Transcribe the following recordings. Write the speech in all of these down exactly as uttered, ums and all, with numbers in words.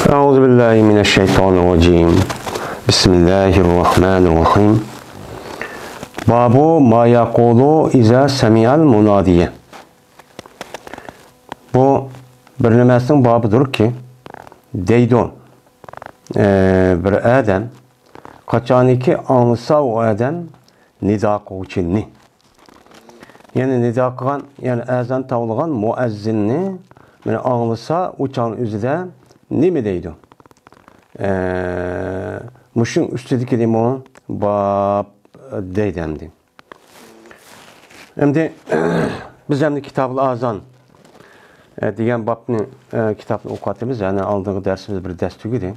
أعوذ بالله من الشيطان الرجيم. بسم الله الرحمن الرحيم. باب ما يقول إذا سمع المنادي. بۇ بىر نېمىسىنىڭ بابىدۇركى، دەيدۇ، ئە، بىر ئادەم قاچانكى ئاڭلىسا ئۇ ئادەم نىدا قىلغۇچىنى، يەنى نىدا قىلغان، يەنى ئەزان توۋلىغان مۇئەززىننى مانا ئاڭلىسا، ئۇ چاغنىڭ ئۆزىدە نېمە دەيدۇ؟ ئە، مۇشۇنىڭ ئۈستىدىكى نېمە؟ باب دەيدۇ ئەمدى. ئەمدى بىز ئەمدى كىتابىل ئازان، ئە، دېگەن بابنى، ئە، كىتابنى ئوقۇۋاتىمىز. يەنى ئالدىنقى دەرسىمىز بىر دەرس تۈگىدى.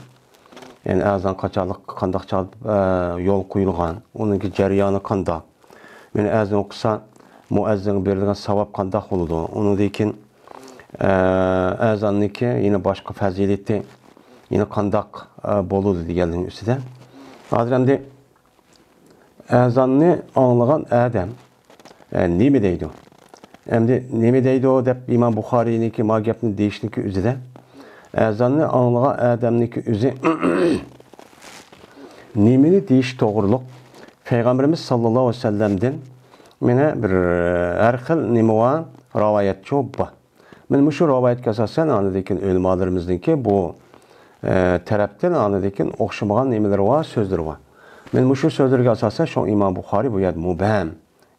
يەنى ئەزان قاچانلىق، قانداق چاغ، ئە، يول قويۇلغان، ئۇنىڭكى جەريانى قانداق؟ مانا ئەزان ئوقۇسا، مۇئەززىنگە بېرىلگەن ساۋاب قانداق بولىدۇ؟ ئۇنىڭدىن كېيىن، ئە، ئەزاننىڭكى يەنە باشقا پەزىلىتى يەنە قانداق، ئە، بولىدۇ دېگەنلىرىنىڭ ئۈستىدە. ھازىر ئەمدى ئەزاننى ئاڭلىغان ئادەم، ئە، نېمە دەيدۇ؟ ئەمدى نېمە دەيدۇ دەپ ئىمام بۇخارىينىڭكى ما گەپنى دېيىشنىڭكى ئۆزىدە، ئەزاننى ئاڭلىغان ئادەمنىڭكى ئۆزى نېمىنى دېيىش توغرۇلۇق پەيغەمبىرىمىز ساللاللاھۇ ئەلەيھى ۋەسەللەمدىن مانا بىر ھەر خىل نېمە بار، رىۋايەتچۇ بار. مانا مۇشۇ رىۋايەتكە ئاساسەن، ئاندىن كېيىن ئۆلىمالىرىمىزنىڭكى بۇ، ئە، تەرەپتىن ئاندىن كېيىن ئوخشىمىغان نېمىلىرى بار، سۆزلىرى بار. مانا مۇشۇ سۆزلىرىگە ئاساسەن، شۇڭا ئىمام بۇخارىي بۇ يەردە مۇبھەم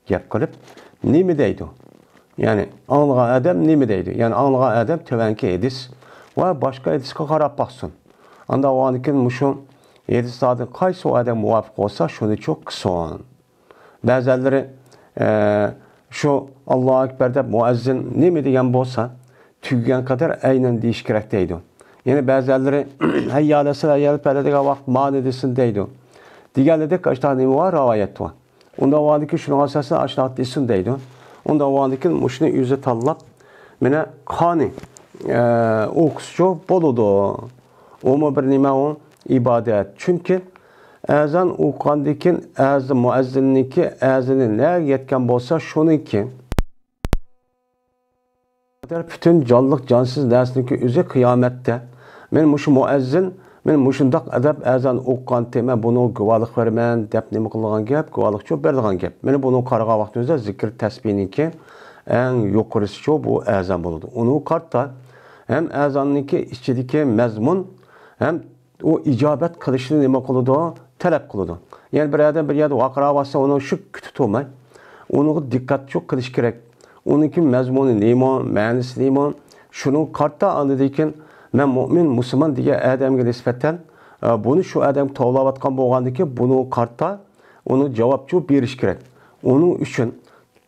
گەپ قىلىپ، نېمە دەيدۇ؟ يەنى ئاڭلىغان ئادەم نېمە دەيدۇ؟ يەنى ئاڭلىغان ئادەم تۆۋەنكى ھەدىس ۋە باشقا ھەدىسكە قاراپ باقسۇن. ئاندا ئۇنىڭدىن كېيىن مۇشۇ ھەدىسلەردىن قايسى ئادەم مۇۋاپىق بولسا، شۇنى چۇ قىلسۇن. بەزەنلىرى، ئە، شۇ «ئاللاھۇ ئەكبەر» دەپ مۇئەززىن نېمە دېگەن بولسا، تۈگىگەن قەدەر ئەينەن دېيىش كېرەك دەيدۇ. يەنە بەزەنلىرى «ھەييە ئەلەسسالە، ھەييە ئەلەل پەلاھ» دېگەن ۋاقىت مانى دېسۇن دەيدۇ. دېگەنلىدەك ئاشۇنداق نېمە بار، رىۋايەت بار. ئۇنداق بولغاندىكىن شۇنىڭغا ئاساسەن ئاشۇنداق دېسۇن دەيدۇ. ئۇنداق بولغاندىكىن مۇشۇنى ئۆزى تاللاپ، مانا قانى، ئە، ئوقۇسىچۇ بولىدۇ. ئۇمۇ بىر نېمە ئۇ؟ ئىبادەت. چۈنكى ئەزان ئوقۇغاندىكىن ئەز-، مۇئەززىننىڭكى ئەزىنى نەگە يەتكەن بولسا، شۇنىڭكى قەدەر پۈتۈن جانلىق جانسىز نەرسىنىڭكى ئۆزى قىيامەتتە مەن مۇشۇ مۇئەززىن، مەن مۇشۇنداق ئەدەپ ئەزان ئوقۇغانتى، مەن بۇنىڭغا گۇۋاھلىق بېرىمەن دەپ نېمە قىلىدىغان گەپ، گۇۋاھلىقچۇ بېرىدىغان گەپ. مانا بۇنى قارىغان ۋاقتىمىزدا زىكىر تەسبىھنىڭكى ئەڭ يۇقىرىسىچۇ بۇ ئەزان بولىدۇ. ئۇنىڭغا قارىتا ھەم ئەزاننىڭكى ئىچىدىكى مەزمۇن ھەم ئۇ ئىجابەت قىلىشنى نېمە قىلىدۇ؟ تەلەپ قىلىدۇ. يەنى بىر ئادەم بىر يەردە ۋارقىراۋاتسا، ئۇنى شۇ كۈتۈپ تۇرماي، ئۇنىڭغا دىققەتچۇ قىلىش كېرەك. ئۇنىڭكى مەزمۇنى نېمە، مەنىسى نېمە؟ شۇنىڭغا قارىتا ئاندىن كېيىن مەن مۇئمىن، مۇسۇلمان دېگەن ئادەمگە نىسبەتەن، ئە، بۇنى شۇ ئادەم توۋلاۋاتقان بولغاندىكىن، بۇنىڭغا قارىتا ئۇنىڭ جاۋابچۇ بېرىش كېرەك. ئۇنىڭ ئۈچۈن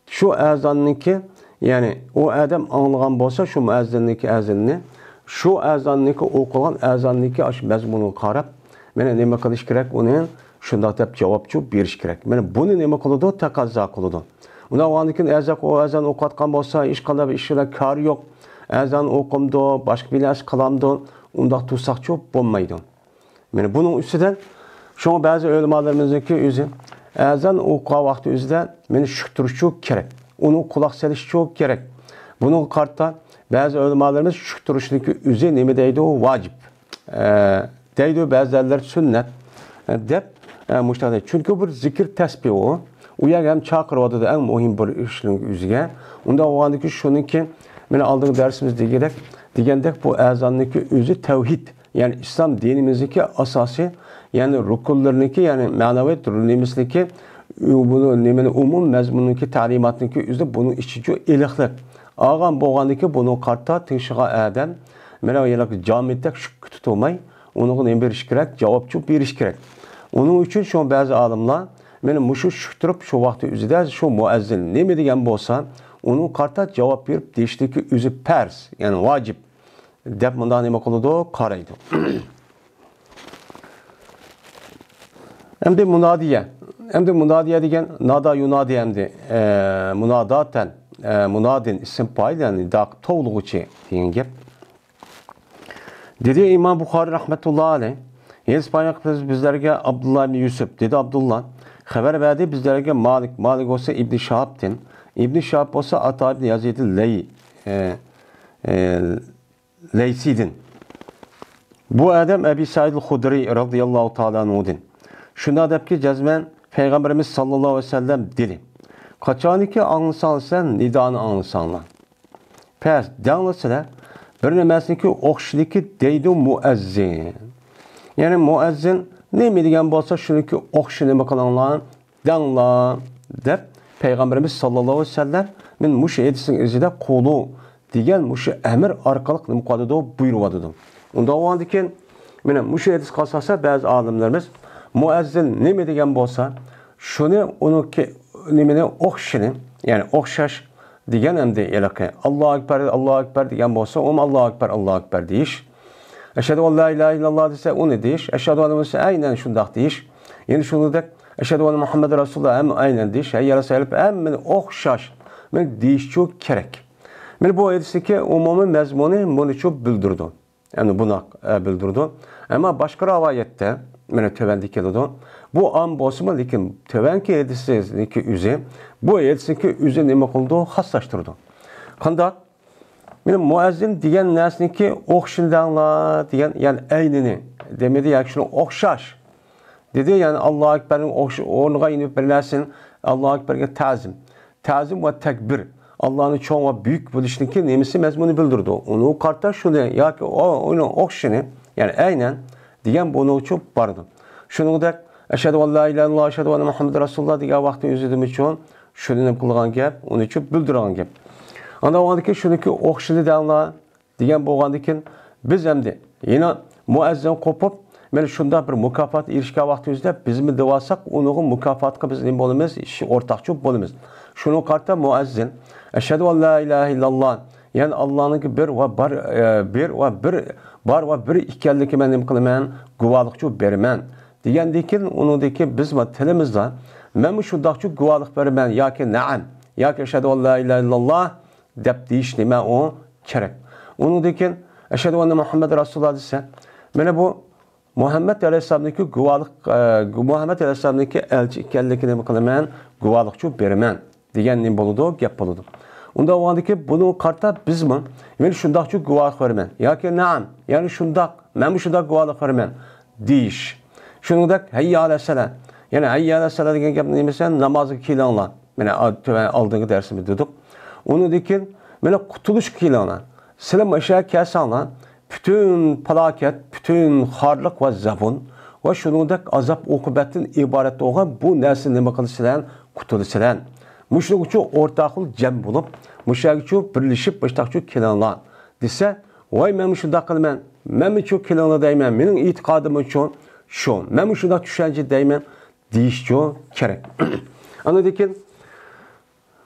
شۇ ئەزاننىڭكى، يەنى ئۇ ئادەم ئاڭلىغان بولسا شۇ مۇئەززىننىڭكى ئەزىنىنى، شۇ ئەزاننىڭكى ئوقۇلغان ئەزاننىڭكى ئاشۇ مەزمۇنىغا قاراپ، مانا نېمە قىلىش كېرەك؟ ئۇنى شۇنداق دەپ جاۋابچۇ بېرىش كېرەك. مانا بۇنى نېمە قىلىدۇ؟ تەقەززا قىلىدۇ. ئۇنداق بولغاندىكىن ئەزان ئۇ ئەزان ئوقۇۋاتقان بولسا، ھېچقانداق بىر ئىش بىلەن كارى يوق. ئەزان ئوقۇمدۇ، باشقا بىر نەرسە قىلامدۇ؟ ئۇنداق تۇرساقچۇ بولمايدۇ. مانا بۇنىڭ ئۈستىدىن شۇڭا بەزى ئۆلىمالىرىمىزنىڭكى ئۆزى ئەزان ئوقۇغان ۋاقتى ئۆزىدە مانا شۈك تۇرۇشچۇ كېرەك. ئۇنىڭغا قۇلاق سېلىشچۇ كېرەك. بۇنىڭغا قارىتا بەزى ئۆلىمالىرىمىز شۈك تۇرۇشنىڭكى ئۆزى نېمە دەيدۇ؟ ۋاجىپ، ئە، دەيدۇ، بەزىلەر سۈننەت، ئە، دەپ، ئە، مۇشۇنداق دەيدۇ. چۈنكى بۇ زىكىر تەسبىھ ئۇ. ئۇ يەرگە ھەم چاقىرىۋاتىدۇ ئەڭ مۇھىم بىر ئىشنىڭ ئۆزىگە. ئۇنداق بولغاندىكىن شۇنىڭكى مانا ئالدىنقى دەرسىمىز دېگەندەك، دېگەندەك بۇ ئەزاننىڭكى ئۆزى تەۋھىد. يەنى ئىسلام دىنىمىزدىكى ئاساسىي، يەنى رۇكۇنلىرىنىڭكى، يەنى مەنىۋى نېمىسىنىڭكى، بۇنى نېمىنى، ئومۇم مەزمۇنىنىڭكى، تەلىماتنىڭكى ئۆزى بۇنىڭ ئىچىچۇ ئېلىقلىق. ئالغان بولغاندىكى بۇنىڭغا قارىتا تىڭشىغان ئادەم، مانا ھېلىقى جامىتەك شۈك كۈتۈپ تۇرماي، ئۇنىڭغا نېمە بېرىش كېرەك؟ جاۋابچۇ بېرىش كېرەك. ئۇنىڭ ئۈچۈن شۇ بەزى ئالىملار، مانا مۇشۇ شۈك تۇرۇپ، شۇ ۋاقتى ئۆزىدە شۇ مۇئەززىن نېمە دېگەن بولسا، ئۇنىڭغا قارىتا جاۋاب بېرىپ دېيىشلىكى ئۆزى پەرز، يەنى ۋاجىپ. دەپ مۇنداق نېمە قىلىدۇ؟ قارايدۇ. ئەمدى مۇنادىيە. ئەمدى مۇنادىيە دېگەن نادا يۇنادى ئەمدى، ئە، مۇناداتەن، ئە، مۇنادىن ئىسىم پائىل، يەنى نىدا توۋلىغۇچى دېگەن گەپ. دېدى ئىمام بۇخارىي رەھمەتۇللا ئەلەيھ، ھېدىس بايان قىلىپ بىزلەرگە ئابدۇللا ئىبنى يۈسۈپ، دېدى ئابدۇللا، خەۋەر بەردى بىزلەرگە مالىك، مالىك بولسا ئىبنى شىھابتىن، ئىبنى شىھاب بولسا ئاتا ئىبنى يەزىد لەي، ئە، ئە، لەيسىدىن. بۇ ئادەم ئەبى سەئىد خۇدرىي رەزىياللاھۇ تائالا ئەنھۇدىن شۇنداق دەپكى، جەزمەن پەيغەمبىرىمىز ساللاللاھۇ ئەلەيھى ۋەسەللەم دېدى، قاچانكى ئاڭلىساڭلار سەن نىدانى ئاڭلىساڭلار، پەس دەڭلىسىلەر، بىر نېمەسىنىڭكى ئوخشىشىنىكى دەيدۇ مۇئەززىن. يەنى مۇئەززىن نېمە دېگەن بولسا شۇنىڭكى ئوخشىشىنى نېمە قىلىڭلار، دەڭلار دەپ پەيغەمبىرىمىز ساللاللاھۇ ئەلەيھى ۋەسەللەم مەن مۇشۇ ھەدىسنىڭ ئىزىدا قۇلۇ دېگەن مۇشۇ ئەمىر ئارقىلىق نېمە قىلىۋاتىدۇ، بۇيرۇۋاتىدۇ. ئۇنداق بولغاندىكىن مانا مۇشۇ ھەدىسكە ئاساسەن بەزى ئالىملىرىمىز مۇئەززىن نېمە دېگەن بولسا شۇنى ئۇنىڭكى نېمىنى ئوخشىشىنى، يەنى ئوخشاش دېگەن ئەمدى ھېلىقى ئاللاھۇ ئەكبەر، ئاللاھۇ ئەكبەر دېگەن بولسا ئۇمۇ ئاللاھۇ ئەكبەر، ئاللاھۇ ئەكبەر دېيىش. ئەشھەدۇ ئەن لا ئىلاھە ئىللاللاھ دېسە ئۇنى دېيىش. ئەشھەدۇ ئەننە مۇھەممەدەن دېسە ئەينەن شۇنداق دېيىش. يەنە شۇنىڭدەك ئەشھەدۇ ئەننە مۇھەممەدەن رەسۇلۇللاھ ھەم ئەينەن دېيىش. ھەييە ئەلەس سەلاھ ھەممىنى ئوخشاش مەن دېيىشچۇ كېرەك. مانا بۇ ھەدىسنىڭكى ئومۇمىي مەزمۇنى مۇنىچۇ بىلدۈرىدۇ. يەنى بۇنداق، ئە، بىلدۈرىدۇ. ئەمما باشقا رىۋايەتتە مانا تۆۋەندە كېلىدۇ. بۇ ئام بولسىمۇ، لېكىن تۆۋەنكى ھەدىسنىڭكى ئۆزى، بۇ ھەدىسنىڭكى ئۆزى نېمە قىلىدۇ؟ خاسلاشتۇرىدۇ. قانداق؟ مانا مۇئەززىن دېگەن نەرسىنىڭكى ئوخشىشىنى دەڭلار دېگەن، يەنى ئەينىنى دېمىدى، ياكى شۇنىڭ ئوخشاش دېدى. يەنى ئاللاھۇ ئەكبەرنىڭ ئوخش-، ئورنىغا يەنە بىر نەرسىنى، ئاللاھۇ ئەكبەرگە تەزىم. تەزىم ۋە تەكبىر ئاللانىڭ چوڭ ۋە بۈيۈك بولۇشىنىڭكى نېمىسى، مەزمۇنى بىلدۈرىدۇ. ئۇنىڭغا قارىتا شۇنى ياكى ئۇ-، ئۇنىڭ ئوخشىشىنى، يەنى ئەينەن دېگەن بۇنىڭچۇ بارىدۇ. شۇنىڭدەك ئەشھەدۇ ئەن لا ئىلاھە ئىللاللاھ، ئەشھەدۇ ئەننە مۇھەممەدەن رەسۇلۇللاھ دېگەن ۋاقتى ئۆزىدىمۇچۇ شۇنى نېمە قىلغان گەپ، ئۇنىچۇ بىلدۈرگەن گەپ. ئاندىن ئۇنىڭدىكى شۇنىڭكى ئوخشىشىنى دەڭلار دېگەن بولغاندىكىن، بىز ئەمدى يەنە مۇئەززىن قوپۇپ، مانا شۇنداق بىر مۇكاپات ئېرىشكەن ۋاقتىمىزدا بىزمۇ دېۋالساق، ئۇنىڭغا مۇكاپاتقا بىز نېمە بولىمىز؟ ئورتاقچۇ بولىمىز. شۇنىڭغا قارىتا مۇئەززىن، ئەشھەدۇ ئەن لا ئىلاھە ئىللاللاھ، يەنى ئاللانىڭكى بىر ۋە بار، ئە، بىر ۋە بىر، بار ۋە بىر ئىكەنلىكى مەن نېمە قىلىمەن؟ گۇۋاھلىقچۇ بېرىمەن دېگەندىكىن، ئۇنىڭدىكى بىزمۇ تىلىمىزدا مەنمۇ شۇنداقچۇ گۇۋاھلىق بېرىمەن ياكى نەئەم ياكى ئەشھەدۇ ئەن لا ئىلاھە ئىللاللاھ دەپ دېيىش نېمە ئۇ؟ كېرەك. ئۇنىڭدىن كېيىن ئەشھەدۇ ئەننە مۇھەممەدەن رەسۇلۇللاھ دېسە، مانا بۇ مۇھەممەد ئەلەيھىسسالامنىڭكى گۇۋاھلىق، ئە، مۇھەممەد ئەلەيھىسسالامنىڭكى ئەلچى ئىكەنلىكىنى نېمە قىلىمەن؟ گۇۋاھلىقچۇ بېرىمەن دېگەن نېمە بولىدۇ؟ گەپ بولىدۇ. ئۇنداق بولغاندىكىن بۇنىڭغا قارىتا بىزمۇ مەن شۇنداقچۇ گۇۋاھلىق بېرىمەن ياكى نەئەم، يەنى شۇنداق، مەنمۇ شۇنداق گۇۋاھلىق بېرىمەن دېيىش. شۇنىڭدەك ھەييە ئەلەسسالا. يەنى ھەييە ئەلەسسالا دېگەن گەپ نېمە دېسە، نامازغا كېلىڭلار. مانا ئا-، تۆۋەن ئالدىنقى دەرسىمىزدە دېدۇق. ئۇنىڭدىن كېيىن مانا قۇتۇلۇشقا كېلىڭلار. سىلەر مۇشۇ يەرگە كەلسەڭلار، پۈتۈن پالاكەت، پۈتۈن خارلىق ۋە زەبۇن ۋە شۇنىڭدەك ئازاب ئوقۇبەتتىن ئىبارەت بولغان بۇ نەرسىدىن نېمە قىلىسىلەر؟ قۇتۇلىسىلەر. مۇشۇنىڭ ئۈچۈن ئورتاق خىل جەم بولۇپ، مۇشۇ يەرگىچۇ بىرلىشىپ، مۇشۇنداقچۇ كېلىڭلار دېسە، ۋاي، مەنمۇ شۇنداق قىلىمەن، مەنمۇچۇ كېلىڭلار دەيمەن، مېنىڭ ئېتىقادىمچۇ شۇ، مەنمۇ شۇنداق چۈشەنچە دەيمەن دېيىشچۇ كېرەك. ئاندىن كېيىن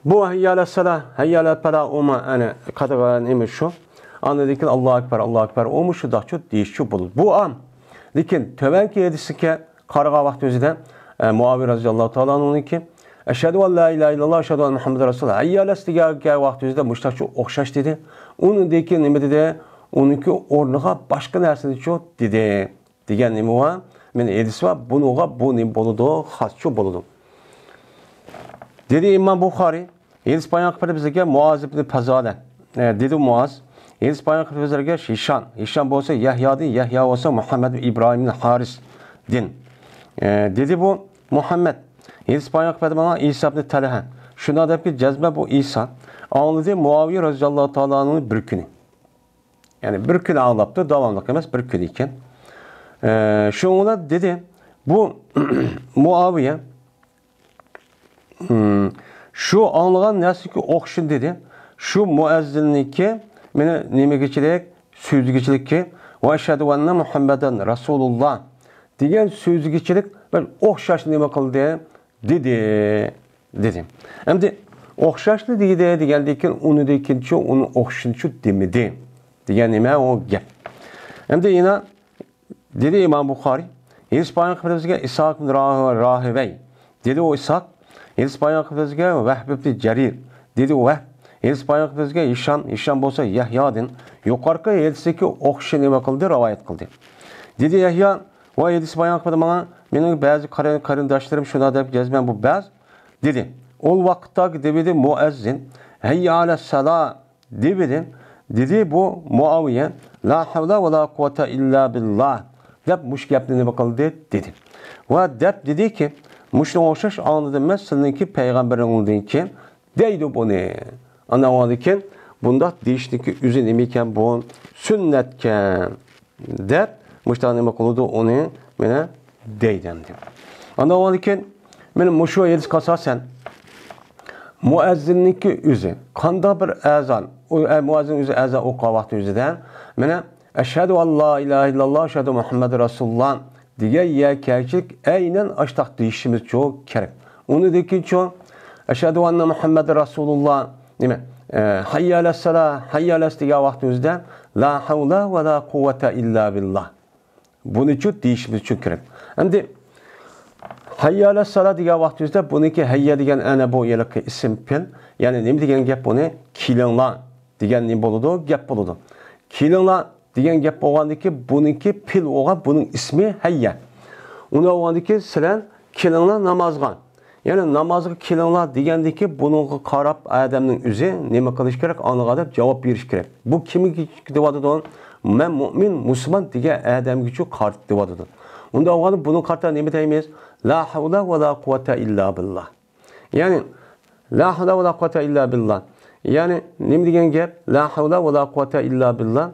بۇ ھەييە ئەلەسسالا، ھەييە ئەلەلپالا ئۇمۇ ئەنە قادىغان نېمە شۇ. ئاندىن كېيىن ئاللاھۇ ئەكبەر، ئاللاھۇ ئەكبەر ئۇمۇ شۇنداقچۇ دېيىشچۇ بولىدۇ. بۇ ئام. لېكىن تۆۋەنكى ھەدىسكە قارىغان ۋاقتىمىزدا، ئە، مۇئاۋىيە رەزىياللاھۇ تائالا ئەنھۇنىڭكى، ئەشھەدۇ ئەن لا ئىلاھە ئىللاللاھ، ئەشھەدۇ ئەننە مۇھەممەدەن رەسۇلۇللاھ، ھەييە ئەلەس دېگەن ۋاقتىمىزدا مۇشۇنداقچۇ ئوخشاش دېدى. ئۇنىڭدىن كېيىن نېمە دېدى؟ ئۇنىڭكى ئورنىغا باشقا نەرسىنىچۇ دېدى. دېگەن نېمە بار؟ مانا ھەدىس بار. بۇنىڭغا بۇ نېمە بولىدۇ؟ خاسچۇ بولىدۇ. دېدى ئىمام بۇخارىي، ھەدىس بايان قىلىپ بېرىپ بىزگە مۇئاز ئىبنى پازالە، ئە، دېدى مۇئاز. ھەدىس بايان قىلىپ بىزگە ھىشام، ھىشام بولسا يەھيادىن، يەھيا بولسا مۇھەممەد ئىبراھىم ئىبنى ھارىسدىن. ئە، دېدى بۇ مۇھەممەد. ھەدىس بايان قىلىپ بەردى ماڭا ئىسا ئىبنى تەلھە. شۇنداق دەپكى، جەزمەن بۇ ئىسا ئاڭلىدى مۇئاۋىيە رەزىياللاھۇ تائالا ئەنھۇنى بىر كۈنى. يەنى بىر كۈنى ئاڭلاپتۇ، داۋاملىق ئەمەس، بىر كۈنى ئىكەن. ئە، شۇڭا دېدى، بۇ مۇئاۋىيە، ھىم، شۇ ئاڭلىغان نەرسىگە ئوخشىدى دېدى. شۇ مۇئەززىننىڭكى مانا نېمىگىچىلىك، سۆزىگىچىلىكى، ۋە ئەشھەدۇ ئەننە مۇھەممەدەن رەسۇلۇللاھ دېگەن سۆزىگىچىلىك بىر ئوخشاش نېمە قىلدى؟ دېدى، دېدى. ئەمدى ئوخشاشلا دېدى دېگەندىن كېيىن، ئۇنىڭدىن كېيىنچۇ، ئۇنىڭ ئوخشىشىنىچۇ دېمىدى دېگەن نېمە ئۇ گەپ. ئەمدى يەنە دېدى ئىمام بۇخارىي، ھەدىس بايان قىلىپ بىزگە ئىسھاق ئىبن راھ-، راھىۋەي. دېدى ئۇ ئىسھاق، ھەدىس بايان قىلىپ بىزگە ۋەھب ئىبن جەرىر. دېدى ئۇ ۋەھب، ھەدىس بايان قىلىپ بىزگە ھىشام، ھىشام بولسا يەھيادىن يۇقىرىقى ھەدىستىكى ئوخشىشى نېمە قىلدى؟ رىۋايەت قىلدى. دېدى يەھيا، ۋە ھەدىس بايان قىلدى ماڭا، مېنىڭ بەزى قېرىن-، قېرىنداشلىرىم شۇنداق دەپ، جەزمەن بۇ بەز دېدى. ئول ۋاقىتتاكى دېۋىدى مۇئەززىن، ھەييە ئەلەسسالا دېۋىدى. دېدى بۇ مۇئاۋىيە، لا حول ولا قوة إلا بالله دەپ مۇشۇ گەپنى نېمە قىلدى؟ دېدى. ۋە دەپ دېدىكى، مۇشۇنىڭغا ئوخشاش ئاڭلىدىم مەن سىلىنىڭكى پەيغەمبىرىڭىزدىن كېيىن دەيدۇ بۇنى. ئاندىن كېيىن بۇنداق دېيىشنىڭكى ئۆزى نېمە ئىكەن بۇ؟ سۈننەتكەن دەپ مۇشۇنداق نېمە قىلىدۇ ئۇنى مانا دەيدۇ ئەمدى. ئاندىن كېيىن مانا مۇشۇ ھەدىسكە ئاساسەن مۇئەززىننىڭكى ئۆزى قانداق بىر ئەزان، ئۇ، ئە، مۇئەززىن ئۆزى ئەزان ئوقۇغان ۋاقتى ئۆزىدە مانا ئەشھەدۇ ئەن لا ئىلاھە ئىللاللا، ئەشھەدۇ مۇھەممەدۇر رەسۇلۇللا دېگەن يەرگە كەلگۈچىلىك ئەينەن ئاشتاق دېيىشىمىزچۇ كېرەك. ئۇنىڭدىن كېيىنچۇ ئەشھەدۇ ئەننە مۇھەممەدۇر رەسۇلۇللا، نېمە، ئە، ھەييە ئەلەسسالا، ھەييە ئەلەس دېگەن ۋاقتىمىزدا لا ھەۋلە ۋە لا قۇۋۋەتە ئىللا بىللا. بۇنىچۇ دېيىشىمىزچۇ كېرەك. ئەمدى ھەييە ئەلەسسالا دېگەن ۋاقتىمىزدا بۇنىڭكى ھەييە دېگەن ئەنە بۇ ھېلىقى ئىسىم پېئىل. يەنى نېمە دېگەن گەپ بۇنى؟ كېلىڭلار دېگەن نېمە بولىدۇ؟ گەپ بولىدۇ. كېلىڭلار دېگەن گەپ بولغاندىكى بۇنىڭكى پېئىل بولغان، بۇنىڭ ئىسمى ھەييە. ئۇنى بولغاندىكى سىلەر كېلىڭلار نامازغا. يەنى نامازغا كېلىڭلار دېگەندىكى بۇنىڭغا قاراپ ئادەمنىڭ ئۆزى نېمە قىلىش كېرەك؟ ئاڭلىغان دەپ جاۋاب بېرىش كېرەك. بۇ كىمگە دېۋاتىدۇ؟ مەن مۇئمىن، مۇسۇلمان دېگەن ئادەمگىچۇ قارىتىپ دېۋاتىدۇ. ئۇنداق بولغاندا بۇنىڭغا قارىتا نېمە دەيمىز؟ لا ھەۋلە ۋە لا قۇۋۋەتە ئىللا بىللا. يەنى لا ھەۋلە ۋە لا قۇۋۋەتە ئىللا بىللا. يەنى نېمە دېگەن گەپ؟ لا ھەۋلە ۋە لا قۇۋۋەتە ئىللا بىللا.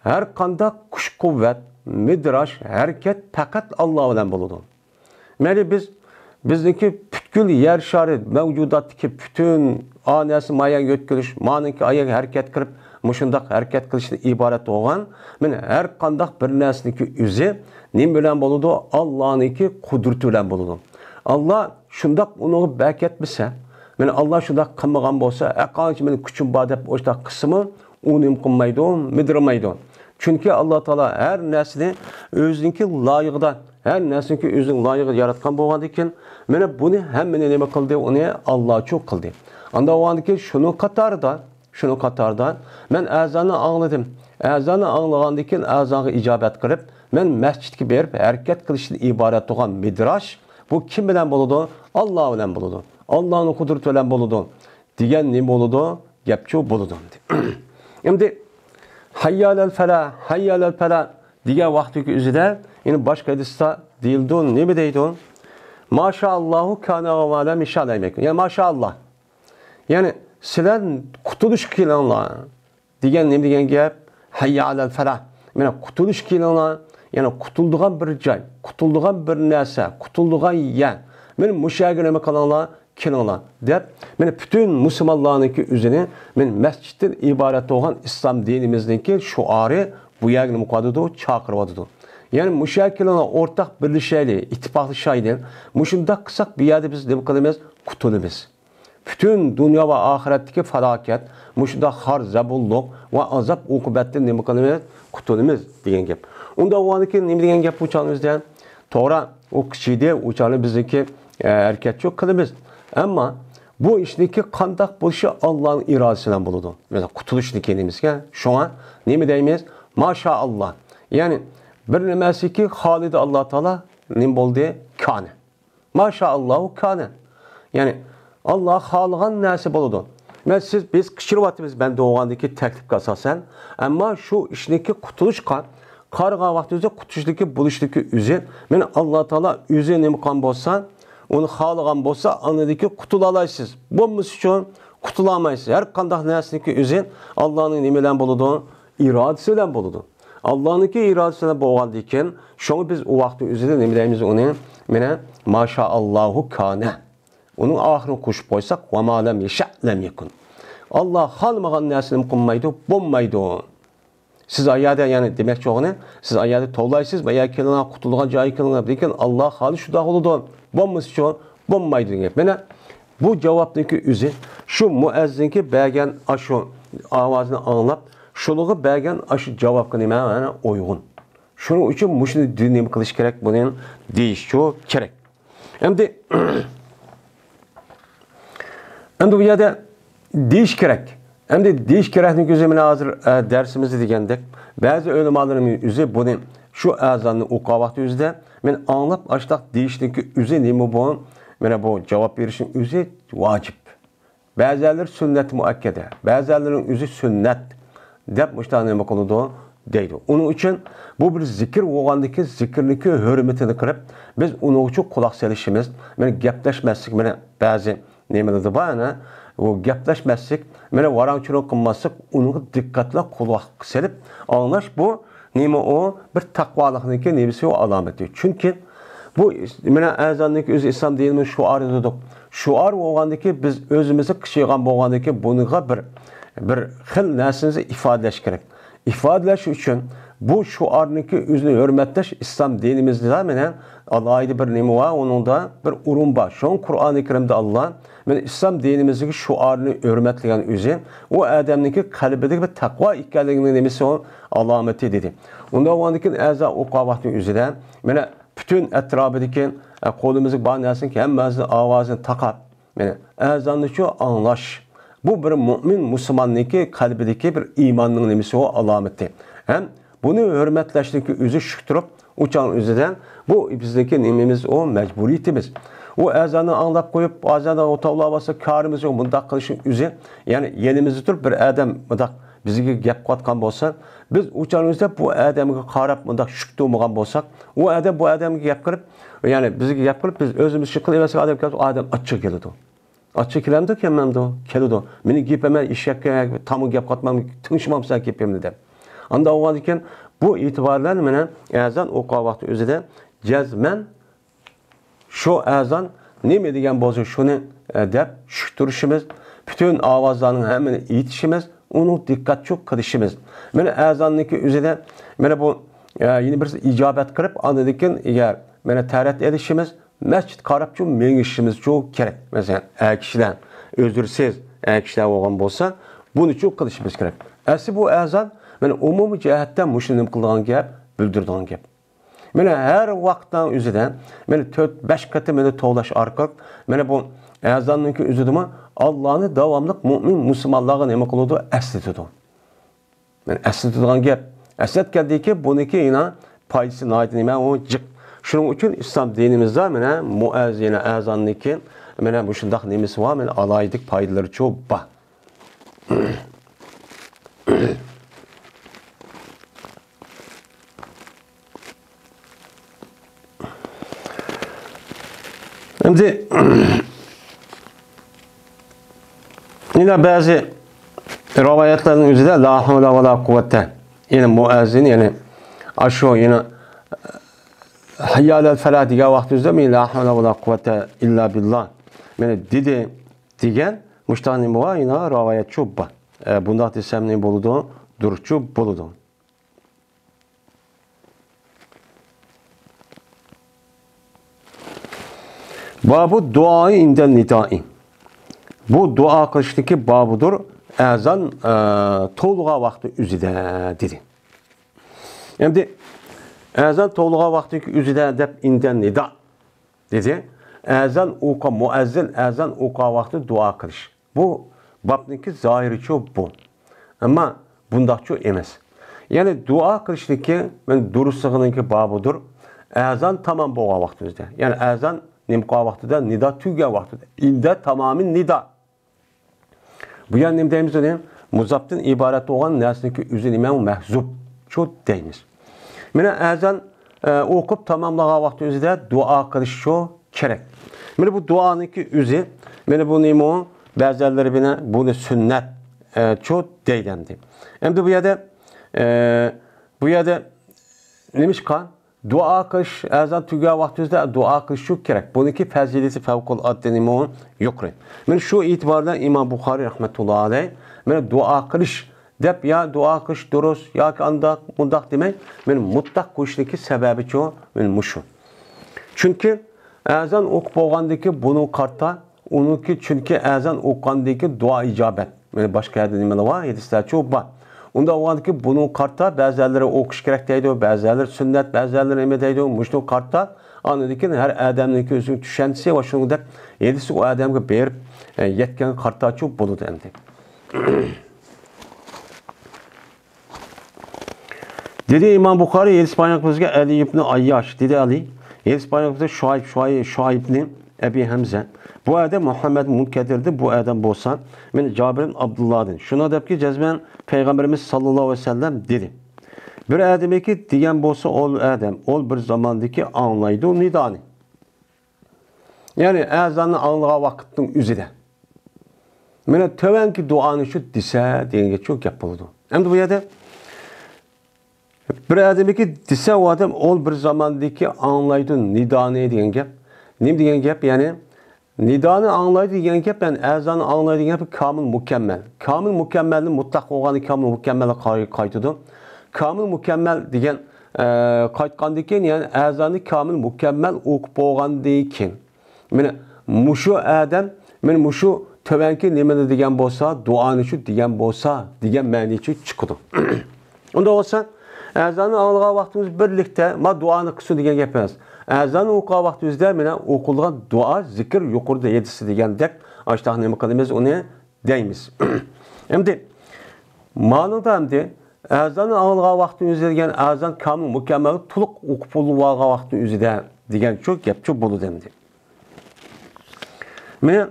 ھەر قانداق كۈچ-قۇۋۋەت، مىدىراش، ھەرىكەت پەقەت ئاللا بىلەن بولىدۇ. مەيلى بىز، بىزنىڭكى پۈتكۈل يەر شارى مەۋجۇداتتىكى پۈتۈن ئا نەرسە مايەگە يۆتكىلىش، مانىڭكى ئايەگە ھەرىكەت قىلىپ، مۇشۇنداق ھەرىكەت قىلىشتىن ئىبارەت بولغان، مانا ھەر قانداق بىر نەرسىنىڭكى ئۆزى نېمە بىلەن بولىدۇ؟ ئاللانىڭكى قۇدرىتى بىلەن بولىدۇ. ئاللا شۇنداق ئۇنىڭغا بەركەتمىسە، مانا ئاللا شۇنداق قىلمىغان بولسا، ھەققانچە مېنىڭ كۈچۈم بار دەپ ئوشۇنداق قىلسىمۇ، ئۇ نېمە قىلمايدۇ، مىدىرمايدۇ. چۈنكى ئاللا تائالا ھەر نەرسىنى ئۆزىنىڭكى لايىقىدا، ھەر نەرسىنىڭكى ئۆزىنىڭ لايىقىدا ياراتقان بولغاندىكىن، مانا بۇنى ھەممىنى نېمە قىلدى؟ ئۇنى ئاللاچۇ قىلدى. ئانداق بولغاندىكىن شۇنىڭ قاتارىدا، شۇنىڭ قاتارىدا مەن ئەزاننى ئاڭلىدىم. ئەزاننى ئاڭلىغاندىن كېيىن ئەزانغا ئىجابەت قىلىپ، مەن مەسچىتكە بېرىپ ھەرىكەت قىلىشتىن ئىبارەت بولغان مىدىراش، بۇ كىم بىلەن بولىدۇ؟ ئاللا بىلەن بولىدۇ. ئاللانىڭ قۇدرىتى بىلەن بولىدۇ. دېگەن نېمە بولىدۇ؟ گەپچۇ بولىدۇ. ئەمدى ھەييە ئەلەل فەلاھ، ھەييە ئەلەل فەلاھ دېگەن ۋاقتىدىكى ئۆزىدە، يەنى باشقا ھەدىستە دېيىلىدۇ، نېمە دەيدۇ؟ ماشائاللاھۇ كانە ۋە مالەم يەشا لەم يەكۇن. يەنى ماشائاللا. يەنى سىلەر قۇتۇلۇشقا كېلىڭلار دېگەن نېمە دېگەن گەپ؟ ھەييە ئەلەل فەلاھ. مانا قۇتۇلۇشقا كېلىڭلار. يەنى قۇتۇلىدىغان بىر جاي، قۇتۇلىدىغان بىر نەرسە، قۇتۇلىدىغان يەر. مانا مۇشۇ يەرگە نېمە قىلىڭلار؟ كېلىڭلار دەپ، مانا پۈتۈن مۇسۇلمانلارنىڭكى ئۆزىنى، مانا مەسچىتتىن ئىبارەت بولغان ئىسلام دىنىمىزنىڭكى شوئارى بۇ يەرگە نېمە قىلىۋاتىدۇ؟ چاقىرىۋاتىدۇ. يەنى مۇشۇ يەرگە كېلىڭلار، ئورتاق بىرلىشەيلى، ئىتتىپاقلىشايلى. مۇشۇنداق قىلساق بۇ يەردە بىز نېمە قىلىمىز؟ قۇتۇلىمىز. پۈتۈن دۇنيا ۋە ئاخىرەتتىكى پالاكەت، مۇشۇنداق خار زەبۇنلۇق ۋە ئازاب ئوقۇبەتتىن نېمە قىلىمىز؟ قۇتۇلىمىز دېگەن گەپ. ئۇنداق بولغاندىكىن نېمە دېگەن گەپ بۇ چاغنىڭ ئۆزىدە؟ توغرا، ئۇ كىچىدى، ئۇ چاغنى بىزنىڭكى، ئە، ھەرىكەتچۇ قىلىمىز. ئەمما بۇ ئىشنىڭكى قانداق بولۇشى ئاللانىڭ ئىرادىسى بىلەن بولىدۇ. مەسىلەن، قۇتۇلۇشنىڭكى نېمىسىگە؟ شۇڭا نېمە دەيمىز؟ ماشائاللا. يەنى بىر نېمەسىكى خالىدى ئاللا تائالا نېمە بولدى؟ كانە. ماشائاللاھۇ كانە. يەنى، ئاللا خالىغان نەرسە بولىدۇ. مەن سىز، بىز قىچىرىۋاتىمىز بەندە بولغاندىكى تەكلىپكە ئاساسەن. ئەمما شۇ ئىشنىڭكى قۇتۇلۇشقا قارىغان ۋاقتىمىزدا قۇتۇلۇشنىڭكى، بولۇشنىڭكى ئۆزى، مانا ئاللا تائالا ئۆزى نېمە قىلغان بولسا، ئۇنى خالىغان بولسا، ئاندىكى قۇتۇلالايسىز. بولمىسىچۇ، قۇتۇلالمايسىز. ھەر قانداق نەرسىنىڭكى ئۆزى ئاللانىڭ نېمە بىلەن بولىدۇ؟ ئىرادىسى بىلەن بولىدۇ. ئاللانىڭكى ئىرادىسى بىلەن بولغاندىكىن، شۇڭا بىز ئۇ ۋاقىتنىڭ ئۆزىدە نېمە دەيمىز ئۇنى؟ مانا، ماشائاللاھۇ كانە. ئۇنىڭ ئاخىرىنى قوشۇپ قويساق، ۋە ما لەم يەشە لەم يەكۇن. ئاللا خالىمىغان نەرسىنى نېمە قىلمايدۇ، بولمايدۇ. سىز ئايەردە، يەنى دېمەكچى بولغىنى، سىز ئايەردە توۋلايسىز، ۋە يا كېلىڭلار، قۇتۇلىدىغان جايغا كېلىڭلار، لېكىن ئاللا خالىسا شۇنداق بولىدۇ، بولمىسىچۇ، بولمايدۇ دېگەن گەپ. مانا، بۇ جاۋابنىڭكى ئۆزى، شۇ مۇئەززىنكى بەرگەن ئاشۇ ئاۋازنى ئاڭلاپ، شۇنىڭغا بەرگەن ئاشۇ جاۋابقا نېمە، مانا، ئۇيغۇن. شۇنىڭ ئۈچۈن مۇشۇنى دې-، نېمە قىلىش كېرەك، بۇنى دېيىشچۇ كېرەك. ئەمدى، ئەمدى بۇ يەردە دېيىش كېرەك. ئەمدى دېيىش كېرەكنىڭ ئۆزى مانا ھازىر، ئە، دەرسىمىزدە دېگەندەك، بەزى ئۆلىمالىرىمىز ئۆزى بۇنى شۇ ئەزاننى ئوقۇغان ۋاقتى ئۆزىدە، مەن ئاڭلاپ ئاشۇنداق دېيىشنىڭكى ئۆزى نېمە بۇ؟ مانا بۇ جاۋاب بېرىشنىڭ ئۆزى ۋاجىپ. بەزىلەر سۈننەت مۇئەككەدە، بەزىلەرنىڭ ئۆزى سۈننەت دەپ مۇشۇنداق نېمە قىلىدۇ؟ دەيدۇ. ئۇنىڭ ئۈچۈن بۇ بىر زىكىر بولغاندىكىن، زىكىرنىڭكى ھۆرمىتىنى قىلىپ، بىز ئۇنىڭغىچۇ قۇلاق سېلىشىمىز، مانا گەپلەشمەسلىك، مانا بەزى نېمىلىرى بار، ئەنە، ئۇ گەپلەشمەسلىك، مانا ۋاراڭ-چۇرۇڭ قىلماسلىق، ئۇنىڭغا دىققەتلەپ قۇلاق سېلىپ ئاڭلاش، بۇ نېمە ئۇ؟ بىر تەقۋالىقنىڭكى نېمىسى ئۇ؟ ئالامىتى. چۈنكى بۇ، مانا ئەزاننىڭكى ئۆزى ئىسلام دىنىمىز شوئارى دېدۇق. شوئار بولغاندىكى بىز ئۆزىمىزنى قىچىغان بولغاندىكى بۇنىڭغا بىر، بىر خىل نەرسىمىزنى ئىپادىلەش كېرەك. ئىپادىلەش ئۈچۈن بۇ شوئارنىڭكى ئۆزىنى ھۆرمەتلەش ئىسلام دىنىمىزدا مانا ئالاھىدە بىر نېمە بار، ئۇنىڭدا بىر ئورۇن بار. شۇڭا قۇرئانى كەرىمدە ئاللا مانا ئىسلام دىنىمىزدىكى شوئارنى ھۆرمەتلىگەن ئۆزى ئۇ ئادەمنىڭكى قەلبىدىكى بىر تەقۋا ئىكەنلىكىنىڭ نېمىسى ئۇ؟ ئالامىتى دېدى. ئۇنداق بولغاندىكىن ئەزان ئوقۇغان ۋاقتىنىڭ ئۆزىدە مانا پۈتۈن ئەتراپىدىكى، ئە، قولىمىزدىكى بار نەرسىنىڭ ھەممىسىنىڭ ئاۋازىنى تاقاپ، مانا ئەزاننىچۇ ئاڭلاش. بۇ بىر مۆمىن مۇسۇلماننىڭكى قەلبىدىكى بىر ئىماننىڭ نېمىسى ئۇ؟ ئالامىتى. ھەم بۇنى ھۆرمەتلەشنىڭكى ئۆزى شۈك تۇرۇپ، ئۇ چاغنىڭ ئۆزىدە بۇ بىزنىڭكى نېمىمىز ئۇ؟ مەجبۇرىيىتىمىز. ئۇ ئەزاننى ئاڭلاپ قويۇپ، ئەزاننى توۋلاۋالسا كارىمىز يوق، مۇنداق قىلىشنىڭ ئۆزى، يەنى يېنىمىزدا تۇرۇپ بىر ئادەم مۇنداق بىزگە گەپ قىلىۋاتقان بولسا، بىز ئۇ چاغنىڭ ئۆزىدە بۇ ئادەمگە قاراپ مۇنداق شۈك تۇرمىغان بولساق، ئۇ ئادەم بۇ ئادەمگە گەپ قىلىپ، يەنى بىزگە گەپ قىلىپ، بىز ئۆزىمىز ئىش قىلىۋەرسەك، ئادەم كەلسە، ئادەم ئاچچىقى كېلىدۇ. ئاچچىقى كېلەمدۇ، كەلمەمدۇ؟ كېلىدۇ. مېنىڭ گېپىمنى ئېشەككە تامغا گەپ قاتمام، تىڭشىمامسەن گېپىمنى دەپ. ئانداق بولغاندىكىن بۇ ئېتىبار بىلەن مانا ئەزان ئوقۇغان ۋاقتى ئۆزىدە جەزمەن شۇ ئەزان نېمە دېگەن بولسا شۇنى، ئە، دەپ شۈك تۇرۇشىمىز، پۈتۈن ئاۋازلارنىڭ ھەممىنى ئېيتىشىمىز، ئۇنىڭ دىققەتچۇ قىلىشىمىز. مانا ئەزاننىڭكى ئۆزىدە مانا بۇ، ئە، يەنە بىرسى ئىجابەت قىلىپ، ئاندىن كېيىن ئەگەر مانا تەرەت ئېلىشىمىز، مەسچىت قاراپچۇ مېڭىشىمىزچۇ كېرەك. مەسىلەن، ئەر كىشىلەر، ئۆزرىسىز ئەر كىشىلەر بولغان بولسا، بۇنىچۇ قىلىشىمىز كېرەك. ئەسلى بۇ ئەزان مانا ئومۇمىي جەھەتتە مۇشۇ نېمە قىلىدىغان گەپ، بىلدۈرىدىغان گەپ. مانا ھەر ۋاقىتنىڭ ئۆزىدە مانا تۆت، بەش قېتىم مانا توۋلاش ئارقىلىق مانا بۇ ئەزاننىڭكى ئۆزىدىمۇ ئاللانى داۋاملىق مۆمىن مۇسۇلمانلارغا نېمە قىلىدۇ؟ ئەسلىتىدۇ. مانا ئەسلىتىدىغان گەپ. ئەسلەتكەندىكى بۇنىڭكى يەنە پايدىسى ناھايىتى نېمە ئۇ جىق. شۇنىڭ ئۈچۈن ئىسلام دىنىمىزدا مانا مۇئەززىن ئەزاننىڭكى مانا مۇشۇنداق نېمىسى بار، مانا ئالاھىدە پايدىلىرىچۇ بار. ئەمدى يەنە بەزى رىۋايەتلەرنىڭ ئۆزىدە لا ھەۋلە ۋە لا قۇۋۋەتە، يەنى مۇئەززىن، يەنى ئاشۇ، يەنى ھەييە ئەلەل فەلاھ دېگەن ۋاقتىمىزدا مەن لا ھەۋلە ۋە لا قۇۋۋەتە ئىللا بىللا، مانا دېدى دېگەن مۇشۇنداق نېمە بار، يەنە رىۋايەتچۇ بار. ئە، بۇنداق دېسەم نېمە بولىدۇ؟ دۇرۇسچۇ بولىدۇ. بابۇ دۇئائى ئىندەن نىدائى. بۇ دۇئا قىلىشنىڭكى بابىدۇر، ئەزان، ئە، توۋلىغان ۋاقتى ئۆزىدە دېدى. ئەمدى ئەزان توۋلىغان ۋاقتىنىڭكى ئۆزىدە دەپ ئىندەن نىدا دېدى. ئەزان ئوقۇ، مۇئەززىن ئەزان ئوقۇغان ۋاقتى دۇئا قىلىش. بۇ بابنىڭكى زاھىرىچۇ بۇ. ئەمما بۇنداقچۇ ئەمەس. يەنى دۇئا قىلىشنىڭكى، مەن دۇرۇسلۇقىنىڭكى بابىدۇر. ئەزان تامام بولغان ۋاقتىمىزدا. يەنى ئەزان نېمە قىلغان ۋاقتىدا؟ نىدا تۈگىگەن ۋاقتىدا. ئىندە تامامى نىدا. بۇ يەر نېمە دەيمىز ئۇنى؟ مۇزاپتىن ئىبارەت بولغان نەرسىنىڭكى ئۆزى نېمە؟ مەھزۇپچۇ دەيمىز. مانا ئەزان، ئە، ئوقۇپ تاماملىغان ۋاقتى ئۆزىدە دۇئا قىلىشچۇ كېرەك. مانا بۇ دۇئانىڭكى ئۆزى، مانا بۇ نېمە؟ بەزىلەر بىنە بۇنى سۈننەت، ئە، چۇ دەيدۇ ئەمدى. ئەمدى بۇ يەردە، ئە، بۇ يەردە نېمىشقا؟ دۇئا قىلىش، ئەزان تۈگىگەن ۋاقتىمىزدا دۇئا قىلىشچۇ كېرەك. بۇنىڭكى پەزىلىتى فەۋقۇلئاددە نېمە يۇقىرى. مانا شۇ ئېتىبار بىلەن ئىمام بۇخارىي رەھمەتۇللا ئەلەيھ مانا دۇئا قىلىش دەپ، يا دۇئا قىلىش دۇرۇس ياكى ئانداق، مۇنداق دېمەي، مانا مۇتلەق قويۇشنىڭكى سەۋەبىچۇ مانا مۇشۇ. چۈنكى ئەزان ئوقۇپ بولغاندىن كېيىن بۇنىڭغا قارىتا ئۇنىڭكى، چۈنكى ئەزان ئوقۇغاندىن كېيىن دۇئا ئىجابەت. مانا باشقا يەردە نېمىلەر بار؟ ھەدىسلەرچۇ بار. ئۇنداق بولغاندىن كېيىن بۇنىڭغا قارىتا بەزىلەر ئوقۇش كېرەك دەيدۇ، بەزىلەر سۈننەت، بەزىلەر نېمە دەيدۇ، مۇشۇنىڭغا قارىتا ئاندىن كېيىن ھەر ئادەمنىڭكى ئۆزىنىڭ چۈشەنچىسى ۋە شۇنىڭدەك ھەدىسى ئۇ ئادەمگە بېرىپ، ئە، يەتكەنگە قارىتاچۇ بولىدۇ ئەمدى. دېدى ئىمام بۇخارىي، ھەدىس بايان قىلىپ بىزگە ئەلى ئىبنى ئەيياش، دېدى ئەلى، ھەدىس بايان قىلىپ بىزگە شۇئەيب، شۇئەي-، شۇئەيبنى ئەبى ھەمزە. بۇ ئەدەم مۇھەممەد مۇنكەدىردىن، بۇ ئەدەم بولسا، مەن جابىر ئىبن ئابدۇللادىن. شۇنىڭ دەپكى جەزمەن پەيغەمبىرىمىز ساللاللاھۇ ئەلەيھى ۋەسەللەم دېدى. بىر ئادەمكى دېگەن بولسا، ئول ئادەم، ئول بىر زاماندىكى ئاڭلايدۇ نىدانى. يەنى ئەزاننى ئاڭلىغان ۋاقىتنىڭ ئۆزىدە. مانا تۆۋەنكى دۇئانى شۇ دېسە دېگەنگە شۇ گەپ بولىدۇ. ئەمدى بۇ يەردە بىر ئادەمكى دېسە، ئۇ ئادەم ئول بىر زاماندىكى ئاڭلايدۇ نىدانى دېگەن گەپ. نېمە دېگەن گەپ؟ يەنى نىدانى ئاڭلايدۇ دېگەن گەپ، يەنى ئەزاننى ئاڭلايدۇ دېگەن گەپ كامىل مۇكەممەل. كامىل مۇكەممەلنى مۇتلەق بولغاندا كامىل مۇكەممەلگە قاي-، قايتىدۇ. كامىل مۇكەممەل دېگەن، ئە، قايتقاندىن كېيىن، يەنى ئەزاننى كامىل مۇكەممەل ئوقۇپ بولغاندىن كېيىن، مانا مۇشۇ ئادەم، مانا مۇشۇ تۆۋەنكى نېمىنى دېگەن بولسا، دۇئانى شۇ دېگەن بولسا، دېگەن مەنىچۇ چىقىدۇ. ئۇنداق بولسا، ئەزاننى ئاڭلىغان ۋاقتىمىز بىرلىكتە، ما دۇئانى قىلسۇن دېگەن گەپ ئەمەس. ئەزاننى ئوقۇغان ۋاقتىمىزدا، مانا ئوقۇلغان دۇئا، زىكىر يۇقىرىدا ھەدىسى دېگەندەك، ئاشتاق نېمە قىلىمىز، ئۇنى دەيمىز. ئەمدى مانىدا ئەمدى ئەزاننى ئاڭلىغان ۋاقتىمىزدا دېگەن ئەزان كامىل مۇكەممەل تولۇق ئوقۇپ بولۇۋالغان ۋاقتىنىڭ ئۆزىدە دېگەن شۇ گەپ شۇ بولىدۇ ئەمدى. مانا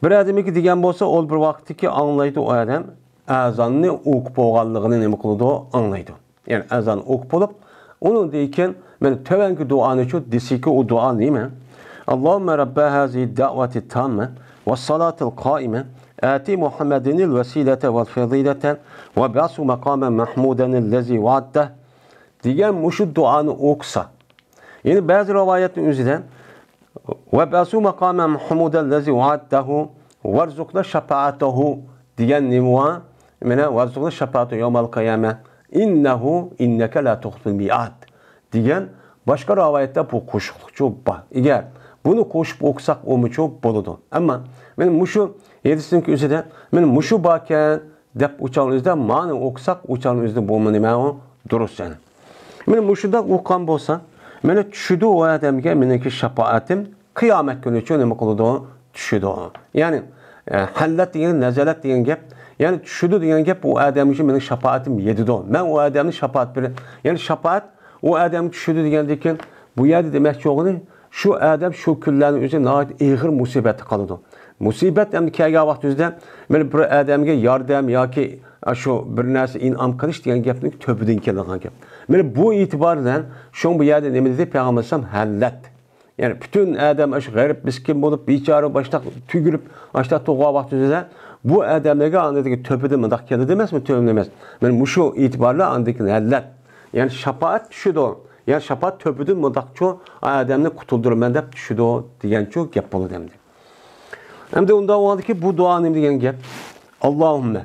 بىر ئادەمكى دېگەن بولسا، ئول بىر ۋاقىتتىكى ئاڭلايدۇ ئۇ ئادەم، ئەزاننى ئوقۇپ بولغانلىقىنى نېمە قىلىدۇ؟ ئاڭلايدۇ. يەنى ئەزان ئوقۇپ بولۇپ، ئۇنىڭدىن كېيىن مانا تۆۋەنكى دۇئانى شۇ دېسىكى، ئۇ دۇئا نېمە؟ اللهم رب هذه الدعوة التامة والصلاة القائمة آت محمدا الوسيلة والفضيلة وابعثه مقاما محمودا الذي وعدته دېگەن مۇشۇ دۇئانى ئوقۇسا. يەنى بەزى رىۋايەتنىڭ ئۆزىدە وابعثه مقاما محمودا الذي وعدته وارزقنا شفاعته دېگەن نېمە بار؟ مانا وارزقنا شفاعته يوم القيامة إنه إنك لا تخلف الميعاد دېگەن باشقا رىۋايەتتە بۇ قوشۇقلۇقچۇ بار. ئەگەر بۇنى قوشۇپ ئوقۇساق ئۇمۇچۇ بولىدۇ. ئەمما مانا مۇشۇ ھەدىسنىڭ ئۆزىدە مانا مۇشۇ باركەن دەپ ئۇچانىڭىزدا مانى ئوقۇساق ئۇچانىڭىزدا بولما نېمە ئۇ دۇرۇس يەنى. مانا مۇشۇنداق ئوقۇغان بولسا، مانا چۈشىدۇ ئۇ ئادەمگە مېنىڭكى شاپائەتىم قىيامەت كۈنىچۇ نېمە قىلىدۇ؟ چۈشىدۇ. يەنى، ئە، ھەللەت دېگەن، نەزەلەت دېگەن گەپ. يەنى چۈشىدۇ دېگەن گەپ، ئۇ ئادەمگە مېنىڭ شاپائەتىم يېتىدۇ. مەن ئۇ ئادەمنى شاپائەت بېرە-، يەنى شاپائەت ئۇ ئادەم چۈشىدۇ دېگەندىن كېيىن، بۇ يەردە دېمەكچى بولغىنى، شۇ ئادەم شۇ كۈنلەرنىڭ ئۆزى ناھايىتى ئېغىر مۇسىبەتتە قالىدۇ. مۇسىبەت ئەمدى كەلگەن ۋاقتىمىزدا، مانا بىر ئادەمگە ياردەم ياكى شۇ بىر نەرسە ئىنئام قىلىش دېگەن گەپنىڭ تۆپىدىن كېلىدىغان گەپ. مانا بۇ ئېتىبار بىلەن شۇڭا بۇ يەردە نېمە دېدى پەيغەمبەر ئەلەيھىسسالام؟ ھەللەت. يەنى پۈتۈن ئادەم ئاشۇ غېرىب مىسكىن بولۇپ، بىچارە باشلاپ تۈگۈلۈپ، ئاشۇنداق تۇرغان ۋاقتىمىزدا بۇ ئادەملەرگە ئاندىكى تۆپىدىن مۇنداق كېلىدۇ ئەمەسمۇ؟ تۆپىدىن ئەمەس. مانا مۇشۇ ئېتىبار بىلەن ئاندىن كېيىن ھەللەت. يەنى شاپائەت چۈشىدۇ. يەنى شاپائەت تۆپىدىن مۇنداقچۇ ئادەمنى قۇتۇلدۇرىمەن دەپ چۈشىدۇ دېگەنچۇ گەپ بولىدۇ ئەمدى. ئەمدى ئۇنداق بولغاندىكىن بۇ دۇئا نېمە دېگەن گەپ؟ ئاللاھۇممە.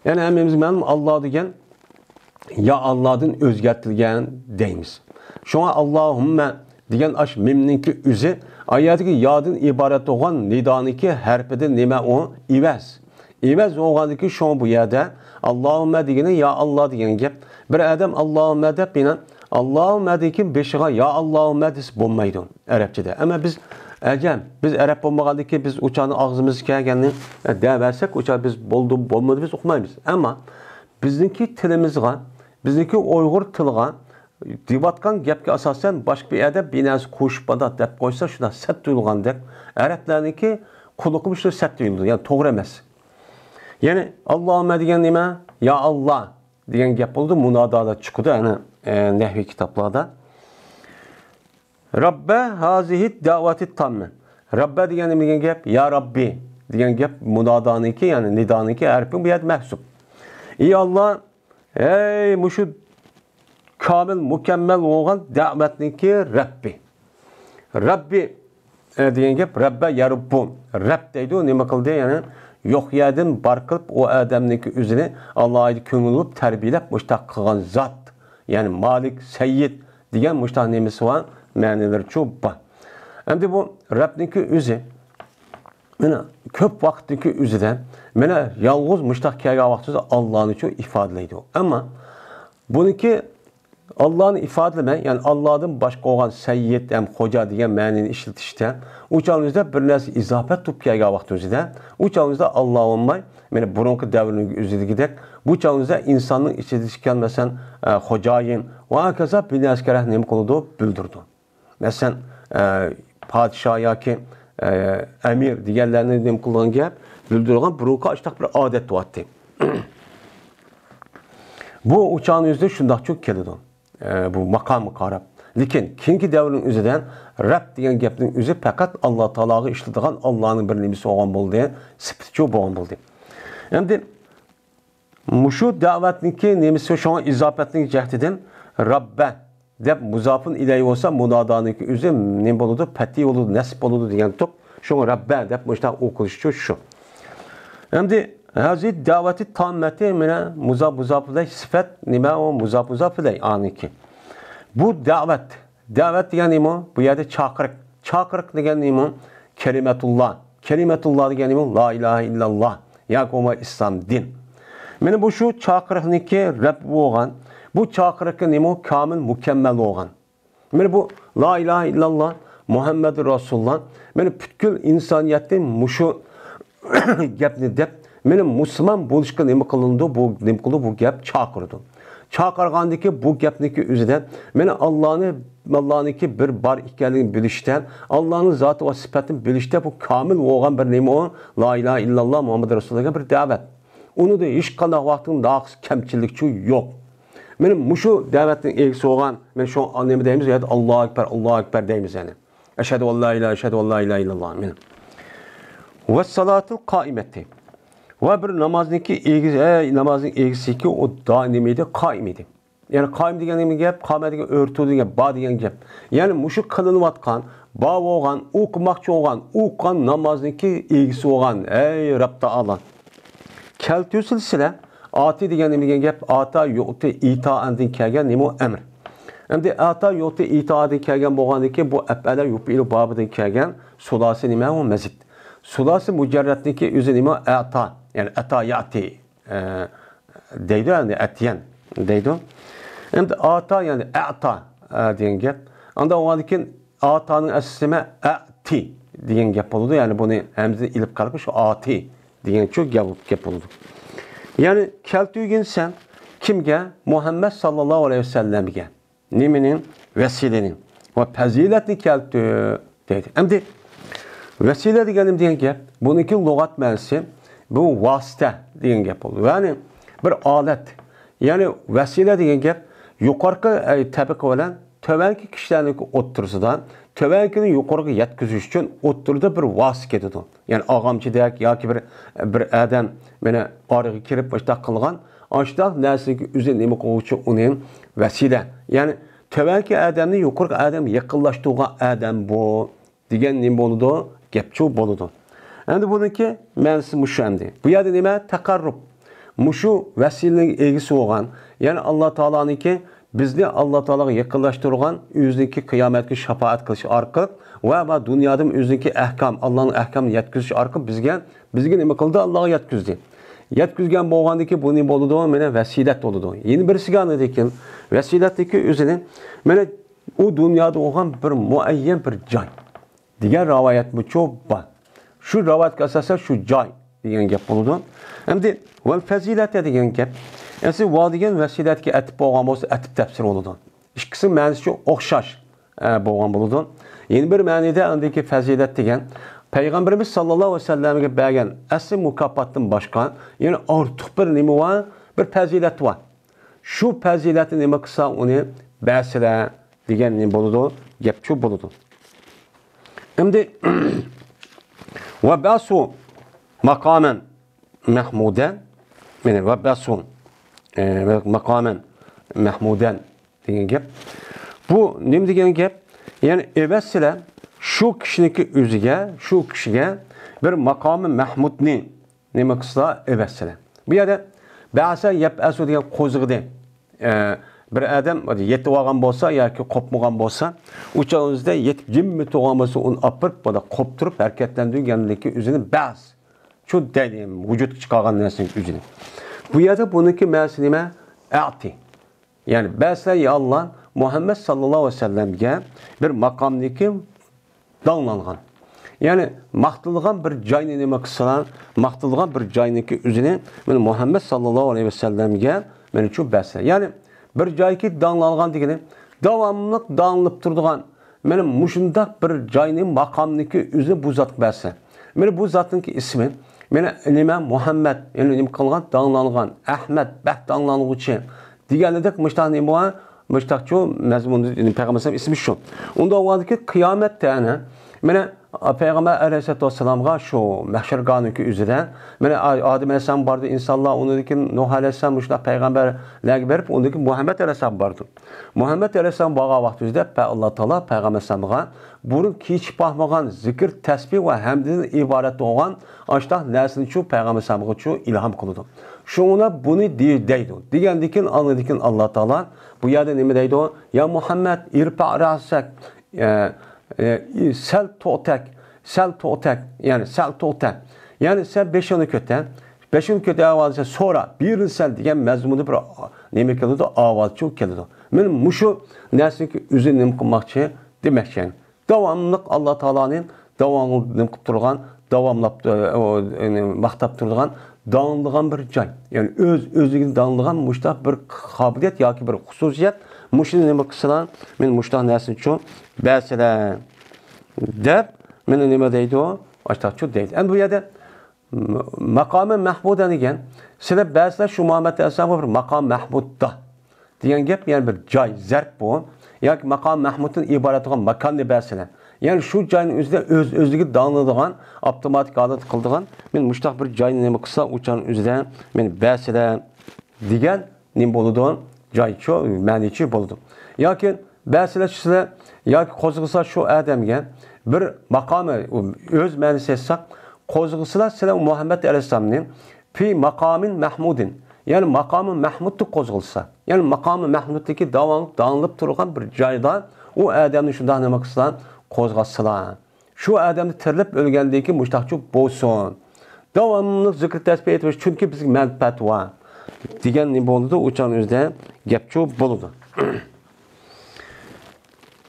يەنى ھەممىمىزگە مەلۇم، ئاللا دېگەن يا ئاللادىن ئۆزگەرتىلگەن دەيمىز. شۇڭا ئاللاھۇممە دېگەن ئاش مىمنىڭكى ئۆزى ئايەتتىكى يادىن ئىبارەت بولغان نىدانىڭكى ھەرپىدىن نېمە ئۇ؟ ئىۋەز. ئىۋەز بولغاندىكىن شۇڭا بۇ يەردە ئاللاھۇممە دېگىنى يا ئاللا دېگەن گەپ. بىر ئادەم ئاللاھۇممە دەپ يەنە ئاللاھۇممەدىن كېيىن بېشىغا يا ئاللاھۇممە دېسە بولمايدۇ ئەرەبچىدە. ئەمما بىز ئەجەم، بىز ئەرەب بولمىغاندىكىن بىز ئۇچانى ئاغزىمىزغا كەلگەننى دەۋەرسەك، ئۇچا بىز بولدى، بولمىدى، بىز ئۇقمايمىز. ئەمما بىزنىڭكى تىلىمىزغا، بىزنىڭكى ئۇيغۇر تىلىغا دېيىۋاتقان گەپكە ئاساسەن، باشقا بىر ئادەم بىر نەرسە قوشۇپ مۇنداق دەپ قويسا، شۇنداق سەت تۇيۇلغاندەك، ئەرەبلەرنىڭكى قۇلىقىمۇ شۇ سەت تۇيۇلىدۇ، يەنى توغرا ئەمەس. يەنى، ئاللاھۇممە دېگەن نېمە؟ يا ئاللا دېگەن گەپ بولىدۇ، مۇنادادا چىقىدۇ، يەنى، ئە، نەھۋىي كىتابلاردا. رەببە ھازىھىد دەۋاتىت تاممە. رەببە دېگەن نېمە دېگەن گەپ؟ يا رەببى دېگەن گەپ مۇنادانىڭكى، يەنى نىدانىڭكى ھەرپى بۇ يەردە مەھسۇپ. ئى ئاللا، ھەي، مۇشۇ كامىل، مۇكەممەل بولغان دەۋەتنىڭكى رەببى. رەببى، ئە، دېگەن گەپ، رەببە يەرۇببۇ. رەب دەيدۇ، نېمە قىلدى؟ يەنى يوق يەردىن بار قىلىپ، ئۇ ئادەمنىڭكى ئۆزىنى ئالاھىدە كۆڭۈل بولۇپ تەربىيەلەپ، مۇشتاق قىلغان زات. يەنى مالىك، سەييىد دېگەن مۇشتاق نېمىسى بار؟ مەنىلىرىچۇ بار. ئەمدى بۇ رەبنىڭكى ئۆزى، مانا، كۆپ ۋاقىتتىكى ئۆزىدە، مانا، يالغۇز مۇشتاق كەلگەن ۋاقتىدا ئاللانىچۇ ئىپادىلەيدۇ. ئەمما بۇنىڭكى ئاللانى ئىپادىلىمەي، يەنى ئاللادىن باشقا بولغان سەييىد ھەم خوجا دېگەن مەنىنى ئىشلىتىشتە، ئۇ چاغىمىزدا بىر نەرسە ئىزاپەت تۇرۇپ كەلگەن ۋاقتىمىزدا، ئۇ چاغىمىزدا ئاللا بولماي، مانا، بۇرۇنقى دەۋرنىڭ ئۆزىدىكىدەك، بۇ چاغىمىزدا ئىنساننىڭ ئىچىدىكى، مەسىلەن، ئە، خوجايىن ۋە ھاكازا بىر نەرسە كېرەك نېمە قىلىدۇ؟ بىلدۈرىدۇ. مەسىلەن، ئە، پادىشاھ ياكى، ئە، ئەمىر دېگەنلەرنى نېمە قىلىدىغان گەپ؟ بىلدۈرىدىغان بۇرۇنقى ئاشۇنداق بىر ئادەت بولاتتى. بۇ ئۇچانىڭ ئۆزىدە شۇنداقچۇ كېلىدۇ، ئە، بۇ ماقامغا قاراپ. لېكىن كېيىنكى دەۋرنىڭ ئۆزىدە رەب دېگەن گەپنىڭ ئۆزى پەقەت ئاللا تائالاغا ئىشلىتىدىغان، ئاللانىڭ بىر نېمىسى بولغان بولدى، سۈپىتىچۇ بولغان بولدى. ئەمدى مۇشۇ دەۋەتنىڭكى نېمىسى، شۇڭا ئىزاپەتنىڭ جەھىتىدىن رەببە دەپ مۇزاپۇن ئىلەيھى بولسا، مۇنادانىڭكى ئۆزى نېمە بولىدۇ؟ پەتھى بولىدۇ، نەسب بولىدۇ دېگەن تۇق. شۇڭا رەببە دەپ مۇشۇنداق ئوقۇلۇشىچۇ شۇ. ئەمدى ھازىر دەۋەتى تاممەتى مانا مۇزاپ، مۇزاپ ئىلەيھى سۈپەت نېمە ئۇ؟ مۇزاپ، مۇزاپ ئىلەيھى ئانىڭكى. بۇ دەۋەت، دەۋەت دېگەن نېمە؟ بۇ يەردە چاقىرىق. چاقىرىق دېگەن نېمە؟ كەلىمەتۇللا. كەلىمەتۇللا دېگەن نېمە؟ لا ئىلاھە ئىللاللا ياكى بولمىسا ئىسلام دىن. مانا بۇ شۇ چاقىرىقنىڭكى رەب بولغان، بۇ چاقىرىقى نېمە؟ كامىل، مۇكەممەل بولغان. مانا بۇ لا ئىلاھە ئىللاللا مۇھەممەدۇر رەسۇلۇللا، مانا پۈتكۈل ئىنسانىيەتنى مۇشۇ گەپنى دەپ، مانا مۇسۇلمان بولۇشقا نېمە قىلىنىدۇ؟ بۇ نېمە قىلىدۇ؟ بۇ گەپ چاقىرىدۇ. چاقىرغاندىكى بۇ گەپنىڭكى ئۆزىدە مانا ئاللانى، ئاللانىڭكى بىر بار ئىكەنلىكىنى بىلىشتە، ئاللانىڭ زاتى ۋە سۈپەتىنى بىلىشتە بۇ كامىل بولغان بىر نېمە ئۇ؟ لا ئىلاھە ئىللاللا مۇھەممەدۇر رەسۇلۇللا دېگەن بىر دەۋەت. ئۇنىڭدا ھېچقانداق ۋاقىتنىڭ ناقىس، كەمچىلىكچۇ يوق. مانا مۇشۇ دەۋەتنىڭ ئىگىسى بولغان، مانا شۇ نېمە دەيمىز، يا ئاللاھۇ ئەكبەر، ئاللاھۇ ئەكبەر دەيمىز يەنى. ئەشھەدۇ ئاللا ئىلاھە، ئەشھەدۇ ئاللا ئىلاھە ئىللاللا. مانا. ۋەسسالاتىل قائىمەتى. ۋە بىر نامازنىڭكى ئىگىسى، ئەي، نامازنىڭ ئىگىسىكى ئۇ دائىم ئىدى، قائىم ئىدى. يەنى قائىم دېگەن نېمە گەپ؟ قامە دېگەن ئۆرتە دېگەن، با دېگەن گەپ. يەنى مۇشۇ قىلىنىۋاتقان، با بولغان، ئوقۇماقچى بولغان، ئوقۇغان نامازنىڭكى ئىگىسى بولغان، ئەي رەب تائالا. كەلتۈرسىلە سىلە، ئاتى دېگەن نېمە دېگەن گەپ؟ ئاتا، يۇئتى، ئىتائەندىن كەلگەن نېمە ئۇ؟ ئەمر. ئەمدى ئاتا، يۇئتى، ئىتائەدىن كەلگەن بولغاندىن كېيىن بۇ ئەپئەلە يۇپئىلۇ بابىدىن كەلگەن سۇلاسى نېمە ئۇ؟ مەزىد. سۇلاسى مۇجەررەتنىڭكى ئۆزى نېمە؟ ئەتا، يەنى ئەتا يەئتى، ئە، دەيدۇ، يەنى ئەتىيەن دەيدۇ. ئەمدى ئاتا، يەنى ئەتا، ئە، دېگەن گەپ. ئاندا بولغاندىن كېيىن ئاتانىڭ ئەسلىسى نېمە؟ ئەتى دېگەن گەپ بولىدۇ. يەنى بۇنى ھەمزىنى ئېلىپ قالىپ شۇ ئاتى دېگەنچۇ گەپ، گەپ بولىدۇ. يەنى كەلتۈرگىن سەن كىمگە؟ مۇھەممەد ساللاللاھۇ ئەلەيھى ۋەسەللەمگە. نېمىنى؟ ۋەسىلىنى. ۋە پەزىلەتنى كەلتۈر دەيدۇ. ئەمدى ۋەسىلە دېگەن نېمە دېگەن گەپ؟ بۇنىڭكى لۇغەت مەنىسى بۇ ۋاسىتە دېگەن گەپ بولىدۇ. يەنى بىر ئالەت. يەنى ۋەسىلە دېگەن گەپ يۇقىرىقى، ئەي، تەبىقە بىلەن تۆۋەنكى كىشىلەرنىڭ ئوتتۇرىسىدا، تۆۋەنكىنى يۇقىرىغا يەتكۈزۈش ئۈچۈن ئوتتۇرىدا بىر ۋاسىتە كېتىدۇ. يەنى ئاغامچىدەك ياكى بىر، بىر ئادەم مانا ئارىغا كىرىپ مۇشۇنداق قىلغان، ئاشۇنداق نەرسىگە ئۆزى نېمە قىلغۇچە ئۇنى ۋەسىلە. يەنى تۆۋەنكى ئادەمنى يۇقىرىقى ئادەمگە يېقىنلاشتۇرغان ئادەم بۇ. دېگەن نېمە بولىدۇ؟ گەپچۇ بولىدۇ. ئەمدى بۇنىڭكى مەنىسى مۇشۇ ئەمدى. بۇ يەردە نېمە؟ تەقەررۇب. مۇشۇ ۋەسىلىنىڭ ئىگىسى بولغان، يەنى ئاللا تائالانىڭكى بىزنى ئاللا تائالاغا يېقىنلاشتۇرغان، ئۆزىنىڭكى قىيامەتكە شاپائەت قىلىش ئارقىلىق ۋە، ۋە دۇنيادىمۇ ئۆزىنىڭكى ئەھكام، ئاللانىڭ ئەھكامىنى يەتكۈزۈش ئارقىلىق بىزگە، بىزگە نېمە قىلدى؟ ئاللاغا يەتكۈزدى. يەتكۈزگەن بولغاندىكى بۇ نېمە بولىدۇ؟ مانا ۋەسىلەت بولىدۇ. يەنە بىرسىگە ئاندىن كېيىن ۋەسىلەتتىكى ئۆزىنى، مانا ئۇ دۇنيادا بولغان بىر مۇئەييەن بىر جاي. دېگەن رىۋايەتمۇچۇ بار. شۇ رىۋايەتكە ئاساسەن شۇ جاي دېگەن گەپ بولىدۇ. ئەمدى ۋەل پەزىلەتە دېگەن گەپ. ئەسلى ۋا دېگەن ۋەسىلەتكە ئەتىپ بولغان بولسا، ئەتىپ تەپسىرى بولىدۇ. ئىككىسىنىڭ مەنىسى شۇ ئوخشاش، ئە، بولغان بولىدۇ. يەنە بىر مەنىدە ئاندىكى پەزىلەت دېگەن پەيغەمبىرىمىز ساللاللاھۇ ئەلەيھى ۋەسەللەمگە بەرگەن ئەسلى مۇكاپاتتىن باشقا يەنە ئارتۇق بىر نېمە بار؟ بىر پەزىلەت بار. شۇ پەزىلەتنى نېمە قىلسا، ئۇنى بەرسىلە دېگەن نېمە بولىدۇ؟ گەپچۇ بولىدۇ. ئەمدى ۋەبئەسۇ ماقامەن مەھمۇدەن، يەنى ۋەبئەسۇ، ئە، ماقامەن مەھمۇدەن دېگەن گەپ. بۇ نېمە دېگەن گەپ؟ يەنى ئەۋەتسىلە شۇ كىشىنىڭكى ئۆزىگە، شۇ كىشىگە بىر ماقامى مەھمۇدنى نېمە قىلسا ئەۋەتسىلە. بۇ يەردە بەسە يەبئەسۇ دېگەن قوزغىدى. ئە، بىر ئادەم يېتىۋالغان بولسا ياكى قوپمىغان بولسا، ئۇ چاغدا يېتىپ جىممىدە تۇرغان بولسا، ئۇنى ئاپىرىپ، بۇنى قوپتۇرۇپ، ھەرىكەتلەندۈرگەنلىكى ئۆزىنى بەس. شۇ دەيدۇ، ۋۇجۇدقا چىقارغان نەرسىنىڭ ئۆزىنى. بۇ يەردە بۇنىڭكى مەنىسى نېمە؟ ئەتى. يەنى بەسە يا ئاللا مۇھەممەد ساللاللاھۇ ئەلەيھى ۋەسەللەمگە بىر ماقامنىڭكى داڭلانغان. يەنى ماختىلىدىغان بىر جاينى نېمە قىلسىلا، ماختىلىدىغان بىر جاينىڭكى ئۆزىنى مانا مۇھەممەد ساللاللاھۇ ئەلەيھى ۋەسەللەمگە مانا شۇ بەرسە. يەنى بىر جايكى داڭلانغان دېگىنى داۋاملىق داڭلىنىپ تۇرىدىغان، مانا مۇشۇنداق بىر جاينى، ماقامنىڭكى ئۆزىنى بۇ زاتقا بەرسە. مانا بۇ زاتنىڭكى ئىسمى مانا نېمە؟ مۇھەممەد، يەنى نېمە قىلغان؟ داڭلانغان. ئەھمەد، بەك داڭلانغۇچى. دېگەنىدەك، مۇشتاق نېمە بار؟ مۇشتاقچۇ مەزمۇن، پەيغەمبەر ئەلەيھىسسالام ئىسمى شۇ. ئۇنداق بولغاندىكىن، قىيامەتتە ئەنە، مانا، پەيغەمبەر ئەلەيھىسسالاتۇ ۋەسسالامغا شۇ مەھشەرگاھنىڭكى ئۆزىدە، مانا، ئادەم ئەلەيھىسسالام بارىدۇ، ئىنسانلار، ئۇنىڭدىن كېيىن نۇھ ئەلەيھىسسالام، مۇشۇنداق پەيغەمبەرلەرگە بېرىپ، ئۇنىڭدىن كېيىن مۇھەممەد ئەلەيھىسسالام بارىدۇ. مۇھەممەد ئەلەيھىسسالام بارغان ۋاقتىمىزدا، پە-، ئاللا تائالا پەيغەمبەر ئەلەيھىسسالامغا بۇرۇن كېچىپ باقمىغان زىكىر، تەسبىھ ۋە ھەمدىدىن ئىبارەت بولغان ئاشتاق نەرسىنىچۇ پەيغەمبەر ئەلەيھىسسالامغىچۇ ئىلھام قىلىدۇ. شۇڭا بۇنى دېي-، دەيدۇ. دېگەندىن كېيىن، ئاندىن كېيىن ئاللا تائالا بۇ يەردە نېمە دەيدۇ؟ يا مۇھەممەد، ئىرپە رەسەك، ئە، ئە، سەل توختەك، سەل توختەك، يەنى سەل توختە. يەنى سەن بېشىڭنى كۆتەر. بېشىڭنى كۆتەر ئاۋازى سورا، بىرىنى سەل دېگەن مەزمۇندا بىر نېمە كېلىدۇ؟ ئاۋازچۇ كېلىدۇ. مانا مۇشۇ نەرسىنىڭكى ئۆزى نېمە قىلماقچى؟ دېمەكچى. داۋاملىق ئاللا تائالانى داۋاملىق نېمە قىلىپ تۇرغان، داۋاملاپ، ئە، ئۇ، يەنى ماختاپ تۇرىدىغان، داڭلىغان بىر جاي. يەنى ئۆز-ئۆزلۈكىدىن داڭلىغان مۇشتاق بىر قابىلىيەت ياكى بىر خۇسۇسىيەت. مۇشۇنى نېمە قىلسىلا، مانا مۇشتاق نەرسىنىچۇ بەرسىلە، دەپ، مانا نېمە دەيدۇ؟ ئاشتاقچۇ دەيدۇ. ئەمدى بۇ يەردە م-، ماقامى مەھمۇدە دېگەن، سىلەر بەرسىلەر شۇ مۇھەممەد ئەلەيھىسسالامغا بىر ماقام مەھمۇددا دېگەن گەپ، يەنى بىر جاي، زەرپ بۇ. ياكى ماقام مەھمۇدتىن ئىبارەت بولغان ماكاننى بەرسىلەر. يەنى شۇ جاينىڭ ئۆزىدە ئۆز-ئۆزلۈكى داڭلىدىغان، ئاپتوماتىك ھالەتتە قىلىدىغان، مانا مۇشتاق بىر جاينى نېمە قىلسا، ئۇ جاينىڭ ئۆزىدە مانا بەرسىلەر دېگەن نېمە بولىدۇ؟ جايچۇ، مەنىچى بولىدۇ. ياكى بەرسىلە سىلەر، ياكى قوزغىسا شۇ ئادەمگە بىر ماقامى، ئۆز مەنىسى ئېيتساق، قوزغىسىلا سىلەر مۇھەممەد ئەلەيھىسسالامنى پى ماقامىن مەھمۇدىن، يەنى ماقامى مەھمۇدتا قوزغىلسا، يەنى ماقامى مەھمۇدتىكى داۋاملىق داڭلىنىپ تۇرغان بىر جايدا ئۇ ئادەمنى شۇنداق نېمە قىلسىلا، قوزغاتسىلا. شۇ ئادەمنى تىرىلىپ ئۆلگەندىن كېيىن مۇشتاقچۇ بولسۇن. داۋاملىق زىكىر تەسبىھ ئېيتىۋېرىش، چۈنكى بىزگە مەنپەئەت بار. دېگەن نېمە بولىدۇ؟ ئۇ چاغنىڭ ئۆزىدە گەپچۇ بولىدۇ.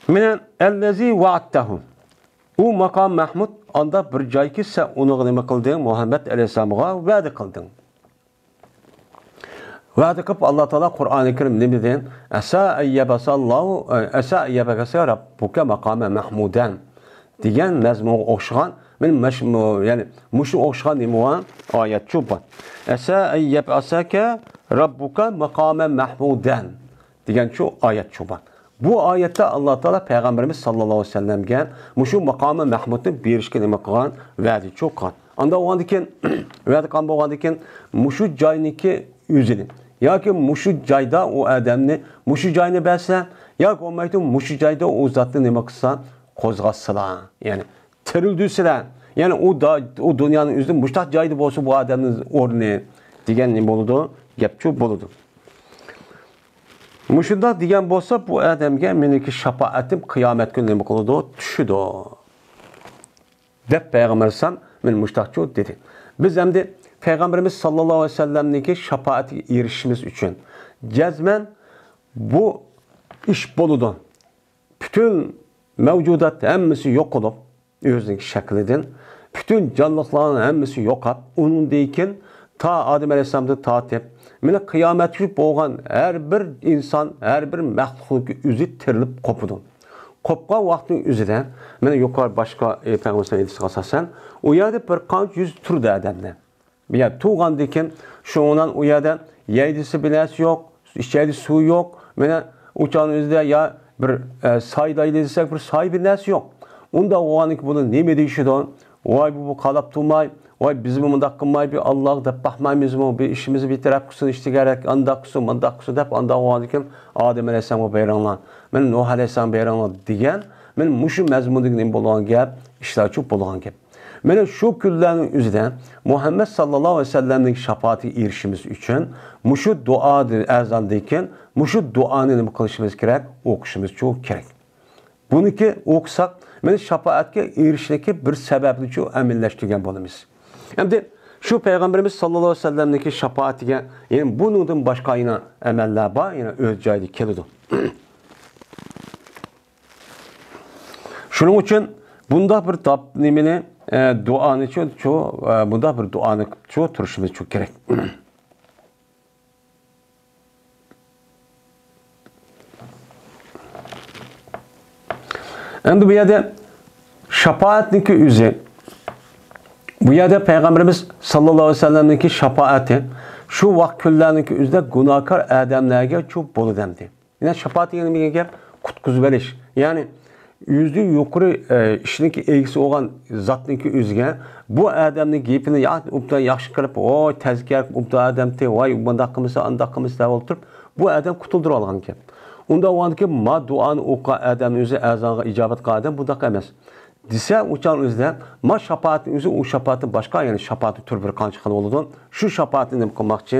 مىنەن ئەللەزى ۋەئەدتەھۇ. ئۇ ماقام مەھمۇد ئاندا بىر جايكى، سەن ئۇنىڭغا نېمە قىلدىڭ؟ مۇھەممەد ئەلەيھىسسالامغا ۋەدە قىلدىڭ. ۋەدە قىلىپ، ئاللا تائالا قۇرئانى كەرىم نېمە دېدى؟ ئەسا ئەن يەبئەسەللاھۇ، ئەسا ئەن يەبئەسەكە رەببۇكە ماقامەن مەھمۇدەن دېگەن مەزمۇنغا ئوخشىغان، مەن مەش-، مۇ-، يەنى مۇشۇ ئوخشىغان نېمە بار؟ ئايەتچۇ بار. ئەسا ئەن يەبئەسەكە رەببۇكە ماقامەن مەھمۇدەن دېگەن شۇ ئايەت شۇ بار. بۇ ئايەتتە ئاللا تائالا پەيغەمبىرىمىز ساللاللاھۇ ئەلەيھى ۋەسەللەمگە مۇشۇ ماقامى مەھمۇدنى بېرىشكە نېمە قىلغان؟ ۋەدە چوققان. ئاندا بولغاندىكىن، ۋەدە قىلغان بولغاندىكىن، مۇشۇ جاينىڭكى ئۆزىنى ياكى مۇشۇ جايدا ئۇ ئادەمنى، مۇشۇ جاينى بەرسە، ياكى بولمايدۇ، مۇشۇ جايدا ئۇ زاتنى نېمە قىلسا، قوزغاتسىلا. يەنى تىرىلدۈرسىلە. يەنى ئۇ دا-، ئۇ دۇنيانىڭ ئۆزىدە مۇشتاق جايدا بولسا بۇ ئادەمنىڭ ئورنى دېگەن نېمە بولىدۇ؟ گەپچۇ بولىدۇ. مۇشۇنداق دېگەن بولسا، بۇ ئادەمگە مېنىڭكى شاپائەتىم قىيامەت كۈنى نېمە قىلىدۇ؟ چۈشىدۇ. دەپ پەيغەمبەر ئەلەيھىسسالام مانا مۇشتاقچۇ دېدى. بىز ئەمدى پەيغەمبىرىمىز ساللاللاھۇ ئەلەيھى ۋەسەللەمنىڭكى شاپائەتىگە ئېرىشىشىمىز ئۈچۈن جەزمەن بۇ ئىش بولىدۇ. پۈتۈن مەۋجۇدات ھەممىسى يوقىلىپ، ئۆزىنىڭ شەكلىدىن، پۈتۈن جانلىقلارنىڭ ھەممىسى يوقاپ، ئۇنىڭدىن كېيىن تا ئادەم ئەلەيھىسسالامدىن تارتىپ، مانا قىيامەتكىچە بولغان ھەر بىر ئىنسان، ھەر بىر مەخلۇقنىڭكى ئۆزى تىرىلىپ قوپىدۇ. قوپقان ۋاقىتنىڭ ئۆزىدە، مانا يۇقىرى باشقا، ئى، پەيغەمبەر ھەدىسىگە ئاساسەن، ئۇ يەردە بىر قانچە يۈز تۈردە ئادەملەر. يا تۇغاندىن كېيىن شۇنىڭ ئۇ يەردە يەيدىسى بىر نەرسە يوق، ئىچەيدىسى سۇ يوق. مانا ئۇ چاغنىڭ ئۆزىدە يا بىر، ئە، سايىدايلى دېسەك، بىر سايە بىر نەرسە يوق. ئۇنداق بولغاندىن كېيىن بۇنى نېمە دېيىشىدۇ؟ ۋاي، بۇ، بۇ قالاپ تۇرماي، ۋاي، بىزمۇ مۇنداق قىلماي، بىر ئاللاغا دەپ باقمايمىزمۇ؟ بىر ئىشىمىزنى بىر تەرەپ قىلسۇن، ئىشتىگەرەك، ئانداق قىلسۇن، مۇنداق قىلسۇن دەپ، ئانداق بولغاندىن كېيىن ئادەم ئەلەيھىسسالامغا بېرىڭلار، مانا نۇھ ئەلەيھىسسالامغا بېرىڭلار دېگەن، مانا مۇشۇ مەزمۇندىكى نېمە بولغان گەپ؟ ئىشلارچۇ بولغان گەپ. مانا شۇ كۈنلەرنىڭ ئۆزىدە مۇھەممەد ساللاللاھۇ ئەلەيھى ۋەسەللەمنىڭ شاپائىتىگە ئېرىشىشىمىز ئۈچۈن مۇشۇ دۇئا، ئەزاندىن كېيىن مۇشۇ دۇئانى نېمە قىلىشىمىز كېرەك؟ ئوقۇشىمىزچۇ كېرەك. بۇنىكى ئوقۇساق، مانا شاپائەتكە ئېرىشىشنىڭكى بىر سەۋەبنىچۇ ئەمەللەشتۈرگەن بولىمىز. ئەمدى شۇ پەيغەمبىرىمىز ساللاللاھۇ ئەلەيھى ۋەسەللەمنىڭكى شاپائىتىگە، يەنى بۇنىڭدىن باشقا يەنە ئەمەللەر بار، يەنە ئۆز جايىدا كېلىدۇ. شۇنىڭ ئۈچۈن بۇنداق بىر تاپ-، نېمىنى، ئە، دۇئانى چۇ-، چۇ-، ئە، بۇنداق بىر دۇئانى چۇ تۇرۇشىمىز چۇ كېرەك. ئەمدى بۇ يەردە شاپائەتنىڭكى ئۆزى، بۇ يەردە پەيغەمبىرىمىز ساللاللاھۇ ئەلەيھى ۋەسەللەمنىڭكى شاپائەتى، شۇ ۋاقىت كۈنلەرنىڭكى ئۆزىدە گۇناھكار ئادەملەرگە چۇ بولىدۇ ئەمدى. يەنە شاپائەت دېگەن نېمە گەپ؟ قۇتقۇزۇۋېلىش. يەنى ئۆزى يۇقىرى، ئە، ئىشنىڭكى ئىگىسى بولغان زاتنىڭكى ئۆزىگە بۇ ئادەمنىڭ گېپىنى يا-، ئوبدان ياخشى قىلىپ، ۋاي، تەزكىيە قىلىپ، ئوبدان ئادەمتى، ۋاي، مۇنداق قىلمىسا، ئانداق قىلمىسا دەپ ئولتۇرۇپ، بۇ ئادەم قۇتۇلدۇرۇۋالغان گەپ. ئۇنداق بولغاندىكىن ما دۇئانى ئوقۇغان ئادەمنىڭ ئۆزى ئەزانغا ئىجابەت قىلغان ئادەم بۇنداق ئەمەس. دېسە، ئۇ چاغنىڭ ئۆزىدە ما شاپائەتنىڭ ئۆزى، ئۇ شاپائەتتىن باشقا، يەنى شاپائەتنىڭ تۈرى بىر قانچە خىل بولىدۇ. شۇ شاپائەتنى نېمە قىلماقچى؟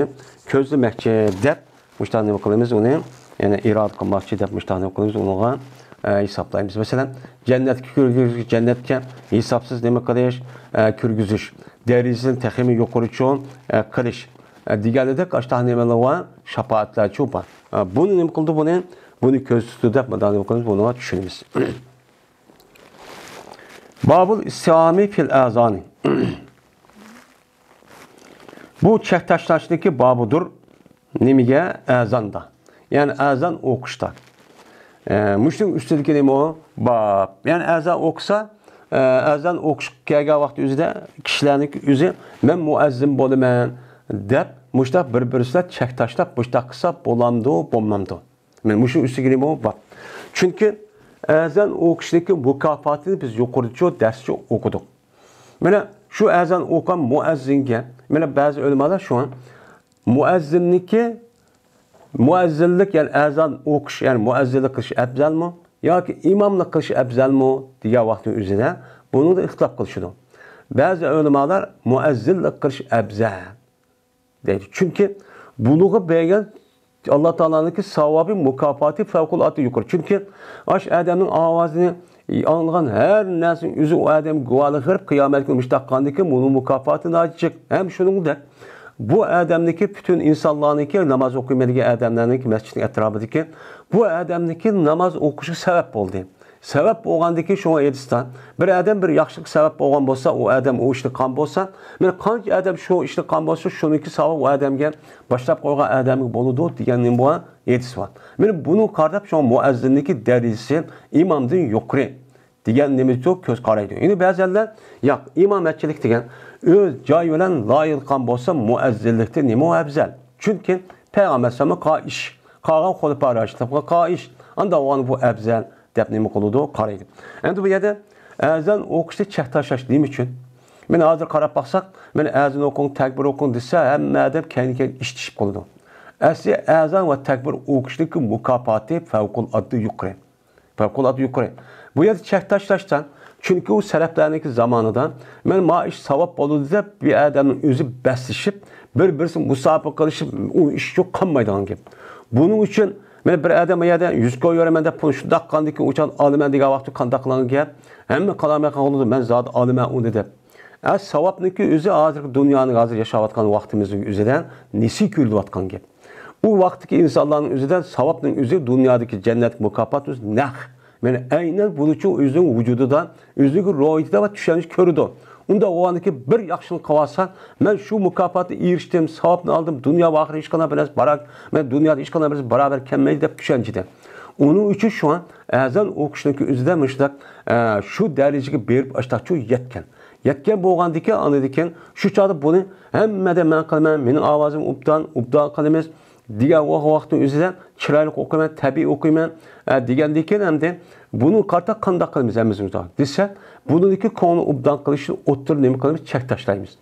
كۆزلىمەكچى دەپ مۇشۇنداق نېمە قىلىمىز ئۇنى؟ يەنى ئىرادە قىلماقچى دەپ مۇشۇنداق نېمە قىلىمىز ئۇنىڭغا، ئە، ھېسابلايمىز. مەسىلەن، جەننەتكە كىرگۈزگۈچى جەننەتكە ھېسابسىز نېمە قىلىش، ئە، كىرگۈزۈش، دەرىجىسىنى تېخىمۇ يۇقىرىچۇ، ئە، قىلىش، ئە، دېگەنىدەك ئاشتاق نېمىلەر بار، شاپائەتلەرچۇ بار. ئە، بۇنى نېمە قىلىدۇ بۇنى؟ بۇنى كۆزىتىدۇ دەپ مۇنداق نېمە قىلىمىز بۇنىڭغا چۈشىنىمىز. بابۇل ئىستىھامى فىل ئەزانى. بۇ چەك تاشلاشنىڭكى بابىدۇر. نېمىگە؟ ئەزاندا. يەنى ئەزان ئوقۇشتا. ئە، مۇشۇنىڭ ئۈستىدىكى نېمە ئۇ؟ باب. يەنى ئەزان ئوقۇسا، ئە، ئەزان ئوقۇش كەلگەن ۋاقىت ئۆزىدە كىشىلەرنىڭكى ئۆزى، مەن مۇئەززىن بولىمەن دەپ، مۇشۇنداق بىر-بىرسىلەر چەك تاشلاپ، مۇشۇنداق قىلسا بولامدۇ، بولمامدۇ؟ مەن مۇشۇ ئۈستىگە نېمە بار؟ چۈنكى ئەزان ئوقۇشنىڭكى مۇكاپاتىنى بىز يۇقىرىدىچۇ دەرسچۇ ئوقۇدۇق. مانا شۇ ئەزان ئوقۇغان مۇئەززىنگە، مانا بەزى ئۆلىمالار شۇ مۇئەززىننىڭكى، مۇئەززىنلىك، يەنى ئەزان ئوقۇش، يەنى مۇئەززىنلىك قىلىش ئەپزەلمۇ ياكى ئىماملىق قىلىش ئەپزەلمۇ دېگەن ۋاقىتنىڭ ئۆزىدە بۇنىڭدا ئىختىلاپ قىلىشىدۇ. بەزى ئۆلىمالار مۇئەززىنلىك قىلىش ئەپزەل دەيدۇ. چۈنكى بۇنىڭغا بەرگەن ئاللا تائالانىڭكى ساۋابى، مۇكاپاتى پەۋقۇلئاددە يۇقىرى. چۈنكى ئاش ئادەمنىڭ ئاۋازىنى ئاڭلىغان ھەر نەرسىنىڭ ئۆزى ئۇ ئادەمگە گۇۋاھلىق بېرىپ، قىيامەت كۈنى مۇشۇنداق قىلغاندىكىن بۇنىڭ مۇكاپاتى ناھايىتى جىق. ھەم شۇنىڭدەك بۇ ئادەمنىڭكى پۈتۈن ئىنسانلارنىڭكى ناماز ئوقۇيمەن دېگەن ئادەملەرنىڭكى مەسچىتنىڭ ئەتراپىدىكى بۇ ئادەمنىڭكى ناماز ئوقۇشىغا سەۋەب بولدى. سەۋەب بولغاندىكىن شۇڭا ھەدىستە بىر ئادەم بىر ياخشىلىققا سەۋەب بولغان بولسا، ئۇ ئادەم ئۇ ئىشنى قىلغان بولسا، مانا قانچە ئادەم شۇ ئىشنى قىلغان بولسا، شۇنىڭكى ساۋابى ئۇ ئادەمگە، باشلاپ قويغان ئادەمگە بولىدۇ دېگەن نېمە بار؟ ھەدىس بار. مانا بۇنىڭغا قاراپ شۇڭا مۇئەززىننىڭكى دەرىجىسى ئىمامدىن يۇقىرى دېگەن نېمىچۇ كۆز قارايدۇ. يەنە بەزىلەر ياق، ئىمامەتچىلىك دېگەن ئۆز جايى بىلەن لايىقلىق قىلغان بولسا، مۇئەززىنلىكتىن نېمە ئەۋزەل؟ چۈنكى پەيغەمبەر ئەلەيھىسسالامغا قايىش، قالغان خۇلەپا راشىدىنغا قايىش، ئانداق بولغاندا بۇ ئەۋزەل دەپ نېمە قىلىدۇ؟ قارايدۇ. ئەمدى بۇ يەردە ئەزان ئوقۇشتا چەك تاشلاش نېمە ئۈچۈن؟ مانا ھازىر قاراپ باقساق، مانا ئەزان ئوقۇڭ، تەكبىر ئوقۇڭ دېسە، ھەممە ئادەم كەينى-كەينى ئىشتىشىپ قالىدۇ. ئەسلى ئەزان ۋە تەكبىر ئوقۇشنىڭكى مۇكاپاتى پەۋقۇلئاددە يۇقىرى. پەۋقۇلئاددە يۇقىرى. بۇ يەردە چەك تاشلاشتا، چۈنكى ئۇ سەلەفلەرنىڭكى زامانىدا، مانا ما ئىش ساۋاب بولىدۇ دەپ، بىر ئادەمنىڭ ئۆزى بەسلىشىپ، بىر-بىرسى مۇسابىقە قىلىشىپ، ئۇ ئىش يوق قالمايدىغان گەپ. بۇنىڭ ئۈچۈن مانا بىر ئادەم ئۇ يەردە يۈز كوي بېرىمەن دەپ پۇل شۇنداق قىلغاندىن كېيىن ئۇ چاغ ئالىمەن دېگەن ۋاقىتتا قانداق قىلغان گەپ؟ ھەممە قىلالماي قالغان بولىدۇ، مەن زادى ئالىمەن ئۇنى دەپ. ئە، ساۋابنىڭكى ئۆزى ھازىرقى دۇنيانىڭ ھازىر ياشاۋاتقان ۋاقتىمىزنىڭ ئۆزىدە نېسى كۆرۈلۈۋاتقان گەپ. ئۇ ۋاقىتتىكى ئىنسانلارنىڭ ئۆزىدە ساۋابنىڭ ئۆزى دۇنيادىكى جەننەتتىكى مۇكاپات ئۆزى نەق. مانا ئەينەن بۇنىچۇ ئۆزىنىڭ ۋۇجۇدىدا، ئۆزىنىڭ روھىيىتىدە ۋە چۈشەنچە كۆرىدۇ. ئۇنداق بولغاندىكىن بىر ياخشىلىق قىلىۋالسا، مەن شۇ مۇكاپاتنى ئېرىشتىم، ساۋابنى ئالدىم، دۇنيا ۋە ئاخىرەت ھېچقانداق بىر نەرسە بارا-، مەن دۇنيادا ھېچقانداق بىر نەرسە باراۋەر كەلمەيدۇ دەپ چۈشەنچىدە. ئۇنىڭ ئۈچۈن شۇڭا ئەزان ئوقۇشنىڭكى ئۆزىدە مۇشۇنداق، ئە، شۇ دەرىجىگە بېرىپ ئاشتاقچۇ يەتكەن. يەتكەن بولغاندىكىن، ئاندىن شۇ چاغدا بۇنى ھەممىدە مەن قىلىمەن، مېنىڭ ئاۋازىم ئوبدان، ئوبدان قىلىمىز دېگەن ۋاق-، ۋاقىتنىڭ ئۆزىدە چىرايلىق ئوقۇيمەن، تەبىئىي ئوقۇيمەن، ئە، دېگەندىكىن ئەمدى بۇنى قارىتا قانداق قىلىمىز ھەممىمىز دېسە، بۇنىڭكى كۆڭلى ئوبدان قىلىشنى ئوتتۇرا نېمە قىلىمىز؟ چەك تاشلايمىز.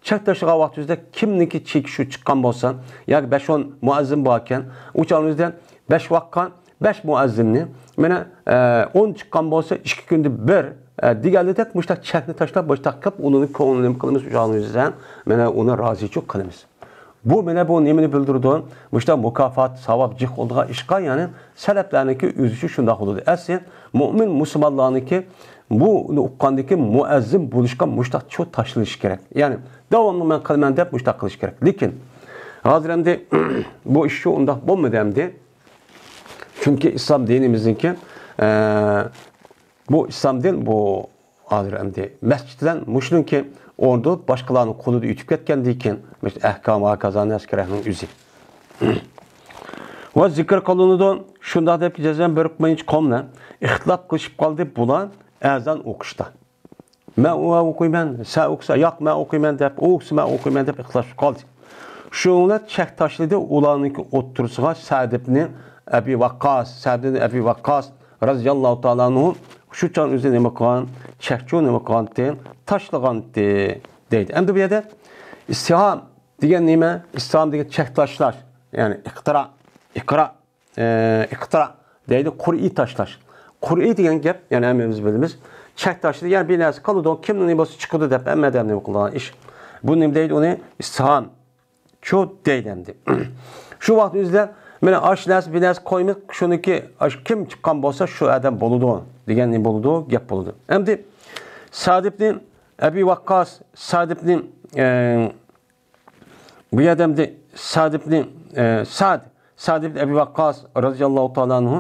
چەك تاشلىغان ۋاقتىمىزدا كىمنىڭكى چېكى شۇ چىققان بولسا، ياكى بەش ئون مۇئەززىن باركەن، ئۇ چاغىمىزدا بەش ۋاققان بەش مۇئەززىننى، مانا، ئە، ئون چىققان بولسا، ئىككى كۈندە بىر، ئە، دېگەنلىدەك مۇشۇنداق چەكنى تاشلاپ، مۇشۇنداق قىلىپ، ئۇنىڭ كۆڭلىنى نېمە قىلىمىز، ئۇ چاغنىڭ ئۆزىدە، مانا، ئۇنى رازىچۇ قىلىمىز. بۇ، مانا، بۇ نېمىنى بىلدۈرىدۇ؟ مۇشۇنداق مۇكاپات، ساۋاب جىق بولىدىغان ئىشقا، يەنى سەلەپلەرنىڭكى ئۆزىچۇ شۇنداق بولىدۇ. ئەسلى مۇئمىن مۇسۇلمانلارنىڭكى بۇنى ئۇققاندىكى مۇئەززىن بولۇشقا مۇشۇنداق چوڭ تاشلىنىشى كېرەك. يەنى داۋاملىق مەن قىلىمەن دەپ مۇشۇنداق قىلىش كېرەك. لېكىن ھازىر ئەمدى بۇ ئىش شۇ ئۇنداق بولمىدى ئەمدى. چۈنكى ئىسلام دىنىمىزنىڭكى، ئە، بۇ ئىسلام دىن بۇ ھازىر ئەمدى مەسچىت بىلەن مۇشۇنىڭكى ئورنىدا باشقىلارنىڭ قولىدا ئۆتۈپ كەتكەندىن كېيىن، مۇشۇ ئەھكام ۋە ھاكازا نەرسە كېرەكنىڭ ئۆزى. ۋە زىكىر قىلىنىدۇ. شۇنداق دەپ جەزمەن بىر قانچە قوملار ئىختىلاپ قىلىشىپ قالدى بۇلار ئەزان ئوقۇشتا. مەن ئۇ ئوقۇيمەن، سەن ئوقۇسا، ياق، مەن ئوقۇيمەن دەپ، ئۇ ئوقۇسا، مەن ئوقۇيمەن دەپ ئىختىلاپلىشىپ قالدى. شۇنىڭ بىلەن چەك تاشلىدى ئۇلارنىڭكى ئوتتۇرىسىغا سەئد ئىبنى ئەبى ۋەققاس، سەئد ئىبنى ئەبى ۋەققاس رەزىياللاھۇ تائالا ئەنھۇ شۇ چاغ ئۆزى نېمە قىلغان، چەكچۇ نېمە قىلغانتى، تاشلىغانتى دەيدۇ. ئەمدى بۇ يەردە ئىستىھام دېگەن نېمە؟ ئىستىھام دېگەن چەك تاشلاش، يەنى ئىقتىرا، ئىقرا، ئى، ئىقتىرا دەيدۇ، قۇرئى تاشلاش. قۇرئى دېگەن گەپ، يەنى ھەممىمىز بىلىمىز، چەك تاشلىدى، يەنى بىر نەرسە قىلىدۇ، كىمنىڭ نېمە بولسا چىقىدۇ دەپ ھەممە ئادەم نېمە قىلىدىغان ئىش. بۇ نېمە دەيدۇ ئۇنى؟ ئىستىھام. شۇ دەيدۇ ئەمدى. شۇ ۋاقىت ئۆزىدە، مانا ئاشۇ نەرسە، بىر نەرسە قويىمىز، شۇنىڭكى، ئاشۇ كىم چىققان بولسا شۇ ئادەم بولىدۇ دېگەن نېمە بولىدۇ؟ گەپ بولىدۇ. ئەمدى سەئد ئىبنى ئەبى ۋەققاس، سەئد ئىبنى، ئى، بۇ يەردە ئەمدى سەئد ئىبنى، ئى، سەئد، سەئد ئىبنى ئەبى ۋەققاس رەزىياللاھۇ تائالا ئەنھۇ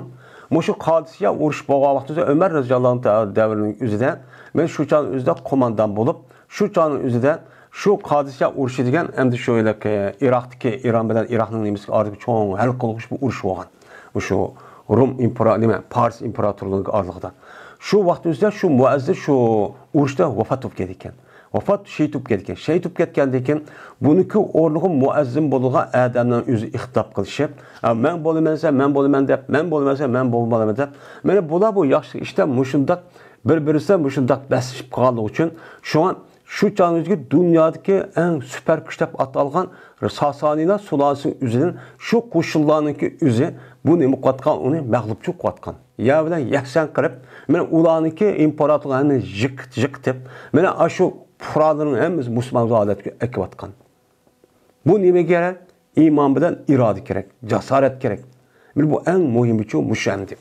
مۇشۇ قادىسىيە ئۇرۇش بولغان ۋاقتىدا ئۆمەر رەزىياللاھۇ تائالا دەۋرىنىڭ ئۆزىدە، مەن شۇ چاغنىڭ ئۆزىدە قوماندان بولۇپ، شۇ چاغنىڭ ئۆزىدە شۇ قادىسىيە ئۇرۇشى دېگەن ئەمدى شۇ ھېلىقى ئىراقتىكى، ئىران بىلەن ئىراقنىڭ نېمىسى ئارىسىدىكى چوڭ ھەل قىلغۇچ بىر ئۇرۇش بولغان. مۇشۇ رۇم ئىمپېرا-، نېمە، پارس ئىمپېراتورلۇقى ئارىلىقىدا. شۇ ۋاقىت ئۆزىدە شۇ مۇئەززىز شۇ ئۇرۇشتا ۋاپات بولۇپ كەتكەن. ۋاپات، شېھىت بولۇپ كەتكەن. شېھىت بولۇپ كەتكەندىن كېيىن، بۇنىڭكى ئورنىغا مۇئەززىن بولىدىغان ئادەمنىڭ ئۆزى ئىختىلاپ قىلىشىپ، «ئا، مەن بولىمەن دېسە، مەن بولىمەن» دەپ، «مەن بولىمەن دېسە، مەن بولمايمەن» دەپ. مانا بۇلار بۇ ياخشى ئىشتا مۇشۇنداق بىر-بىرسى مۇشۇنداق بەسلىشىپ قالغانلىقى ئۈچۈن، شۇڭا شۇ چاغدىكى دۇنيادىكى ئەڭ سۈپەر كۈچ دەپ ئاتالغان ساسانىيلار سۇلالىسىنىڭ ئۆزىدىن شۇ قوشۇنلارنىڭكى ئۆزى بۇ نېمە قىلىۋاتقان، ئۇنى مەغلۇپچى قىلىۋاتقان. يەر بىلەن يەكسان قىلىپ، مانا ئۇلارنىڭكى ئىمپېراتورلۇقىنى ھەممىنى يىق-، يىقىتىپ، مانا ئاشۇ پۇقرالارنىڭ ھەممىسى مۇسۇلمان ھالەتكە ئەكىۋاتقان. بۇ نېمە كېرەك؟ ئىمان بىلەن ئىرادە كېرەك، جاسارەت كېرەك. مانا بۇ ئەڭ مۇھىمى شۇ، مۇشۇ ئەمدى.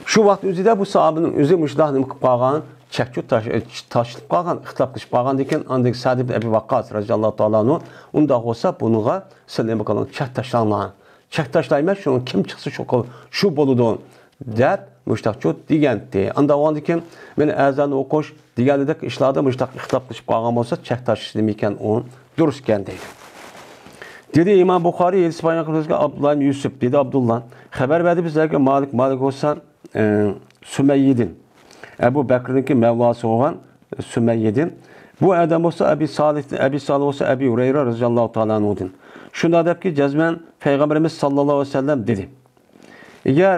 شۇ ۋاقىت ئۆزىدە بۇ ساھابىنىڭ ئۆزى مۇشۇنداق نېمە قىلىپ قالغان، چەكچۇ تاش-، تاشلىپ قالغان، ئىختىلاپ قىلىشىپ قالغاندىن كېيىن، ئاندىن كېيىن سەئد ئىبن ئەبى ۋەققاس رەزىياللاھۇ تائالا ئەنھۇ، ئۇنداق بولسا بۇنىڭغا سىلەر نېمە قىلىڭ، چەك تاشلاڭلار. چەك تاشلايمەن، شۇنىڭ كىم چىقسا شۇ قىل-، شۇ بولىدۇ، دەپ مۇشتاقچۇ دېگەنتى. ئانداق بولغاندىن كېيىن، مانا ئەزان ئوقۇش دېگەندەك ئىشلاردا مۇشتاق ئىختىلاپ قىلىشىپ قالغان بولسا، چەك تاشلىشى نېمە ئىكەن، ئۇ دۇرۇس ئىكەن دەيدۇ. دېدى ئىمام بۇخارىي، ھەدىس بايان قىلغان ئابدۇللا ئىبن يۈسۈپ، دېدى ئابدۇللا، خەۋەر بەردى بىزلەرگە مالىك، مالىك بولسا، ئى، سۇمەييىدىن، ئەبۇ بەكرىنىڭكى مەۋلاسى بولغان سۇمەييىدىن. بۇ ئادەم بولسا ئەبى سالىھ، ئەبى سالىھ بولسا ئەبى ھۇرەيرە رەزىياللاھۇ تائالا ئەنھۇدىن. شۇنداق دەپكى، جەزمەن پەيغەمبىرىمىز ساللاللاھۇ ئەلەيھى ۋەسەللەم دېدى. ئەگەر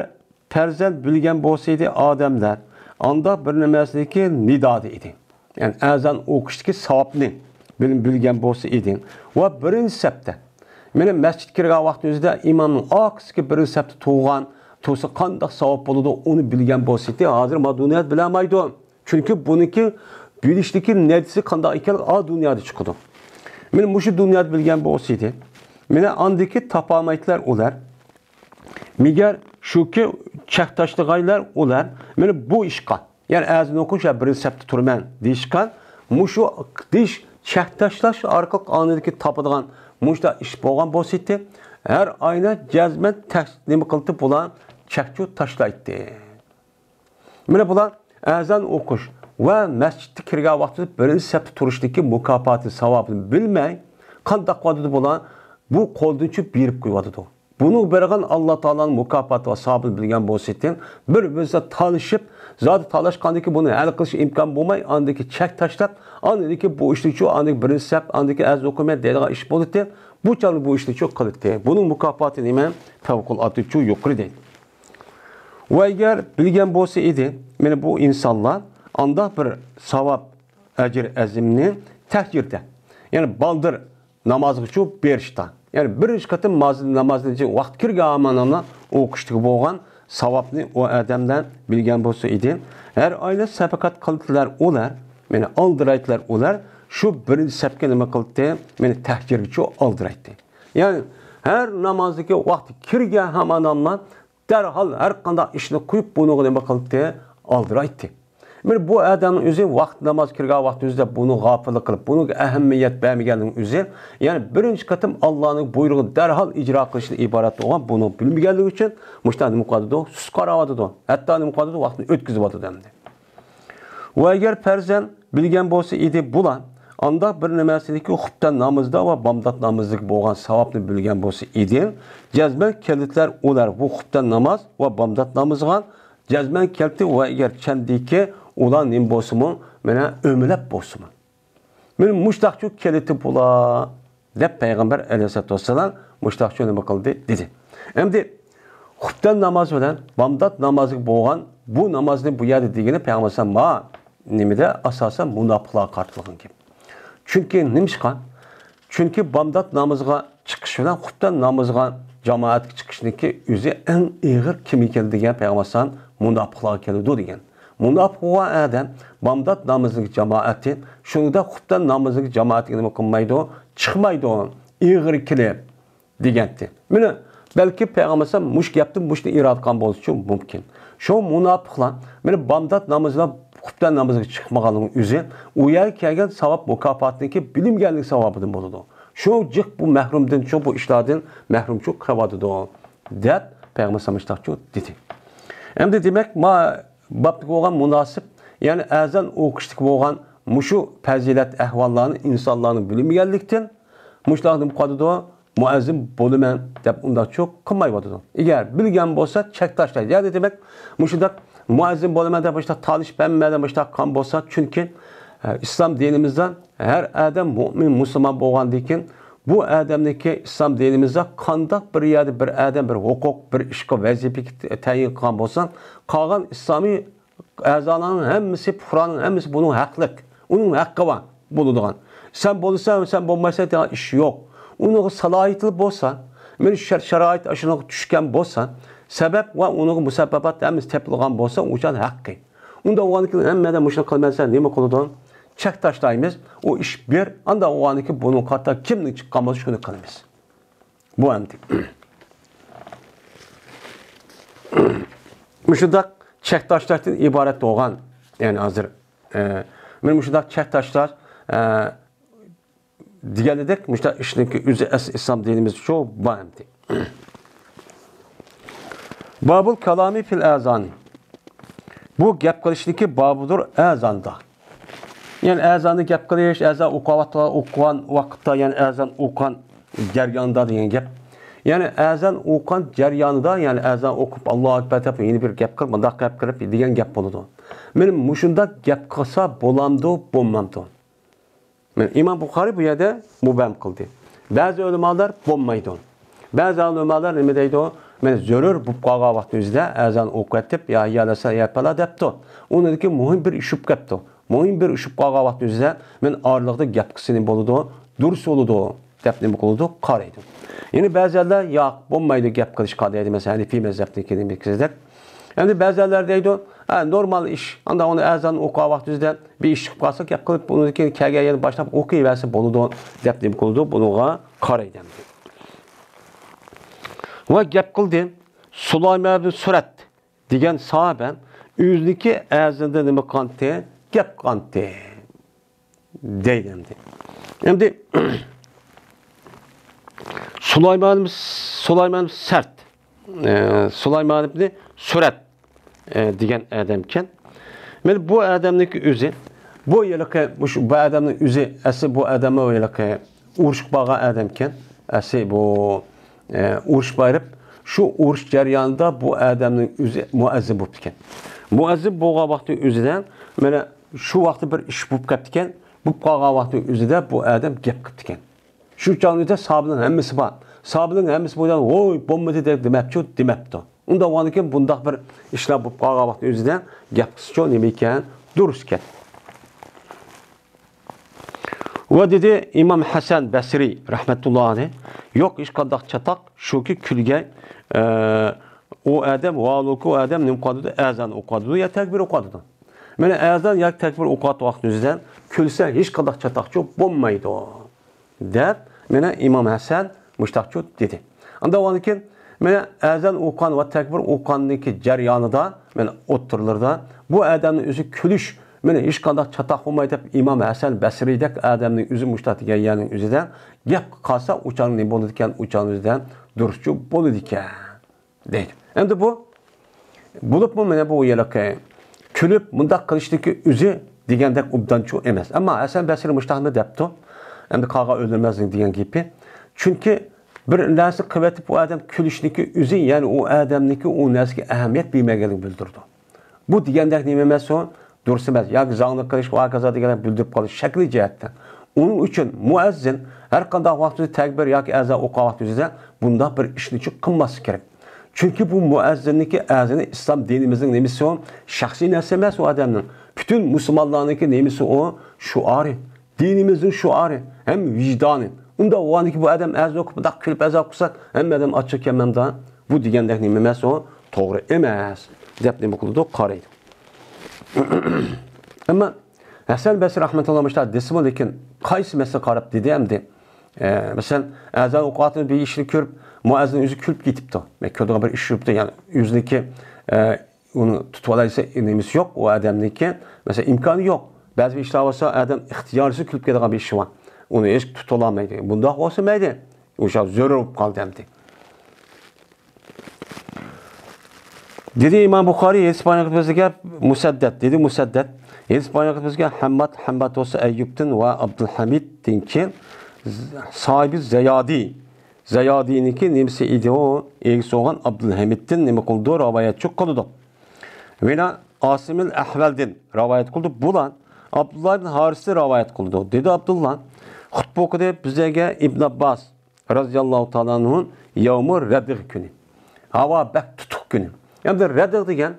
پەرزەنت بىلگەن بولسىدى ئادەملەر، ئانداق بىر نېمەسىدىكى نىدادە ئىدى. يەنى ئەزان ئوقۇشتىكى ساۋابنى بىل-، بىلگەن بولسا ئىدى. ۋە بىرىنچى سەپتە، مانا مەسچىتكە كىرگەن ۋاقتىمىزدا ئىمامنىڭ ئارقىسىدىكى بىرىنچى سەپتە تۇرغان تۇرسا قانداق ساۋاب بولىدۇ، ئۇنى بىلگەن بولسا ئىدى. ھازىر ما دۇنيادا بىلەلمەيدۇ. چۈنكى بۇنىڭكى بىلىشتىكى نەتىجىسى قانداق ئىكەنلىكى ئا دۇنيادا چىقىدۇ. مانا مۇشۇ دۇنيادا بىلگەن بولسا ئىدى. مانا ئاندىكى تاپالمايتتىلەر ئۇلار. مەگەر شۇكى، چەك تاشلىغايلار ئۇلار، مانا بۇ ئىشقا، يەنى ئەزان ئوقۇش ۋە بىرىنچى سەپتە تۇرىمەن دېيىشقا، مۇشۇ دېيىش، چەك تاشلاش ئارقىلىق ئاندىكى تاپىدىغان مۇشۇنداق ئىش بولغان بولسىدى، ھەر ئاينى جەزمەن تەك-، نېمە قىلىپ بۇلار چەكچۇ تاشلايتتى. مانا بۇلار ئەزان ئوقۇش ۋە مەسچىتكە كىرگەن ۋاقتىدا بىرىنچى سەپتە تۇرۇشتىكى مۇكاپاتى، ساۋابىنى بىلمەي، قانداق قىلىۋاتىدۇ بۇلار؟ بۇ قولدىن چۈشۈپ بېرىپ قويۇۋاتىدۇ. بۇنىڭغا بېرىدىغان ئاللا تائالانىڭ مۇكاپاتى ۋە ساۋابىنى بىلگەن بولسىدى، بىر-بىرسىگە تالىشىپ، زادى تالاشقاندىن كېيىن بۇنى ھەل قىلىش ئىمكان بولماي، ئاندىكى چەك تاشلاپ، ئاندىكى بۇ ئىشنىچۇ، ئاندىكى بىرىنچى سەپ، ئاندىكى ئەزان ئوقۇيمەن دەيدىغان ئىش بولىدۇ. بۇ چاغدا بۇ ئىشنىچۇ قىلىدۇ. بۇنىڭ مۇكاپاتى نېمە؟ پەۋقۇلئاددىچۇ يۇقىرى دەيدۇ. ۋە ئەگەر بىلگەن بولسا ئىدى، مانا بۇ ئىنسانلار ئانداق بىر ساۋاب، ئەجىر ئەزىمنى تەھجىردە، يەنى بالدۇر نامازغىچۇ بېرىشتا، يەنى بىرىنچى قېتىم ناماز-، نامازنى ۋاقتى كىرگەن ھامانلا ئوقۇشتىكى بولغان ساۋابنى ئۇ ئادەملەر بىلگەن بولسا ئىدى، ھەر ئاينى سەدىقە قىلدىلار ئۇلار، مانا ئالدىرايتتىلار ئۇلار، شۇ بىرىنچى سەپكە نېمە قىلدى؟ مانا تەھجىرگىچۇ ئالدىرايتتى. يەنى ھەر نامازدىكى ۋاقتى كىرگەن ھامانلا دەرھال ھەر قانداق ئىشنى قويۇپ، بۇنىڭغا نېمە قىلدى؟ ئالدىرايتتى. مانا بۇ ئادەمنىڭ ئۆزى ۋاقىت ناماز كىرگەن ۋاقتى ئۆزىدە بۇنى غاپىللىق قىلىپ، بۇنىڭغا ئەھمىيەت بەرمىگەننىڭ ئۆزى، يەنى بىرىنچى قېتىم ئاللانىڭ بۇيرۇقىنى دەرھال ئىجرا قىلىشتىن ئىبارەت بولغان بۇنى بىلمىگەنلىكى ئۈچۈن مۇشۇنداق نېمە قىلىۋاتىدۇ؟ سۇس قاراۋاتىدۇ. ھەتتا نېمە قىلىۋاتىدۇ؟ ۋاقتىنى ئۆتكۈزۈۋاتىدۇ ئەمدى. ۋە ئەگەر پەرزەنت بىلگەن بولسا ئىدى بۇلار، ئانداق بىر نېمەسىدىكى خۇپتەن نامىزىدا ۋە بامدات نامىزىدىكى بولغان ساۋابنى بىلگەن بولسا ئىدى، جەزمەن كېلىدىلەر ئۇلار بۇ خۇپتەن ناماز ۋە بامدات نامىزىغا جەزمەن كەلتى ۋە ئەگەر چەندىكى ئۇلار نېمە بولسىمۇ، مانا ئۆمىلەپ بولسىمۇ. مانا مۇشتاقچۇ كېلىتى بۇلار. دەپ پەيغەمبەر ئەلەيھىسسالاتۇ ۋەسسالام مۇشۇنداقچۇ نېمە قىلدى دېدى. ئەمدى خۇپتەن نامازى بىلەن بامدات نامازىغا بولغان بۇ نامازنى بۇ يەردە دېگىنى پەيغەمبەر ئەلەيھىسسالام ما نېمىدە ئاساسەن مۇناپىقلارغا قارىتىلغان گەپ. چۈنكى نېمىشقا؟ چۈنكى بامدات نامىزىغا چىقىش بىلەن خۇپتەن نامىزىغا جامائەتكە چىقىشنىڭكى ئۆزى ئەڭ ئېغىر كىمگە كېلىدۇ دېگەن، پەيغەمبەر ئەلەيھىسسالام مۇناپىقلارغا كېلىدۇ دېگەن. مۇناپىق بولغان ئادەم بامدات نامىزىنىڭ جامائەتى، شۇنىڭدا خۇپتەن نامىزىنىڭ جامائەتىگە نېمە قىلمايدۇ؟ چىقمايدۇ. ئېغىر كېلىپ دېگەنتى. مانا، بەلكى پەيغەمبەر ئەلەيھىسسالام مۇشۇ گەپتىن مۇشۇنى ئىرادە قىلغان بولۇشى مۇمكىن. شۇ مۇناپىقلار مانا بامدات نامىزىدا خۇپتەن نامىزىغا چىقمىغانلىقىنىڭ ئۆزى ئۇ يەرگە كەلگەن ساۋاب مۇكاپاتنىڭكى بىلىنمىگەنلىك سەۋەبىدىن بولىدۇ. شۇ جىق بۇ مەھرۇمدىن، شۇ بۇ ئىشلاردىن مەھرۇم چوق قىلىۋاتىدۇ، دەپ پەيغەمبەر ئەلەيھىسسالام مۇشۇنداقچۇ دېدى. ئەمدى دېمەك، ما بابتىكى بولغان مۇناسىپ، يەنى ئەزان ئوقۇشتىكى بولغان مۇشۇ پەزىلەت ئەھۋاللارنى ئىنسانلارنىڭ بىلمىگەنلىكتىن مۇشۇنداق نېمە قىلىۋاتىدۇ؟ مۇئەززىن بولىمەن دەپ ئۇنداقچۇ قىلمايۋاتىدۇ. ئەگەر بىلگەن بولسا چەك تاشلايدۇ. يەنى دېمەك، مۇشۇنداق مۇئەززىن بولىمەن دەپ مۇشۇنداق تالىشىپ ھەممە ئادەم مۇشۇنداق قىلغان بولسا، چۈنكى ئە، ئىسلام دىنىمىزدا ھەر ئادەم مۇئمىن، مۇسۇلمان بولغاندىن كېيىن، بۇ ئادەمنىڭكى ئىسلام دىنىمىزدا قانداق بىر يەردە بىر ئادەم بىر ھوقۇق، بىر ئىشقا ۋەزىپىگە تەيىن قىلغان بولسا، قالغان ئىسلامىي ئەزالارنىڭ ھەممىسى، پۇقرانىڭ ھەممىسى بۇنىڭ ھەقلىق، ئۇنىڭ ھەققى بار بولىدىغان. سەن بولىسەن، سەن بولمايسەن دېگەن ئىش يوق. ئۇنىڭغا سالاھىيىتى بولسا، مانا شەرت-شارائىت ئاشۇنىڭغا چۈشكەن بولسا، سەۋەب ۋە ئۇنىڭغا مۇسەببەت ھەممىسى تېپىلغان بولسا، ئۇ ئىنسان ھەققى. ئۇنداق بولغاندىكىن ھەممە ئادەم مۇشۇنى قىلمىسا نېمە قىلىدۇ؟ چەك تاشلايمىز. ئۇ ئىش بىر. ئانداق بولغاندىكىن بۇنىڭ قاتارىدا كىمنىڭ چىققان بولسا شۇنى قىلىمىز. بۇ ئەمدى. مۇشۇنداق چەك تاشلاشتىن ئىبارەت بولغان، يەنى ھازىر، ئە، مانا مۇشۇنداق چەك تاشلاش، ئە، دېگەن ئىدۇق، مۇشۇنداق ئىشنىڭكى ئۆزى ئەس-، ئىسلام دىنىمىزچۇ بار ئەمدى. بابۇل كالامى فىل ئەزانى. بۇ گەپ قىلىشنىڭكى بابىدۇر ئەزاندا. يەنى ئەزاندا گەپ قىلىش، ئەزان ئوقۇۋاتقان، ئوقۇغان ۋاقىتتا، يەنى ئەزان ئوقۇغان جەرياندا دېگەن گەپ. يەنى ئەزان ئوقۇغان جەريانىدا، يەنى ئەزان ئوقۇپ، ئاللاھۇ ئەكبەر دەپ يەنە بىر گەپ قىلىپ، مۇنداق گەپ قىلىپ دېگەن گەپ بولىدۇ. مانا مۇشۇنداق گەپ قىلسا بولامدۇ، بولمامدۇ؟ مانا ئىمام بۇخارىي بۇ يەردە مۇبھەم قىلدى. بەزى ئۆلىمالار بولمايدۇ. بەزى ئۆلىمالار نېمە دەيدۇ؟ مانا زۆرۈر بولۇپ قالغان ۋاقىتنىڭ ئۆزىدە ئەزان ئوقۇۋېتىپ، يا ھەييە ئەلەسسالە، يا پەلا دەپتۇ. ئۇنىڭدىن كېيىن مۇھىم بىر ئىش بولۇپ كەپتۇ. مۇھىم بىر ئىش بولۇپ قالغان ۋاقىتنىڭ ئۆزىدە مانا ئارىلىقتا گەپ قىلسا نېمە بولىدۇ؟ دۇرۇس بولىدۇ دەپ نېمە قىلىدۇ؟ قارايدۇ. يەنە بەزىلەر ياق، بولمايدۇ گەپ قىلىشقا دەيدۇ. مەسىلەن، ھەنىفىي مەزھەپنىڭكى نېمە كىشىدەك. ئەمدى بەزىلەر دەيدۇ، ھە، نورمال ئىش. ئانداق ئۇنى ئەزان ئوقۇغان ۋاقتىمىزدا بىر ئىش چىقىپ قالسا، گەپ قىلىپ، ئۇنىڭدىن كېيىن كەلگەن يەردە باشلاپ ئوقۇۋەرسە بولىدۇ، دەپ نېمە قىلىدۇ؟ بۇنىڭغا قارايدۇ ئەمدى. ۋە گەپ قىلدى. سۇلايمان ئىبن سۈرەت دېگەن ساھابە ئۆزىنىڭكى ئەزىنىدە نېمە قىلغانتى؟ گەپ قىلغانتى. دەيدۇ ئەمدى. ئەمدى سۇلايمان، سۇلايمان سەرت، ئە، سۇلايمان ئىبنى سۈرەت، ئە، دېگەن ئادەمكەن. مانا بۇ ئادەمنىڭكى ئۆزى، بۇ ھېلىقى، مۇشۇ، بۇ ئادەمنىڭ ئۆزى، ئەسلى بۇ ئادەم ھېلىقى ئۇرۇشقا بارغان ئادەمكەن. ئەسلى بۇ، ئە، ئۇرۇش بېرىپ، شۇ ئۇرۇش جەريانىدا بۇ ئادەمنىڭ ئۆزى مۇئەززىن بوپتىكەن. مۇئەززىن بولغان ۋاقتى ئۆزىدە، مانا شۇ ۋاقتى بىر ئىش بولۇپ قاپتىكەن، بولۇپ قالغان ۋاقتى ئۆزىدە بۇ ئادەم گەپ قىپتىكەن. شۇ چاغنىڭ ئۆزىدە ساھابىلەرنىڭ ھەممىسى بار. ساھابىلەرنىڭ ھەممىسى بۇ يەردە ۋوي، بولمىدى دەپ دېمەپچۇ، دېمەپتۇ. ئۇنداق بولغاندىكىن بۇنداق بىر ئىشلار بولۇپ قالغان ۋاقتى ئۆزىدە گەپ قىلسىچۇ نېمە ئىكەن، دۇرۇس ئىكەن. ۋە دېدى ئىمام ھەسەن بەسرى رەھمەتۇللا ئەلەيھ، يوق ھېچقانداق چاتاق، شۇكى كۈلگەي، ئە، ئۇ ئادەم، ۋاھالۇكى ئۇ ئادەم نېمە قىلىدۇ؟ ئەزان ئوقۇيدۇ يا تەكبىر ئوقۇيدۇ. مانا ئەزان ياكى تەكبىر ئوقۇۋاتقان ۋاقتىمىزدا كۈلسە ھېچقانداق چاتاقچۇ بولمايدۇ، دەپ مانا ئىمام ھەسەن مۇشتاقچۇ دېدى. ئاندىن كېيىن مانا ئەزان ئوقۇغان ۋە تەكبىر ئوقۇغاندىكى جەريانىدا، مانا ئوتتۇرىلىرىدا بۇ ئادەمنىڭ ئۆزى كۈلۈش، مانا ھېچقانداق چاتاق بولمايدۇ دەپ ئىمام ھەسەن بەسرىدەك ئادەمنىڭ ئۆزى مۇشتاق دېگەن يەرنىڭ ئۆزىدە گەپ قالسا ئۇچاڭ نېمە بولىدىكەن؟ ئۇچاڭ ئۆزىدە دۇرۇسچۇ بولىدىكەن. دەيدۇ. ئەمدى بۇ، بولۇپمۇ مانا بۇ ھېلىقى كۈلۈپ مۇنداق قىلىشنىڭكى ئۆزى دېگەندەك ئوبدانچۇ ئەمەس. ئەمما ھەسەن بەسرى مۇشتاقنى دەپتۇ. ئەمدى قالغان ئۆلىمەزنىڭ دېگەن گېپى. چۈنكى بىر نەرسە قىلىۋېتىپ ئۇ ئادەم كۈلۈشنىڭكى ئۆزى، يەنى ئۇ ئادەمنىڭكى ئۇ نەرسىگە ئەھمىيەت بەرمەيدىغانلىقىنى بىلدۈرىدۇ. بۇ دېگەندەك نېمە ئەمەس ئۇ؟ دۇرۇس ئەمەس. ياكى زاڭلىق قىلىش، ۋە ھاكازا دېگەندەك بىلدۈرۈپ قالىش شەكلى جەھەتتىن. ئۇنىڭ ئۈچۈن مۇئەززىن ھەر قانداق ۋاقىتتا تەكبىر ياكى ئەزان ئوقۇغان ۋاقتىدا بۇنداق بىر ئىشنى چوقۇم قىلماسلىقى كېرەك. چۈنكى بۇ مۇئەززىننىڭكى ئەزىنى ئىسلام دىنىمىزنىڭ نېمىسى ئۇ؟ شەخسىي نەرسە ئەمەس ئۇ ئادەمنىڭ. پۈتۈن مۇسۇلمانلارنىڭكى نېمىسى ئۇ؟ شوئارى. دىنىمىزنىڭ شوئارى ھەم ۋىجدانى. ئۇنداق بولغاندىكىن بۇ ئادەم ئەزان ئوقۇپ، بۇنداق كۈلۈپ ئەزان ئوقۇسا، ھەممە ئادەم ئاچچىقكەنمەمدا، بۇ دېگەندەك نېمە ئەمەس ئۇ؟ توغرا ئەمەس، دەپ نېمە قىلىدۇ؟ قارايدۇ. ئەمما ھەسەن بەسرى رەھمەتۇللا مۇشۇنداق دېسىمۇ، لېكىن قايسى مەسىلىگە قاراپ دېدى ئەمدى؟ ئە، مەسىلەن، ئەزان ئوقۇۋاتقان بىر ئىشنى كۆرۈپ، مۇئەززىن ئۆزى كۈلۈپ كېتىپتۇ. مەن كۆرىدىغان بىر ئىش يۈرۈپتۇ، يەنى ئۆزىنىڭكى، ئە، ئۇنى تۇتۇۋالايسا نېمىسى يوق، ئۇ ئادەمنىڭكى، مەسىلەن، ئىمكانى يوق. بەزى بىر ئىشلار بولسا، ئادەم ئىختىيارسىز كۈلۈپ كېتىدىغان بىر ئىشى بار. ئۇنى ھېچ تۇتۇۋالالمايدۇ. بۇنداق بولسا مەيلى. ئوشۇ زۆرۈر بولۇپ قالدى ئەمدى. دېدى ئىمام بۇخارىي، ھەدىس بايان قىلىپ بىزگە مۇسەددەد، دېدى مۇسەددەد. ھەدىس بايان قىلىپ بىزگە ھەمماد، ھەمماد بولسا ئەييۇبتىن ۋە ئابدۇلھەمىدتىن كېيىن ساھىبى زەيادى. زەيادىنىڭكى نېمىسى ئىدى ئۇ؟ ئىگىسى بولغان ئابدۇلھەمىدتىن نېمە قىلىدۇ؟ رىۋايەتچى قىلىدۇ. ۋىنا ئاسىمىل ئەھۋەلدىن رىۋايەت قىلىدۇ. بۇلار ئابدۇللا ئىبن ھارىستىن رىۋايەت قىلىدۇ. دېدى ئابدۇللا، خۇتبە ئوقۇدى بىزگە ئىبن ئابباس رەزىياللاھۇ تائالا ئەنھۇ يەۋمۇ رەدىغ كۈنى. ھاۋا بەك تۇتۇق كۈنى. ئەمدى رەدىغ دېگەن،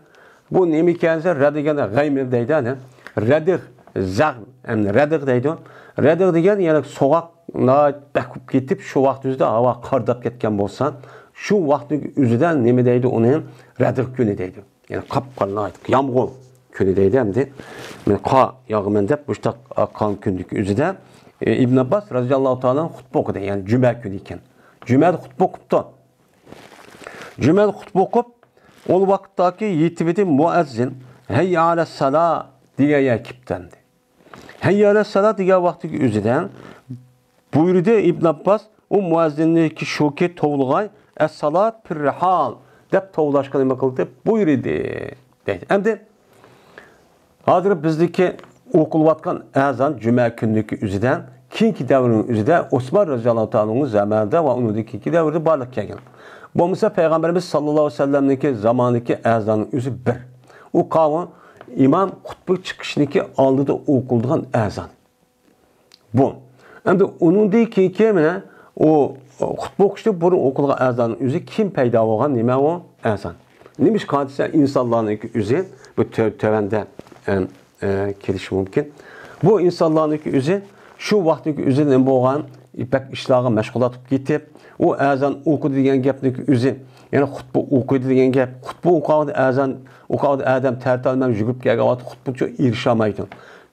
بۇ نېمە ئىكەن دېسە، رەدىغ دېگەن غەيمىر دەيدۇ، ئەنە. رەدىغ، زەغ، ئەمدى رەدىغ دەيدۇ. رەدىغ دېگەن، يەنى سوغۇق، ناھايىتى بەك بولۇپ كېتىپ، شۇ ۋاقىت ئۆزىدە ھاۋا قارداپ كەتكەن بولسا، شۇ ۋاقىتنىڭ ئۆزىدە نېمە دەيدۇ ئۇنى؟ رەدىغ كۈنى دەيدۇ. يەنى قاپقارا، ناھايىتى يامغۇر كۈنى دەيدۇ ئەمدى. مەن قار ياغىمەن دەپ، مۇشۇنداق قارا كۈندىكى ئۆزىدە، ئى، ئىبن ئابباس رەزىياللاھۇ تائالا ئەنھۇ خۇتبە ئوقۇدى. يەنى جۈمە كۈنى ئىكەن. جۈمەدە خۇتبە ئوقۇپتۇ. جۈمەدە خۇتبە ئوقۇپ، ئول ۋاقىتتاكى يېتىۋىدى مۇئەززىن، ھەييە ئەلەسسالا دېگەن يەرگە كېلىپتۇ ئەمدى. ھەييە ئەلەسسالا دېگەن ۋاقتىدىكى ئۆزىدە بۇيرۇدى ئىبن ئابباس، ئۇ مۇئەززىننىڭكى شۇكى توۋلىغاي، ئەسسالات پىررىھال دەپ توۋلاشقا نېمە قىلدى؟ بۇيرۇدى، دەيدۇ. ئەمدى ھازىر بىزدىكى ئوقۇلۇۋاتقان ئەزان جۈمە كۈنىدىكى ئۆزىدە، كېيىنكى دەۋرنىڭ ئۆزىدە ئوسمان رەزىياللاھۇ تائالا ئەنھۇ زامانىدا ۋە ئۇنىڭدىن كېيىنكى دەۋردە بارلىققا كەلگەن. بولمىسا پەيغەمبىرىمىز ساللاللاھۇ ئەلەيھى ۋەسەللەمنىڭكى زامانىدىكى ئەزاننىڭ ئۆزى بىر. ئۇ قاۋۇ ئىمام خۇتبە چىقىشنىڭكى ئالدىدا ئوقۇلىدىغان ئەزان. بۇ. ئەمدى ئۇنىڭدىن كېيىنكى مانا ئۇ خۇتبە ئوقۇشتىن بۇرۇن ئوقۇلغان ئەزاننىڭ ئۆزى كېيىن پەيدا بولغان نېمە ئۇ ئەزان؟ نېمىشقا دېسە ئىنسانلارنىڭكى ئۆزى بۇ تۆ-، تۆۋەندە، ئەم، ئە، كېلىشى مۇمكىن. بۇ ئىنسانلارنىڭكى ئۆزى شۇ ۋاقىتنىڭكى ئۆزى نېمە بولغان؟ بەك ئىشلارغا مەشغۇل بولۇپ كېتىپ، ئۇ ئەزان ئوقۇدى دېگەن گەپنىڭكى ئۆزى، يەنى خۇتبە ئوقۇيدۇ دېگەن گەپ، خۇتبە ئوقۇغاندا ئەزان ئوقۇغاندا ئادەم تەرتىپ ئالماي يۈگۈرۈپ كەلگەن ۋاقىت خۇتبىچۇ ئېرىشەلمەيدۇ.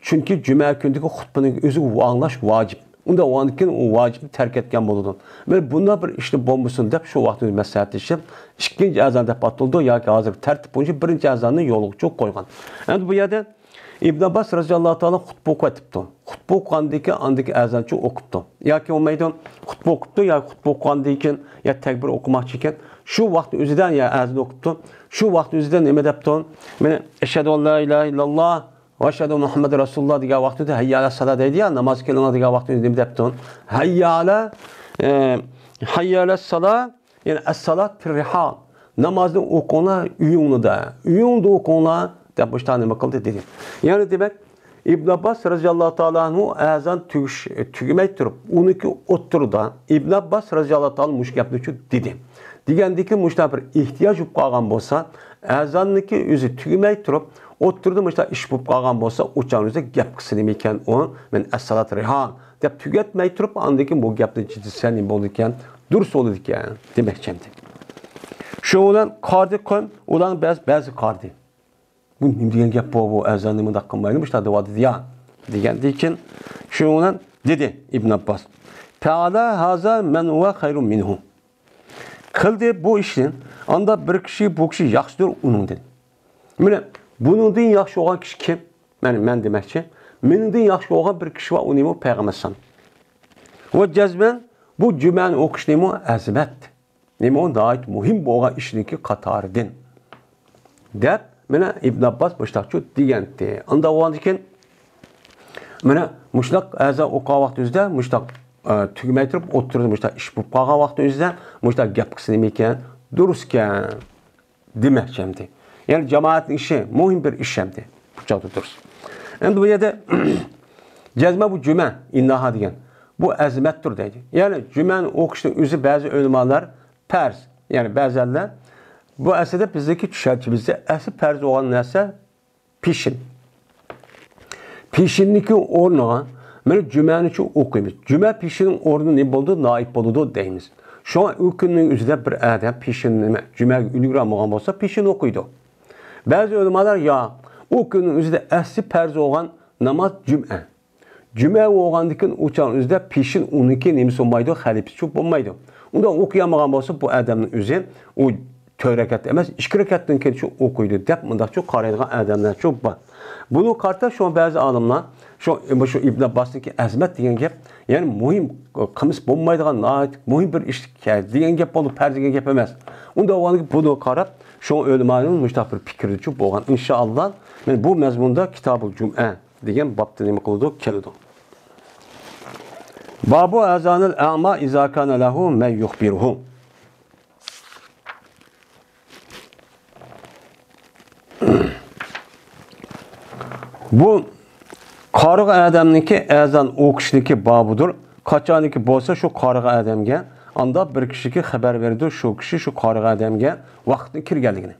چۈنكى جۈمە كۈنىدىكى خۇتبىنىڭ ئۆزى ئاڭلاش ۋاجىپ. ئۇنداق بولغاندىكىن ئۇ ۋاجىپنى تەرك ئەتكەن بولىدۇ. مانا بۇنداق بىر ئىشنى بولمىسۇن دەپ شۇ ۋاقىتتا مەسلىھەتلىشىپ، ئىككىنچى ئەزان دەپ ئاتىلىدۇ ياكى ھازىر تەرتىپ بويىچە بىرىنچى ئەزاننى يولغا چىقىپ قويغان. ئەمدى بۇ يەردە ئىبن ئابباس رەزىياللاھۇ تائالا خۇتبە ئوقۇۋېتىپتۇ. خۇتبە ئوقۇغاندىن كېيىن ئاندىكى ئەزانچۇ ئوقۇپتۇ. ياكى بولمايدۇ، خۇتبە ئوقۇپتۇ ياكى خۇتبە ئوقۇغاندىن كېيىن يا تەكبىر ئوقۇماقچى ئىكەن. شۇ ۋاقىت ئۆزىدە يا ئەزان ئوقۇپتۇ. شۇ ۋاقىت ئۆزىدە نېمە دەپتۇ؟ مانا، ئەشھەدۇ ئەن لا ئىلاھە ئىللاللاھ ۋە ئەشھەدۇ مۇھەممەدەن رەسۇلۇللاھ دېگەن ۋاقتىدا ھەييە ئەلەسسالاھ دەيدۇ يا، ناماز كېلىڭلار دېگەن ۋاقتىدا نېمە دەپتۇ؟ ھەييە ئەلە، ئە، ھەييە ئەلەسسالاھ، يەنى ئەسسالات پىررىھال، نامازنى ئوقۇڭلار ئۆيۈڭلاردا، ئۆيۈڭدە ئوقۇڭلار دەپ مۇشۇنداق نېمە قىلدى دېدى. يەنى دېمەك، ئىبن ئابباس رەزىياللاھۇ تائالا ئەنھۇ ئەزان تۈگىش-، تۈگىمەي تۇرۇپ، ئۇنىڭكى ئوتتۇرىدا ئىبن ئابباس رەزىياللاھۇ تائالا مۇشۇ گەپنى شۇ دېدى. دېگەندىكىن مۇشۇنداق بىر ئېھتىياج بولۇپ قالغان بولسا، ئەزاننىڭكى ئۆزى تۈگىمەي تۇرۇپ، ئوتتۇرىدا مۇشۇنداق ئىش بولۇپ قالغان بولسا، ئۇ چاغنىڭ ئۆزىدە گەپ قىلسا نېمە ئىكەن ئۇ؟ مەن ئەسسالات رىھال دەپ تۈگەتمەي تۇرۇپ، ئاندىن كېيىن بۇ گەپنى جىددىي سەن نېمە بولىدىكەن؟ دۇرۇس بولىدىكەن دېمەكچى ئەمدى. شۇ بىلەن قارىدى قوم، ئۇلارنىڭ بەز-، بەزى قارىدى. بۇ نېمە دېگەن گەپ بۇ، بۇ ئەزاننى مۇنداق قىلمايلى، مۇشۇنداق دەۋاتىدۇ يا، دېگەندىن كېيىن شۇنىڭ بىلەن دېدى ئىبن ئابباس، پەئەلە ھازا مەن ھۇۋە خەيرۇن مىنھۇ. قىلدى بۇ ئىشنى، ئاندا بىر كىشى، بۇ كىشى ياخشىدۇر ئۇنىڭدىن. مانا بۇنىڭدىن ياخشى بولغان كىشى كىم؟ مەن، مەن دېمەكچى. مېنىڭدىن ياخشى بولغان بىر كىشى بار، ئۇ نېمە؟ پەيغەمبەر ئەلەيھىسسالام. ۋە جەزمەن بۇ جۈمەنى ئوقۇش نېمە؟ ئەزىمەت. نېمە ئۇ ناھايىتى مۇھىم بولغان ئىشنىڭكى قاتارىدىن، دەپ، مانا ئىبن ئابباس مۇشۇنداقچۇ دېگەنتى. ئانداق بولغاندىكىن، مانا مۇشۇنداق ئەزان ئوقۇغان ۋاقتى ئۆزىدە، مۇشۇنداق، ئە، تۈگىمەي تۇرۇپ، ئوتتۇرىدا مۇشۇنداق ئىش بولۇپ قالغان ۋاقتى ئۆزىدە، مۇشۇنداق گەپ قىلسا نېمە ئىكەن؟ دۇرۇسكەن. دېمەكچى ئەمدى. يەنى جامائەتنىڭ ئىشى، مۇھىم بىر ئىش ئەمدى. بۇ چاغدا دۇرۇس. ئەمدى بۇ يەردە جەزمە بۇ جۈمە، ئىنناھا دېگەن. بۇ ئەزىمەتتۇر دەيدۇ. يەنى جۈمەنى ئوقۇشنىڭ ئۆزى بەزى ئۆلىمالار پەرز. يەنى بەزەنلەر بۇ ئەسلىدە بىزدىكى چۈشەنچىمىزدە ئەسلى پەرز بولغان نەرسە پېشىن. پېشىننىڭكى ئورنىغا مانا جۈمەنىچۇ ئوقۇيمىز. جۈمە پېشىننىڭ ئورنىدا نېمە بولىدۇ؟ نائىب بولىدۇ دەيمىز. شۇڭا ئۇ كۈننىڭ ئۆزىدە بىر ئادەم پېشىن نېمە، جۈمەگە ئۈلگۈرەلمىگەن بولسا پېشىن ئوقۇيدۇ. بەزى ئۆلىمالار ياق، ئۇ كۈننىڭ ئۆزىدە ئەسلى پەرز بولغان ناماز جۈمە. جۈمە بولغاندىكىن ئۇ چاغنىڭ ئۆزىدە پېشىن ئۇنىڭكى نېمىسى بولمايدۇ، خەلىپىسى چوق بولمايدۇ. ئۇنداق ئوقۇيالمىغان بولسا بۇ ئادەمنىڭ ئۆزى ئۇ تۆت رەكەت ئەمەس، ئىككى رەكەتتىن كېيىن شۇ ئوقۇيدۇ دەپ مۇنداقچۇ قارايدىغان ئادەملەر چوق بار. بۇنىڭغا قارىتا شۇ بەزى ئالىملار شۇ، شۇ ئىبن ئابباسنىڭكى ئەزىمەت دېگەن گەپ، يەنى مۇھىم قىلمىسا بولمايدىغان، ناھايىتى مۇھىم بىر ئىش دېگەن گەپ بولدى، پەرز دېگەن گەپ ئەمەس. ئۇنداق بولغاندىكىن بۇنىڭغا قاراپ شۇ ئۆلىمانىڭ مۇشۇنداق بىر پىكرىدىچۇ بولغان. ئىنشائاللا، مانا بۇ مەزمۇندا كىتابۇل جۈمئە دېگەن بابتا نېمە قىلىدۇ؟ كېلىدۇ. بابۇ ئەزانىل ئەما ئىزا كانە لەھۇ مەن يۇخبىرۇھۇ. بۇ قارىغان ئادەمنىڭكى ئەزان ئوقۇشنىڭكى بابىدۇر. قاچانكى بولسا شۇ قارىغان ئادەمگە، ئاندا بىر كىشىگە خەۋەر بېرىدۇ، شۇ كىشى شۇ قارىغان ئادەمگە ۋاقىتنىڭ كىرگەنلىكىنى.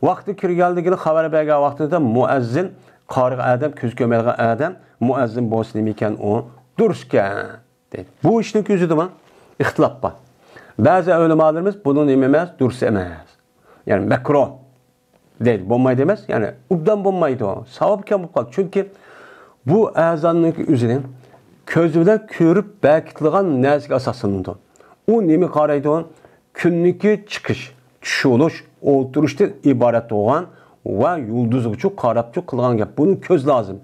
ۋاقتى كىرگەنلىكىنى خەۋەر بەرگەن ۋاقتىدا مۇئەززىن، قارىغان ئادەم، كۆز كۆرمەيدىغان ئادەم مۇئەززىن بولسا نېمىكەن ئۇ؟ دۇرۇسكەن دەيدۇ. بۇ ئىشنىڭ ئۆزىدىمۇ ئىختىلاپ بار. بەزى ئۆلىمالىرىمىز بۇنى نېمە ئەمەس، دۇرۇس ئەمەس. يەنى مەكرۇھ دەيدۇ، بولمايدۇ ئەمەس. يەنى ئوبدان بولمايدۇ. ساۋاب كەم بولۇپ قالدى. چۈنكى بۇ ئەزاننىڭكى ئۆزىنى كۆز بىلەن كۆرۈپ بەكىتىلغان نەرسىگە ئاساسلىنىدۇ. ئۇ نېمە قارايدۇ؟ كۈننىڭكى چىقىش، چۈشۈش، ئولتۇرۇشتىن ئىبارەت بولغان ۋە يۇلدۇزغىچۇ قاراپچۇ قىلغان گەپ. بۇنى كۆز لازىم.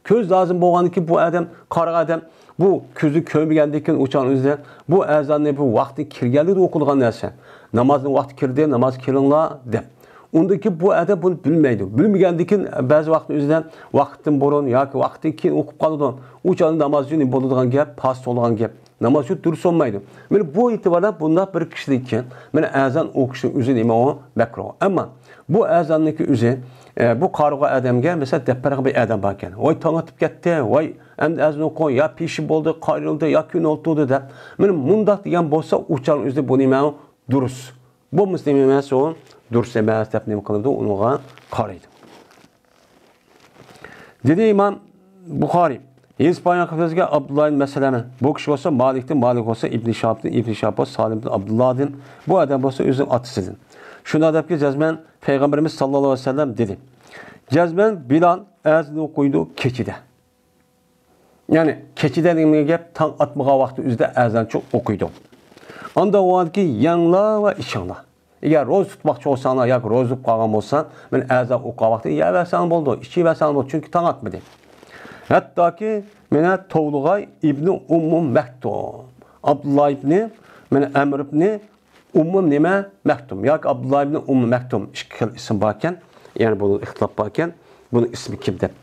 كۆز لازىم بولغاندىكىن بۇ ئادەم، قارىغان ئادەم بۇ كۆزى كۆرمىگەندىكىن ئۇچان ئۆزى بۇ ئەزاننى بۇ ۋاقتى كىرگەنلىكىدە ئوقۇلغان نەرسە. نامازنىڭ ۋاقتى كىردى، ناماز كىلىڭلار دەپ. ئۇندىكى بۇ ئادەم بۇنى بىلمەيدۇ. بىلمىگەندىكىن بەزى ۋاقىتنىڭ ئۆزىدە ۋاقىتتىن بۇرۇن ياكى ۋاقىتتىن كېيىن ئوقۇپ قالىدۇ. ئۇچان ناماز ئۈچۈن بولىدىغان گەپ، پاس بولىدىغان گەپ. ناماز ئۈچۈن دۇرۇس بولمايدۇ. مانا بۇ ئېتىباردا بۇنداق بىر كىشىدىكى مانا ئەزان ئوقۇشنىڭ ئۆزى نېمە ئۇ؟ مەكرۇھ. ئەمما بۇ ئەزاننىڭكى ئۆزى، ئە، بۇ قارىغان ئادەمگە، مەسىلەن، دەپ بەرگەن بىر ئادەم باركەن. ۋاي، تاڭ ئاتىپ كەتتى، ۋاي، ئەمدى ئەزان ئوقۇڭ، يا پېشىن بولدى، قايرىلدى، يا كۈن ئولتۇردى دەپ. مانا مۇنداق دېگەن بولسا، ئۇچان ئۆزى بۇ نېمە ئۇ؟ دۇرۇس. بولمىسا نېمە ئەمەس ئۇ؟ دۇرۇس ئەمەس دەپ نېمە قىلىدۇ؟ ئۇنىڭغا قارايدۇ. دېدى ئىمام بۇخارىي، ھېدىس بايان قىلىپ بەرگەن ئابدۇللا ئىبن مەسلەمە، بۇ كىشى بولسا مالىكتىن، مالىك بولسا ئىبن شىھابتىن، ئىبن شىھاب بولسا سالىمدىن، ئابدۇللادىن، بۇ ئادەم بولسا ئۆزىنىڭ ئاتىسىدىن. شۇنداق دەپكى، جەزمەن پەيغەمبىرىمىز ساللاللاھۇ ئەلەيھى ۋەسەللەم دېدى، جەزمەن بىلال ئەزان ئوقۇيدۇ كېچىدە. يەنى كېچىدە دېگەن گەپ تاڭ ئاتمىغان ۋاقتى ئۆزىدە ئەزانچۇ ئوقۇيدۇ. ئاندا ئۇ ۋاقىتتىكى يەڭلار ۋە ئىچىڭلار. ئەگەر روزا تۇتماقچى بولساڭلار ياكى روزا تۇتۇپ قالغان بولسا، مانا ئەزان ئوقۇغان ۋاقتى يەۋەرسەڭ بولىدۇ، ئىچىۋەرسەڭ بولىدۇ، چۈنكى تاڭ ئاتمىدى. ھەتتاكى مانا توۋلىغاي ئىبنى ئۇممۇ مەكتۇم، ئابدۇللا ئىبنى، مانا ئەمر ئىبنى ئۇممۇ نېمە؟ مەكتۇم ياكى ئابدۇللا ئىبنى ئۇممۇ مەكتۇم، ئىككى خىل ئىسىم باركەن، يەنى بۇنىڭ ئىختىلاپ باركەن، بۇنىڭ ئىسمى كىم دەپ.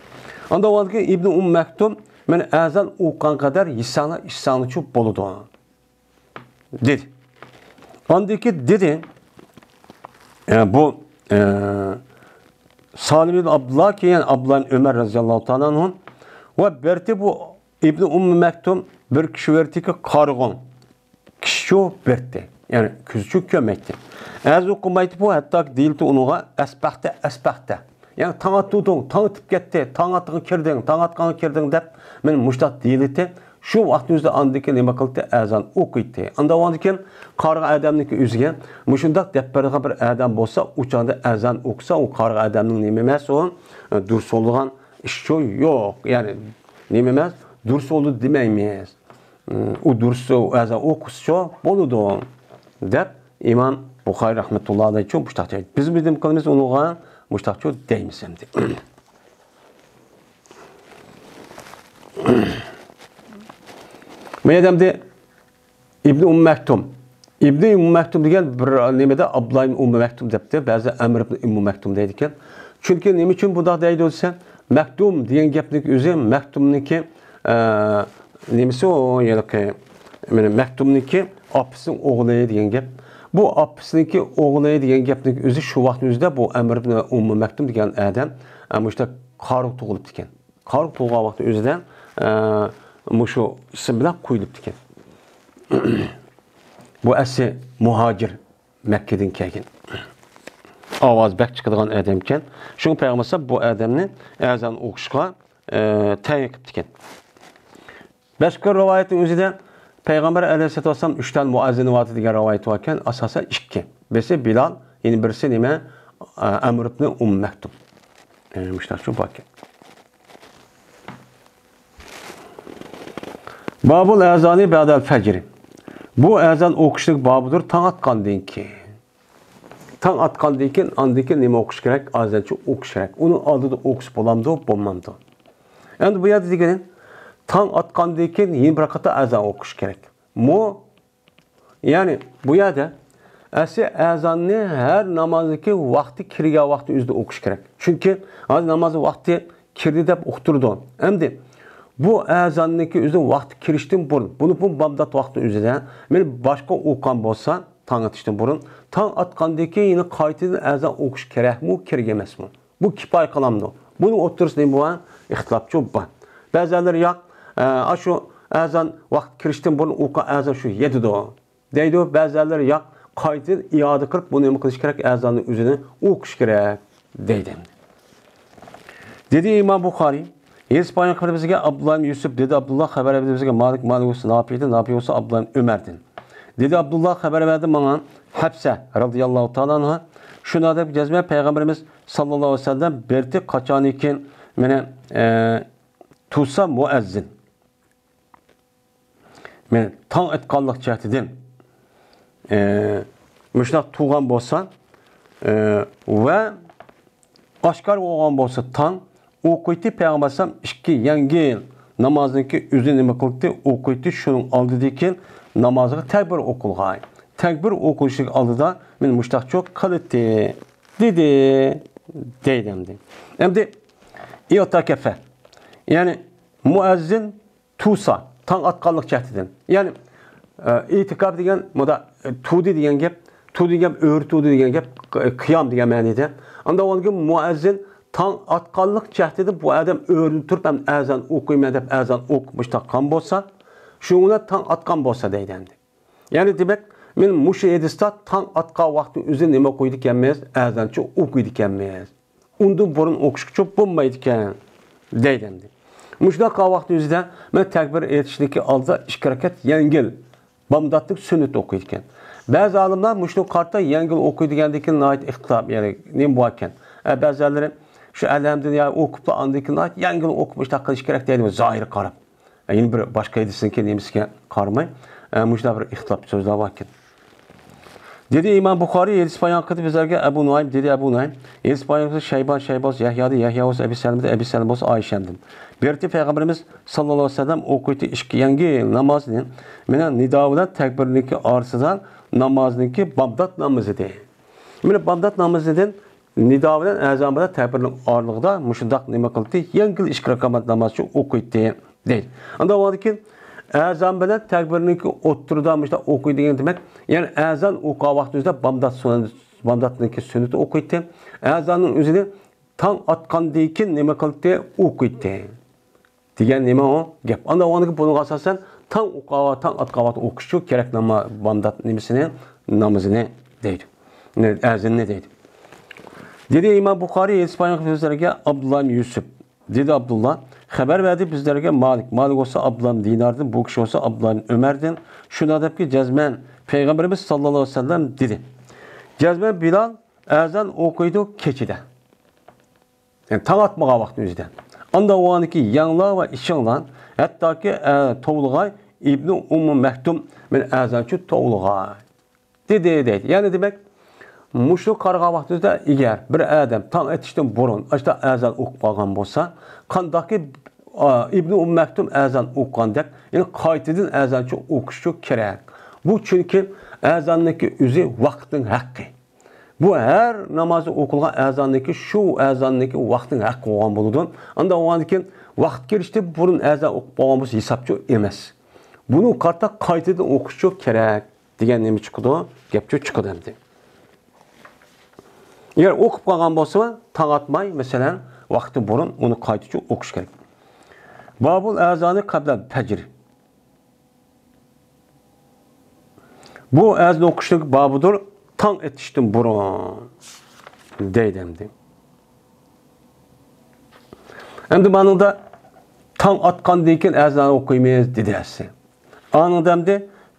ئاندا ئۇ ئىبنى ئۇممۇ مەكتۇم مانا ئەزان ئوقۇغان قەدەر يېسەڭلار ئىچسەڭلارچۇ بولىدۇ. دېدى. ئاندىن كېيىن دېدى، ئە، بۇ، ئە، سالىم ئىبن ئابدۇللا، كېيىن ئابدۇللا ئىبن ئۆمەر رەزىياللاھۇ تائالا ئەنھۇ ۋە بەرتى بۇ ئىبنى ئۇممۇ مەكتۇم بىر كىشى بەرتىكى قارىغۇ كىشىچۇ بەرتى. يەنى كۆزىچۇ كۆرمەيتتى. ئەزان ئوقۇمايتتى بۇ، ھەتتاكى دېيىلدى ئۇنىڭغا ئەسبەھتە، ئەسبەھتە. يەنى تاڭ ئاتتۇڭ، تاڭ ئېتىپ كەتتى، تاڭ ئاتقان كىردىڭ، تاڭ ئاتقان كىردىڭ دەپ، مانا مۇشۇنداق دېيىلىتى. شۇ ۋاقىتنىڭ ئۆزىدە ئاندىن كېيىن نېمە قىلدى؟ ئەزان ئوقۇيتتى. ئاندا ئاندىن كېيىن قارىغان ئادەمنىڭكى ئۆزىگە مۇشۇنداق دەپ بەرگەن بىر ئادەم بولسا، ئۇ چاغدا ئەزان ئوقۇسا، ئۇ قارىغان ئادەمنىڭ نېمە ئەمەس ئۇ، دۇرۇس بولىدىغان ئىشچۇ يوق. يەنى نېمە ئەمەس، دۇرۇس بولدى دېمەيمىز. ئۇ دۇرۇس، ئەزان ئوقۇسىچۇ بولىدۇ دەپ ئىمام بۇخارىي رەھمەتۇللا ئەلەيھىچۇ مۇشتاق دەيدۇ. بىز نېمە قىلىمىز ئۇنىڭغا؟ مۇشتاقچۇ دەيمىز ئەمدى. بۇ يەردە ئەمدى ئىبنى ئۇممۇ مەكتۇم. ئىبنى ئۇممۇ مەكتۇم دېگەن بىر نېمىدە ئابدۇللا ئىبنى ئۇممۇ مەكتۇم دەپتۇ. بەزى ئەمر ئىبنى ئۇممۇ مەكتۇم دەيدىكەن. چۈنكى نېمە ئۈچۈن بۇنداق دەيدۇ دېسە، مەكتۇم دېگەن گەپنىڭ ئۆزى مەكتۇمنىڭكى، ئە، نېمىسى ئۇ، ھېلىقى، مانا مەكتۇمنىڭكى ئاپىسىنىڭ ئوغلى دېگەن گەپ. بۇ ئاپىسىنىڭكى ئوغلى دېگەن گەپنىڭ ئۆزى شۇ ۋاقىتنىڭ ئۆزىدە بۇ ئەمر ئىبنى ئۇممۇ مەكتۇم دېگەن ئادەم، ئە، مۇشۇنداق قارىغۇ تۇغۇلۇپتىكەن. قارىغۇ تۇغۇلغان ۋاقتى ئۆزىدە، ئە، مۇشۇ ئىسىم بىلەن قويۇلۇپتىكەن. بۇ ئەسلى مۇھاجىر، مەككىدىن كەلگەن. ئاۋازى بەك چىقىدىغان ئادەمكەن. شۇڭا پەيغەمبەر ئەلەيھىسسالام بۇ ئادەمنى ئەزان ئوقۇشقا، ئە، تەيىن قىپتىكەن. مەزكۇر رىۋايەتنىڭ ئۆزىدە پەيغەمبەر ئەلەيھىسسالاتۇ ۋەسسالام ئۈچ دانە مۇئەززىن بار دېگەن رىۋايەت باركەن، ئاساسەن ئىككى. بىرسى بىلال، يەنە بىرسى نېمە؟ ئە، ئەمر ئىبنى ئۇم مەكتۇم. ئە، مۇشۇنداق شۇ باركەن. بابۇل ئەزانى بەدەل فەجرى. بۇ ئەزان ئوقۇشلۇق بابىدۇر تاڭ ئاتقاندىن كېيىن. تاڭ ئاتقاندىن كېيىن، ئاندىن كېيىن نېمە ئوقۇش كېرەك؟ ئەزانچە ئوقۇش كېرەك. ئۇنىڭ ئالدىدا ئوقۇسا بولامدۇ، بولمامدۇ؟ ئەمدى بۇ يەردە دېگىنى، تاڭ ئاتقاندىن كېيىن يەنە بىر قېتىم ئەزان ئوقۇش كېرەك. مۇ يەنى بۇ يەردە ئەسلى ئەزاننى ھەر نامازنىڭكى ۋاقتى كىرگەن ۋاقتى ئۆزىدە ئوقۇش كېرەك. چۈنكى ھازىر ناماز ۋاقتى كىردى دەپ ئۇقتۇرىدۇ. ئەمدى بۇ ئەزاننىڭكى ئۆزى ۋاقتى كىرىشتىن بۇرۇن، بۇنى بۇ بامدات ۋاقتى ئۆزىدە، مەن باشقا ئوقۇغان بولسا، تاڭ ئېتىشتىن بۇرۇن، تاڭ ئاتقاندىن كېيىن يەنە قايتىدىن ئەزان ئوقۇش كېرەكمۇ، كېرەك ئەمەسمۇ؟ بۇ كىپايە قىلامدۇ؟ بۇنىڭ ئوتتۇرىسىدا نېمە بار؟ ئىختىلاپچۇ بار. بەزىلەر ياق، ئە، ئاشۇ ئەزان ۋاقتى كىرىشتىن بۇرۇن ئوقۇغان ئەزان شۇ يېتىدۇ دەيدۇ. بەزىلەر ياق، قايتىدىن ئىئادە قىلىپ بۇنى نېمە قىلىش كېرەك؟ ئەزاننىڭ ئۆزىنى ئوقۇش كېرەك دەيدۇ. دېدى ئىمام بۇخارىي، ھېدىس بايان قىلدى بىزگە ئابدۇللا ئىبن يۈسۈپ، دېدى ئابدۇللا خەۋەر بەردى بىزگە مالىك، مالىك بولسا نافىئدىن، نافىئ بولسا ئابدۇللا ئىبن ئۆمەردىن. دېدى ئابدۇللا خەۋەر بەردى ماڭا ھەپسە رەزىياللاھۇ تائالا ئەنھا، شۇنداق دەپ جەزمەن پەيغەمبىرىمىز ساللاللاھۇ ئەلەيھى ۋەسەللەم بېرىتى قاچانكى مېنى، ئە، تۇرسا مۇئەززىن. مەن تاڭ ئېتقانلىق جەھىتىدىن، ئە، مۇشۇنداق تۇرغان بولسا، ئە، ۋە ئاشكارا بولغان بولسا تاڭ، ئوقۇيتتى پەيغەمبەر ئەلەيھىسسالام ئىككى يەڭگىل نامازنىڭكى ئۆزى نېمە قىلدى؟ ئوقۇيتتى، شۇنىڭ ئالدىدىكى نامازغا تەكبىر ئوقۇلغاي. تەكبىر ئوقۇلۇشلۇق ئالدىدا مەن مۇشۇنداقچۇ قىلىتتى، دېدى، دەيدۇ ئەمدى. ئەمدى ئىئتەكەفە، يەنى مۇئەززىن تۇرسا، تاڭ ئاتقانلىق جەھىتىدىن. يەنى، ئە، ئېتىكاپ دېگەن، مۇدا، ئە، تۇردى دېگەن گەپ، تۇردى دېگەن، ئۆرە تۇردى دېگەن گەپ، قى-، قىيام دېگەن مەنىدە. ئاندىن ئۇنىڭ مۇئەززىن تاڭ ئاتقانلىق جەھىتىدىن بۇ ئادەم ئۆرىدىن تۇرۇپ، مەن ئەزان ئوقۇيمەن دەپ ئەزان ئوقۇپ مۇشۇنداق قىلغان بولسا، شۇنىڭ بىلەن تاڭ ئاتقان بولسا دەيدۇ ئەمدى. يەنى دېمەك، مەن مۇشۇ ھەدىستە تاڭ ئاتقان ۋاقتى ئۆزى نېمە قويىدىكەنمىز؟ ئەزانچە ئوقۇيدىكەنمىز. ئۇندىن بۇرۇن ئوقۇشقىچە بولمايدىكەن، دەيدۇ ئەمدى. مۇشۇنداق ۋاقىت ئۆزىدە مەن تەكبىر ئېيتىشنىڭكى ئالدىدا ئىككى رەكەت يەڭگىل بامداتلىق سۈننىتى ئوقۇيدىكەن. بەزى ئالىملار مۇشۇنىڭغا قارىتا يەڭگىل ئوقۇيدىكەندىكى ناھايىتى ئىختىلاپ، يەنى نېمە باركەن. ئە، بەزىلەرلىرى شۇ ئەلھەمدۇلىللا ئوقۇپلا ئاندىن كېيىن ناھايىتى يەڭگىل ئوقۇپ مۇشۇنداق قىلىش كېرەك دەيدۇ، زاھىرىغا قاراپ. يەنە بىر باشقا ھەدىسنىڭكى نېمىسىگە قارىماي، ئە، مۇشۇنداق بىر ئىختىلاپ سۆزلەر باركەن. دېدى ئىمام بۇخارىي، ھەدىس بايان قىلدى بىزلەرگە ئەبۇ نۇئايم، دېدى ئەبۇ نۇئايم، ھەدىس بايان قىلدى شەيبان، شەيبان بولسا يەھيادىن، يەھيا بولسا ئەبى سەلىمىدىن، ئەبى سەلىمە بولسا ئائىشەمدىن. بېرىتى پەيغەمبىرىمىز ساللاللاھۇ ئەلەيھى ۋەسەللەم ئوقۇيتتى ئىككى يەڭگىل نامازنى مېنىڭ نىدا بىلەن تەكبىرنىڭكى ئارىسىدا نامازنىڭكى بامدات نامىزىدى. مانا بامدات نامىزىدىن نىدا بىلەن ئەزان بىلەن تەكبىرنىڭ ئارىلىقىدا مۇشۇنداق نېمە قىلدى؟ يەڭگىل ئىككى رەكەت نامازچە ئوقۇيتتى، دەيدۇ. ئاندىن ئۇنىڭدىن كېيىن ئەزان بىلەن تەكبىرنىڭكى ئوتتۇرىدا مۇشۇنداق ئوقۇيدۇ دېگەن دېمەك، يەنى ئەزان ئوقۇغان ۋاقتىمىزدا بامدات سۈننەت، بامداتنىڭكى سۈننىتى ئوقۇيتتى. ئەزاننىڭ ئۆزىنى تاڭ ئاتقاندىن كېيىن نېمە قىلدى؟ ئوقۇيتتى. دېگەن نېمە ئۇ گەپ؟ ئاندىن ئۇنىڭدىن كېيىن بۇنىڭغا ئاساسەن تاڭ ئوقۇغان، تاڭ ئاتقان ۋاقىتتا ئوقۇشچۇ كېرەك ناما-، بامدات نېمىسىنى، نامىزىنى دەيدۇ. نە-، ئەزىننى دەيدۇ. دېدى ئىمام بۇخارىي، ھەدىس بايان قىلىپ سۆزلەرگە ئابدۇللا ئىبن يۈسۈپ. دېدى ئابدۇللا، خەۋەر بەردى بىزلەرگە مالىك. مالىك بولسا ئابدۇللا ئىبن دىناردىن، بۇ كىشى بولسا ئابدۇللا ئىبن ئۆمەردىن. شۇنداق دەپكى، جەزمەن پەيغەمبىرىمىز ساللاللاھۇ ئەلەيھى ۋەسەللەم دېدى. جەزمەن بىلال ئەزان ئوقۇيدۇ كېچىدە. يەنى تاڭ ئاتمىغان ۋاقىتنىڭ ئۆزىدە. ئاندىن ئۇنىڭدىن كېيىن يەڭلار ۋە ئىشىڭلار، ھەتتاكى، ئە، توۋلىغاي ئىبنى ئۇممۇ مەكتۇم مەن ئەزانچۇ توۋلىغاي. دېدى، دەيدۇ. يەنى دېمەك، مۇشۇ قارىغان ۋاقتىمىزدا ئەگەر بىر ئادەم تاڭ ئېتىشتىن بۇرۇن ئاشتا ئەزان ئوقۇپ قالغان بولسا، قانداقكى، ئا، ئىبنى ئۇممۇ مەكتۇم ئەزان ئوقۇغاندەك، يەنى قايتىدىن ئەزانچۇ ئوقۇشچۇ كېرەك. بۇ چۈنكى ئەزاننىڭكى ئۆزى ۋاقىتنىڭ ھەققى. بۇ ھەر نامازدا ئوقۇلغان ئەزاننىڭكى، شۇ ئەزاننىڭكى ۋاقتىنىڭ ھەققى بولغان بولىدۇ. ئاندىن ئۇنىڭدىن كېيىن ۋاقىت كىرىشتىن بۇرۇن ئەزان ئوقۇپ قالغان بولسا ھېسابچۇ ئەمەس. بۇنىڭغا قارىتا قايتىدىن ئوقۇشچۇ كېرەك دېگەن نېمە چىقىدۇ؟ گەپچۇ چىقىدۇ ئەمدى. ئەگەر ئوقۇپ قالغان بولسا، تاڭ ئاتماي، مەسىلەن، ۋاقتى بۇرۇن ئۇنى قايتىچۇ ئوقۇش كېرەك. بابۇل ئەزانى قەبلەل پەجر. بۇ ئەزان ئوقۇشنىڭ بابىدۇر، تاڭ ئېتىشتىن بۇرۇن دەيدۇ ئەمدى. ئەمدى مانىڭدا تاڭ ئاتقاندىن كېيىن ئەزان ئوقۇيمىز دېدى ئەسلى. ئانىڭدا ئەمدى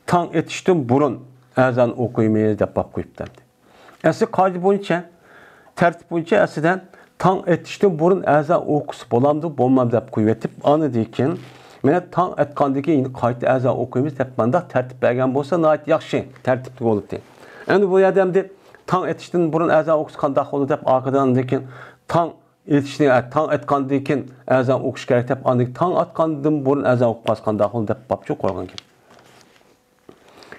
تاڭ ئېتىشتىن بۇرۇن ئەزان ئوقۇيمىز دەپ باب قويۇپتۇ ئەمدى. ئەسلى قائىدە بويىچە، تەرتىپ بويىچە ئەسلىدە تاڭ ئېتىشتىن بۇرۇن ئەزان ئوقۇسا بولامدۇ، بولمامدۇ دەپ قويۇۋېتىپ، ئاندىن كېيىن مانا تاڭ ئاتقاندىن كېيىن قايتا ئەزان ئوقۇيمىز دەپ مانداق تەرتىپ بەرگەن بولسا ناھايىتى ياخشى، تەرتىپلىك بولاتتى. ئەمدى بۇ يەردە ئەمدى تاڭ ئېتىشتىن بۇرۇن ئەزان ئوقۇسا قانداق بولىدۇ دەپ، ئارقىدىن ئاندىن كېيىن تاڭ ئېتىشنى، تاڭ ئاتقاندىن كېيىن ئەزان ئوقۇش كېرەك دەپ، ئاندىن كېيىن تاڭ ئاتقاندىن بۇرۇن ئەزان ئوقۇپ قالسا قانداق بولىدۇ دەپ بابچۇ قويغان گەپ.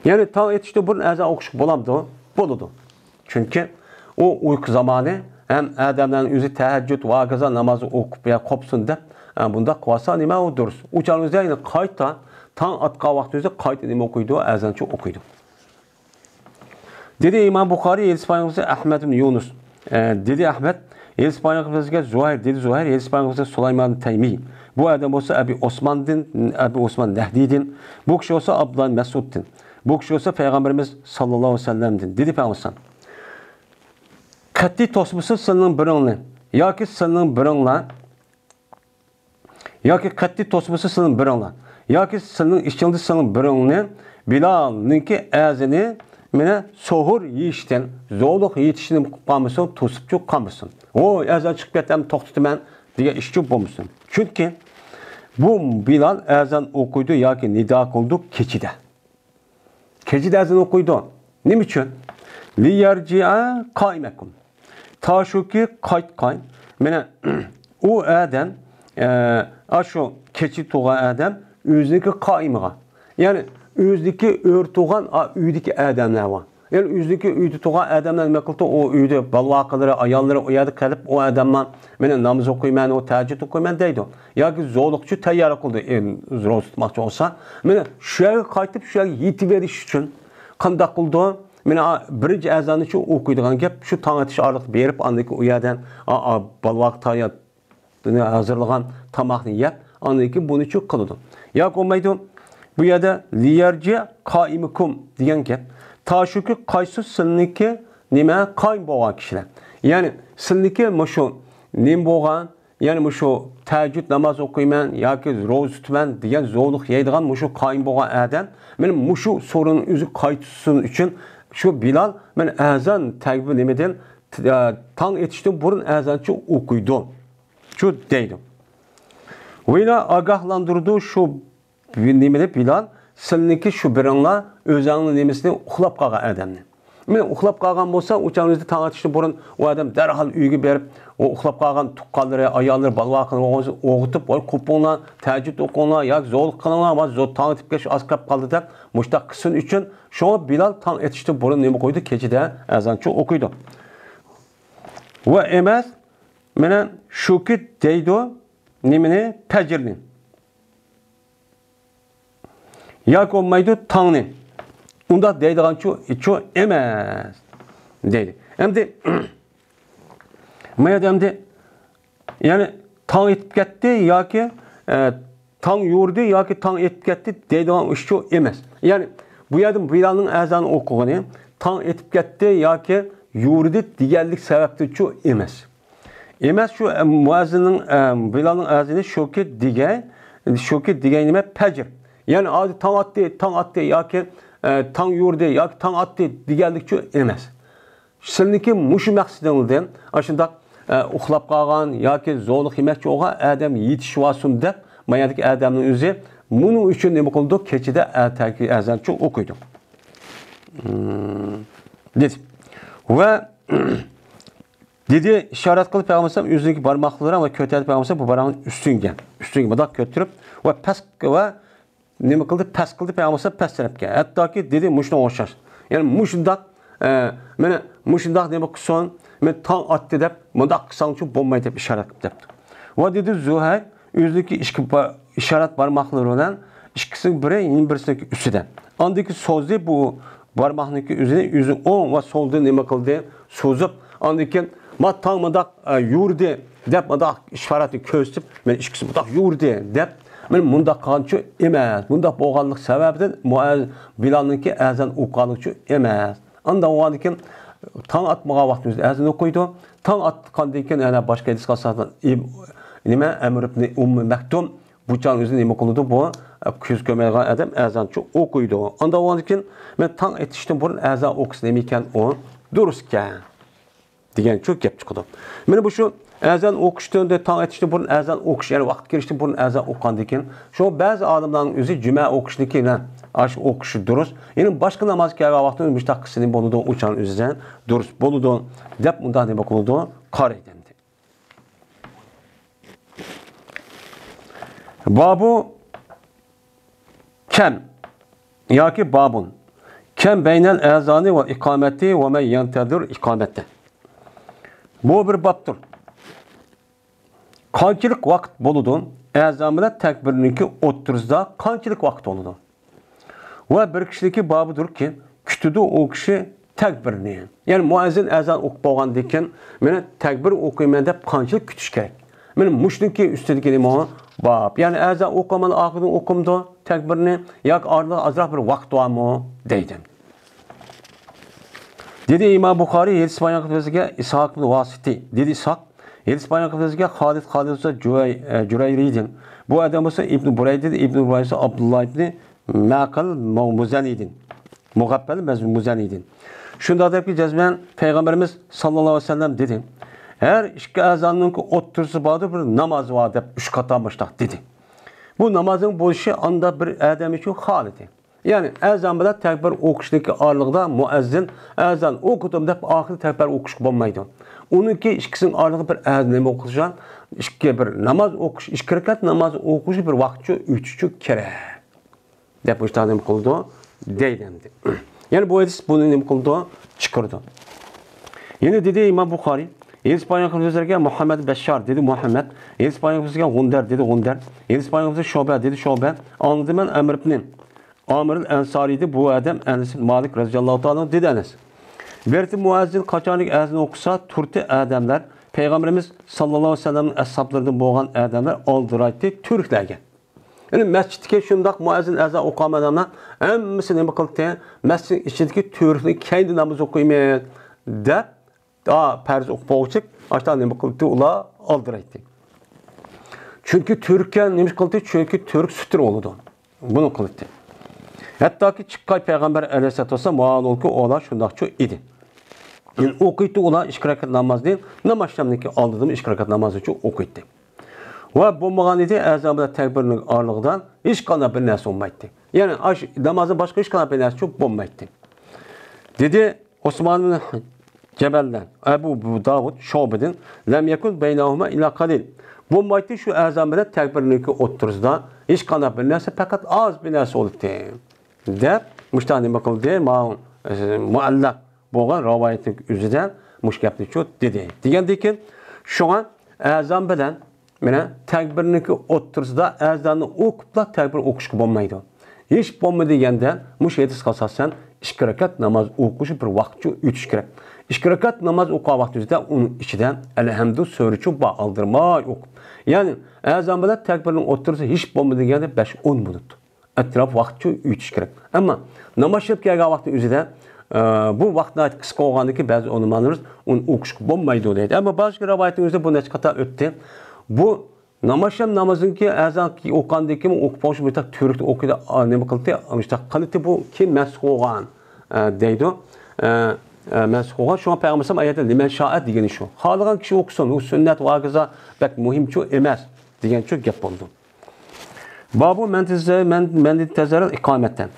يەنى تاڭ ئېتىشتىن بۇرۇن ئەزان ئوقۇشقا بولامدۇ؟ بولىدۇ. چۈنكى ئۇ ئۇيقۇ زامانى ھەم ئادەملەرنىڭ ئۆزى تەھەججۇد ۋە ھاكازا نامازى ئوقۇپ يا قوپسۇن دەپ، ئە، بۇنداق قىلىۋالسا نېمە ئۇ دۇرۇس. ئۇ چاغنىڭ ئۆزىدە يەنى قايتا تاڭ ئاتقان ۋاقىت ئۆزى قايتا نېمە ئوقۇيدۇ؟ ئەزانچە ئوقۇيدۇ. دېدى ئىمام بۇخارىي، ھەدىس پايغىمبىرى ئەھمەد ئىبن يۇنۇس. ئە، دېدى ئەھمەد، ھەدىس پايغىمبىرىمىزگە زۇھەير، دېدى زۇھەير، ھەدىس پايغىمبىرىمىزگە سۇلايمان تەيمىي. بۇ ئادەم بولسا ئەبى ئوسماندىن، ئەبى ئوسمان نەھدىيدىن. بۇ كىشى بولسا ئابدۇللا مەسئۇدتىن. بۇ كىشى بولسا پەيغەمبىرىمىز ساللاللاھۇ ئەلەيھى ۋەسەللەمدىن. دېدى پەيغەمبىرىمىز، قەتئىي توسمىسا سىلىنىڭ بىرىڭلار ياكى سىلىنىڭ بىرىڭلار ياكى قەتئىي توسمىسا سىلىنىڭ بىرىڭلار ياكى سىلىنىڭ ئىچىڭدە سىلىنىڭ بىرىڭنى بىلالنىڭكى ئەزىنى مېنى سوھۇر يېيىشتىن، زورلۇق يېتىشتىن قىلىپ قالمىسۇن، توسۇپچۇ قالمىسۇن. ۋوي، ئەزان چىقىپ كەتتى، ئەمدى توختىتىمەن دېگەن ئىشچۇ بولمىسۇن. چۈنكى بۇ بىلال ئەزان ئوقۇيدۇ ياكى نىدا قىلىدۇ كېچىدە. كېچىدە ئەزان ئوقۇيدۇ. نېمە ئۈچۈن؟ لىيەرجىئە قائىمەكۇم. تا شۇكى قايتقان. مانا، ئۇ ئادەم، ئە، ئاشۇ كېچە تۇرغان ئادەم ئۆزىنىڭكى قائىمىغا. يەنى ئۆزىنىڭكى ئۆرە تۇرغان، ئا، ئۆيدىكى ئادەملەر بار. يەنى ئۆزىنىڭكى ئۆيدە تۇرغان ئادەملەر نېمە قىلىدۇ؟ ئۇ ئۆيدە بالىلار، ئاياللىرى ئۇ يەردە قېلىپ، ئۇ ئادەملەر، مانا ناماز ئوقۇيمەن، ئۇ تەھەججۇد ئوقۇيمەن دەيدۇ. ياكى زورلۇقچە تەييارلىق قىلدى، ئە، روزا تۇتماقچى بولسا. مانا شۇ يەرگە قايتىپ، شۇ يەرگە يېتىۋېرىش ئۈچۈن قانداق قىلىدۇ؟ مانا بىرىنچى ئەزاننى شۇ ئوقۇيدىغان گەپ، شۇ تاڭ ئېتىش ئارىلىق بېرىپ، ئاندىن كېيىن ئۇ يەردىن، ئا، ئا، بالىلارغا تەييار، ھازىرلىغان تاماقنى يەپ، ئاندىن كېيىن بۇنى شۇ قىلىدۇ. ياكى بولمايدۇ، بۇ يەردە لىيەرجىئە قائىمەكۇم دېگەن گەپ. تا شۇكى قايسى سىلىنىڭكى نېمە قائىم بولغان كىشىلەر. يەنى سىلىنىڭكى مۇشۇ نېمە بولغان، يەنى مۇشۇ تەھەججۇد ناماز ئوقۇيمەن ياكى روزا تۇتىمەن دېگەن زورلۇق يەيدىغان مۇشۇ قائىم بولغان ئادەم، مانا مۇشۇ سورۇننىڭ ئۆزى قايتسۇن ئۈچۈن شۇ بىلال، مانا ئەزان تەگبى نېمىدىن، تاڭ ئېتىشتىن بۇرۇن ئەزانچە ئوقۇيدۇ. شۇ دەيدۇ. ۋىلا ئاگاھلاندۇرىدۇ شۇ نېمىنى بىلال، سىلىنىڭكى شۇ بىرىڭلار ئۆزۈڭنىڭ نېمىسىنى ئۇخلاپ قالغان ئادەمنى. مانا ئۇخلاپ قالغان بولسا، ئۇ چاغنىڭ ئۆزىدە تاڭ ئېتىشتىن بۇرۇن ئۇ ئادەم دەرھال ئۆيگە بېرىپ، ئۇ ئۇخلاپ قالغان تۇغقانلىرى، ئاياللىرى، بالىلار ئويغىتىپ، ۋاي قوپۇڭلار، تەھەججۇد ئوقۇڭلار ياكى زورلۇق قىلىڭلار، ۋاي زور تاڭ ئېتىپ كەتتى، ئاز قېلىپ قالدى دەپ مۇشۇنداق قىلسۇن ئۈچۈن، شۇڭا بىلال تاڭ ئېتىشتىن بۇرۇن نېمە قويدى؟ كېچىدە ئەزانچە ئوقۇيدۇ. ۋە ئەمەس، مانا شۇكى دەيدۇ، نېمىنى؟ پەجىرنى. ياكى بولمايدۇ تاڭنى. ئۇنداق دەيدىغانچۇ، چۇ ئەمەس. دەيدۇ. ئەمدى، ما يەردە ئەمدى، يەنى تاڭ ئېتىپ كەتتى ياكى، ئە، تاڭ يورۇدى ياكى تاڭ ئېتىپ كەتتى دەيدىغان ئىشچۇ ئەمەس. يەنى بۇ يەردە بىلالنىڭ ئەزانى ئوقۇغىنى تاڭ ئېتىپ كەتتى ياكى يورۇدى دېگەنلىك سەۋەبتىنچۇ ئەمەس. ئەمەس شۇ، ئە، مۇئەززىننىڭ، ئە، بىلالنىڭ ئەزانى شۇكى دېگەي، شۇكى دېگەي نېمە؟ پەجر. يەنى ھازىر تاڭ ئاتتى، تاڭ ئاتتى ياكى، ئە، تاڭ يورۇدى ياكى تاڭ ئاتتى دېگەنلىكچۇ ئەمەس. سىلىنىڭكى مۇشۇ مەقسىتىڭلىدىن ئاشۇنداق، ئە، ئۇخلاپ قالغان ياكى زورلۇق يېمەكچى بولغان ئادەم يېتىشىۋالسۇن دەپ، ما يەردىكى ئادەمنىڭ ئۆزى مۇنىڭ ئۈچۈن نېمە قىلىدۇ؟ كېچىدە ئەتەگى ئەزانچە ئوقۇيدۇ. مم. دېدى. ۋە دېدى، ئىشارەت قىلىپ پەيغەمبەر ئۆزىنىڭكى بارماقلىرى ۋە كۆتەردى پەيغەمبەر بۇ بارماقنى ئۈستۈنگە. ئۈستۈنگە مۇنداق كۆتۈرۈپ ۋە پەس ۋە نېمە قىلدى؟ پەس قىلدى پەيغەمبەر پەس تەرەپكە. ھەتتاكى دېدى مۇشۇنىڭغا ئوخشاش. يەنى مۇشۇنداق، ئە، مانا مۇشۇنداق نېمە قىلسۇن؟ مانا تاڭ ئاتتى دەپ مۇنداق قىلساڭچۇ بولمايدۇ دەپ ئىشارەت قىلىپ دەپتۇ. ۋە دېدى زۇھەير ئۆزىنىڭكى ئىككى با-، ئىشارەت بارماقلىرى بىلەن ئىككىسىنىڭ بىرى يەنە بىرسىنىڭكى ئۈستىدە. ئاندىن كېيىن سوزدى بۇ بارماقنىڭكى ئۆزىنى، ئۆزى ئوڭ ۋە سولدا نېمە قىلدى؟ سوزۇپ، ئاندىن كېيىن ما تاڭ مۇنداق، ئە، يورۇدى دەپ مۇنداق ئىشارەتنى كۆرسىتىپ، مانا ئىككىسى مۇنداق يورۇدى دەپ مانا مۇنداق قىلغانچۇ ئەمەس. مۇنداق بولغانلىق سەۋەبىدىن مۇئەز-، بىلالنىڭكى ئەزان ئوقۇغانلىقچۇ ئەمەس. ئاندىن ئۇنىڭدىن كېيىن تاڭ ئاتمىغان ۋاقتىمىزدا ئەزان ئوقۇيدۇ. تاڭ ئاتقاندىن كېيىن يەنە باشقا ھەدىسكە ئاساسەن ئىب-، نېمە، ئەمر ئىبنى ئۇممى مەكتۇم بۇ چاغ ئۆزىنى نېمە قىلىدۇ؟ بۇ كۆز كۆرمەيدىغان ئادەم ئەزانچۇ ئوقۇيدۇ. ئاندىن ئۇنىڭدىن كېيىن مانا تاڭ ئېتىشتىن بۇرۇن ئەزان ئوقۇسا نېمە ئىكەن ئۇ؟ دۇرۇسكەن. دېگەنچۇ گەپ چىقىدۇ. مانا بۇ شۇ ئەزان ئوقۇشتىن، تاڭ ئېتىشتىن بۇرۇن ئەزان ئوقۇش، يەنى ۋاقىت كىرىشتىن بۇرۇن ئەزان ئوقۇغاندىن كېيىن، شۇ بەزى ئالىملارنىڭ ئۆزى جۈمە ئوقۇشنىكى بىلەن ئاشۇ ئوقۇشى دۇرۇس. يەنى باشقا ناماز كەلگەن ۋاقىتتا مۇشتاق قىلسىنى بولىدۇ، ئۇ چاغ ئۆزىدىن دۇرۇس بولىدۇ، دەپ مۇنداق نېمە قىلىدۇ؟ قارايدۇ ئەمدى. بابۇ كەم ياكى بابۇن. كەم بەينەل ئەزانى ۋە ئىقامەتى ۋە مەن يەنتەزىر ئىقامەتە. بۇ بىر بابتۇر. قانچىلىك ۋاقىت بولىدۇ؟ ئەزان بىلەن تەكبىرنىڭكى ئوتتۇرىسىدا قانچىلىك ۋاقىت بولىدۇ؟ ۋە بىر كىشىنىڭكى بابىدۇركى، كۈتىدۇ ئۇ كىشى تەكبىرنى. يەنى مۇئەززىن ئەزان ئوقۇپ بولغاندىن كېيىن، مانا تەكبىر ئوقۇيمەن دەپ قانچىلىك كۈتۈش كېرەك؟ مانا مۇشۇنىڭكى ئۈستىدىكى نېمە بار؟ يەنى ئەزان ئوقۇماي ئاخىرىدىن ئوقۇمدۇ تەكبىرنى ياكى ئارىدا ئازراق بىر ۋاقىت بارمۇ؟ دەيدۇ. دېدى ئىمام بۇخارىي، ھەدىس بايان قىلىپ بىزگە ئىسھاق ئىبن ۋاسىتى. دېدى ئىسھاق، ھەدىس بايان قىلىپ بىزگە خالىد، خالىد بولسا جۇراي-، ئە، جۇرايرىدىن. بۇ ئادەم بولسا ئىبن بۇرەيدىدىن، ئىبن بۇرەيدە بولسا ئابدۇللا ئىبنى مەقىل مۇزەنىدىن. مۇغەپپەل مەز-، مۇزەنىدىن. شۇنداق دەپكى جەزمەن پەيغەمبىرىمىز ساللاللاھۇ ئەلەيھى ۋەسەللەم دېدى، ھەر ئىككى ئەزاننىڭكى ئوتتۇرىسى باردۇر، بىر ناماز بار دەپ ئۈچ قاتا مۇشتاق دېدى. بۇ نامازنىڭ بولۇشى ئاندا بىر ئادەم ئۈچۈن خالىدى. يەنى ئەزان بىلەن تەكبىر ئوقۇشنىڭكى ئارىلىقىدا مۇئەززىن ئەزان ئوقۇدۇم دەپ ئاخىرى تەكبىر ئوقۇشقا بولمايدۇ. ئۇنىڭكى ئىككىسىنىڭ ئارىلىقى بىر ئەز-، نېمە ئوقۇشقان؟ ئىككى بىر ناماز ئوقۇش، ئىككى رەكەت ناماز ئوقۇشى بىر ۋاقىتچۇ ئۆتۈشى كېرەك. دەپ مۇشۇنداق نېمە قىلىدۇ؟ دەيدۇ ئەمدى. يەنى بۇ ھەدىس بۇنى نېمە قىلىدۇ؟ چىقىرىدۇ. يەنە دېدى ئىمام بۇخارىي، ھەدىس بايان قىلىپ بىزگە مۇھەممەد بەششار، دېدى مۇھەممەد. ھەدىس بايان قىلىپ بىزگە غۇندەر، دېدى غۇندەر. ھەدىس بايان قىلىپ بىزگە شۇبە، دېدى شۇبە. ئاڭلىدىم مەن ئەمر ئىبنى ئامىر ئەنسارىدىن، بۇ ئادەم ئەنەس ئىبن مالىك رەزىياللاھۇ تائالا ئەنھۇ، دېدى ئەنەس. بىرتى مۇئەززىن قاچانكى ئەزان ئوقۇسا، تۇرتى ئادەملەر، پەيغەمبىرىمىز ساللاللاھۇ ئەلەيھى ۋەسەللەمنىڭ ئەسھابلىرىدىن بولغان ئادەملەر ئالدىرايتتى، تۈۋرۈكلەرگە. يەنى مەسچىتتىكى شۇنداق مۇئەززىن ئەزان ئوقۇغان ئادەملەر ھەممىسى نېمە قىلدى؟ مەسچىتنىڭ ئىچىدىكى تۈۋرۈكنىڭ كەينىدە ناماز ئوقۇيمىز دەپ، ئا، پەرز ئوقۇپ بولغۇچە ئاشۇنداق نېمە قىلدى؟ ئۇلار ئالدىرايتتى. چۈنكى تۈۋرۈككە نېمە قىلدى؟ چۈنكى تۈۋرۈك سۈتتۈرە بولىدۇ. بۇنى قىلدى. ھەتتاكى چىققاي پەيغەمبەر ئەلەيھىسسالاتۇ ۋەسسالام ماۋۇ ئۇلار شۇنداقچۇ ئىدى. ئوقۇيتتى ئۇلار ئىككى رەكەت نامازنى، ناماز ئىككى رەكەت نامازنىچۇ ئوقۇيتتى. ۋە بولمىغان ئىدى، ئەزان بىلەن تەكبىرنىڭ ئارىلىقىدا ھېچقانداق بىر نەرسە بولمايتتى. يەنى ئاش-، نامازدىن باشقا ھېچقانداق بىر نەرسە بولمايتتى. دېدى ئوسمان بىن جەبەلدىن، ئەبۇ داۋۇد شۇبىدىن، لەم يەكۇن بەينەھۇما ئىللا قەلىل. بولمايتتى شۇ ئەزان بىلەن تەكبىرنىڭكى ئوتتۇرىسىدا ھېچقانداق بىر نەرسە، پەقەت ئاز بىر نەرسە بولاتتى. دەپ مۇشۇنداق نېمە قىلدى؟ ماۋۇ، ئە، مۇئەللەق بولغان رىۋايەتنىڭ ئۆزىدە مۇشۇ گەپنىچۇ دېدى. دېگەندىن كېيىن شۇڭا ئەزان بىلەن مانا تەكبىرنىڭكى ئوتتۇرىسىدا ئەزاننى ئوقۇپلا تەكبىر ئوقۇشقا بولمايدۇ. ھېچ بولمىدى دېگەندە مۇشۇ ھەدىسكە ئاساسەن ئىككى رەكەت ناماز ئوقۇشى بىر ۋاقىتچۇ ئۆتۈش كېرەك. ئىككى رەكەت ناماز ئوقۇغان ۋاقتىمىزدا ئۇنىڭ ئىچىدە ئەلھەمدۇ سۈرىچۇ بار ئالدىرىماي ئوقۇپ. يەنى ئەزان بىلەن تەكبىرنىڭ ئوتتۇرىسى ھېچ بولمىدى دېگەندە بەش ئون مىنۇت. ئەتراپ ۋاقىتچۇ ئۆتۈش كېرەك. ئەمما ناماز ئىشلەپ كەلگەن ۋاقتى ئۆزىدە، ئە، بۇ ۋاقىت ناھايىتى قىسقا بولغاندىكىن بەزى ئۆلىمالىرىمىز ئۇنى ئوقۇشقا بولمايدۇ دەيدۇ. ئەمما باشقا رىۋايەتنىڭ ئۆزىدە بۇ نەچچە قېتىم ئۆتتى. بۇ ناماز ئىشلەپ نامىزىنىڭكى ئەزان ئوقۇغاندىن كېيىن ئوقۇپ بولۇش مۇشتاق تۈۋرۈكتە ئوقۇيدۇ، ئا، نېمە قىلدى؟ مۇشتاق قىلدى، بۇ كېيىن مەنسۇخ بولغان، ئە، دەيدۇ. ئە، ئە، مەنسۇخ بولغان. شۇڭا پەيغەمبەر ئايەتتە لىمەن شائە دېگىنى شۇ. خالىغان كىشى ئوقۇسۇن، ئۇ سۈننەت ۋاكىزا بەك مۇھىمچۇ ئەمەس دېگەنچۇ گەپ بولىدۇ. بابۇ مەن تەزە-، مەن، مەن تەزەرەل ئىقامەتەن.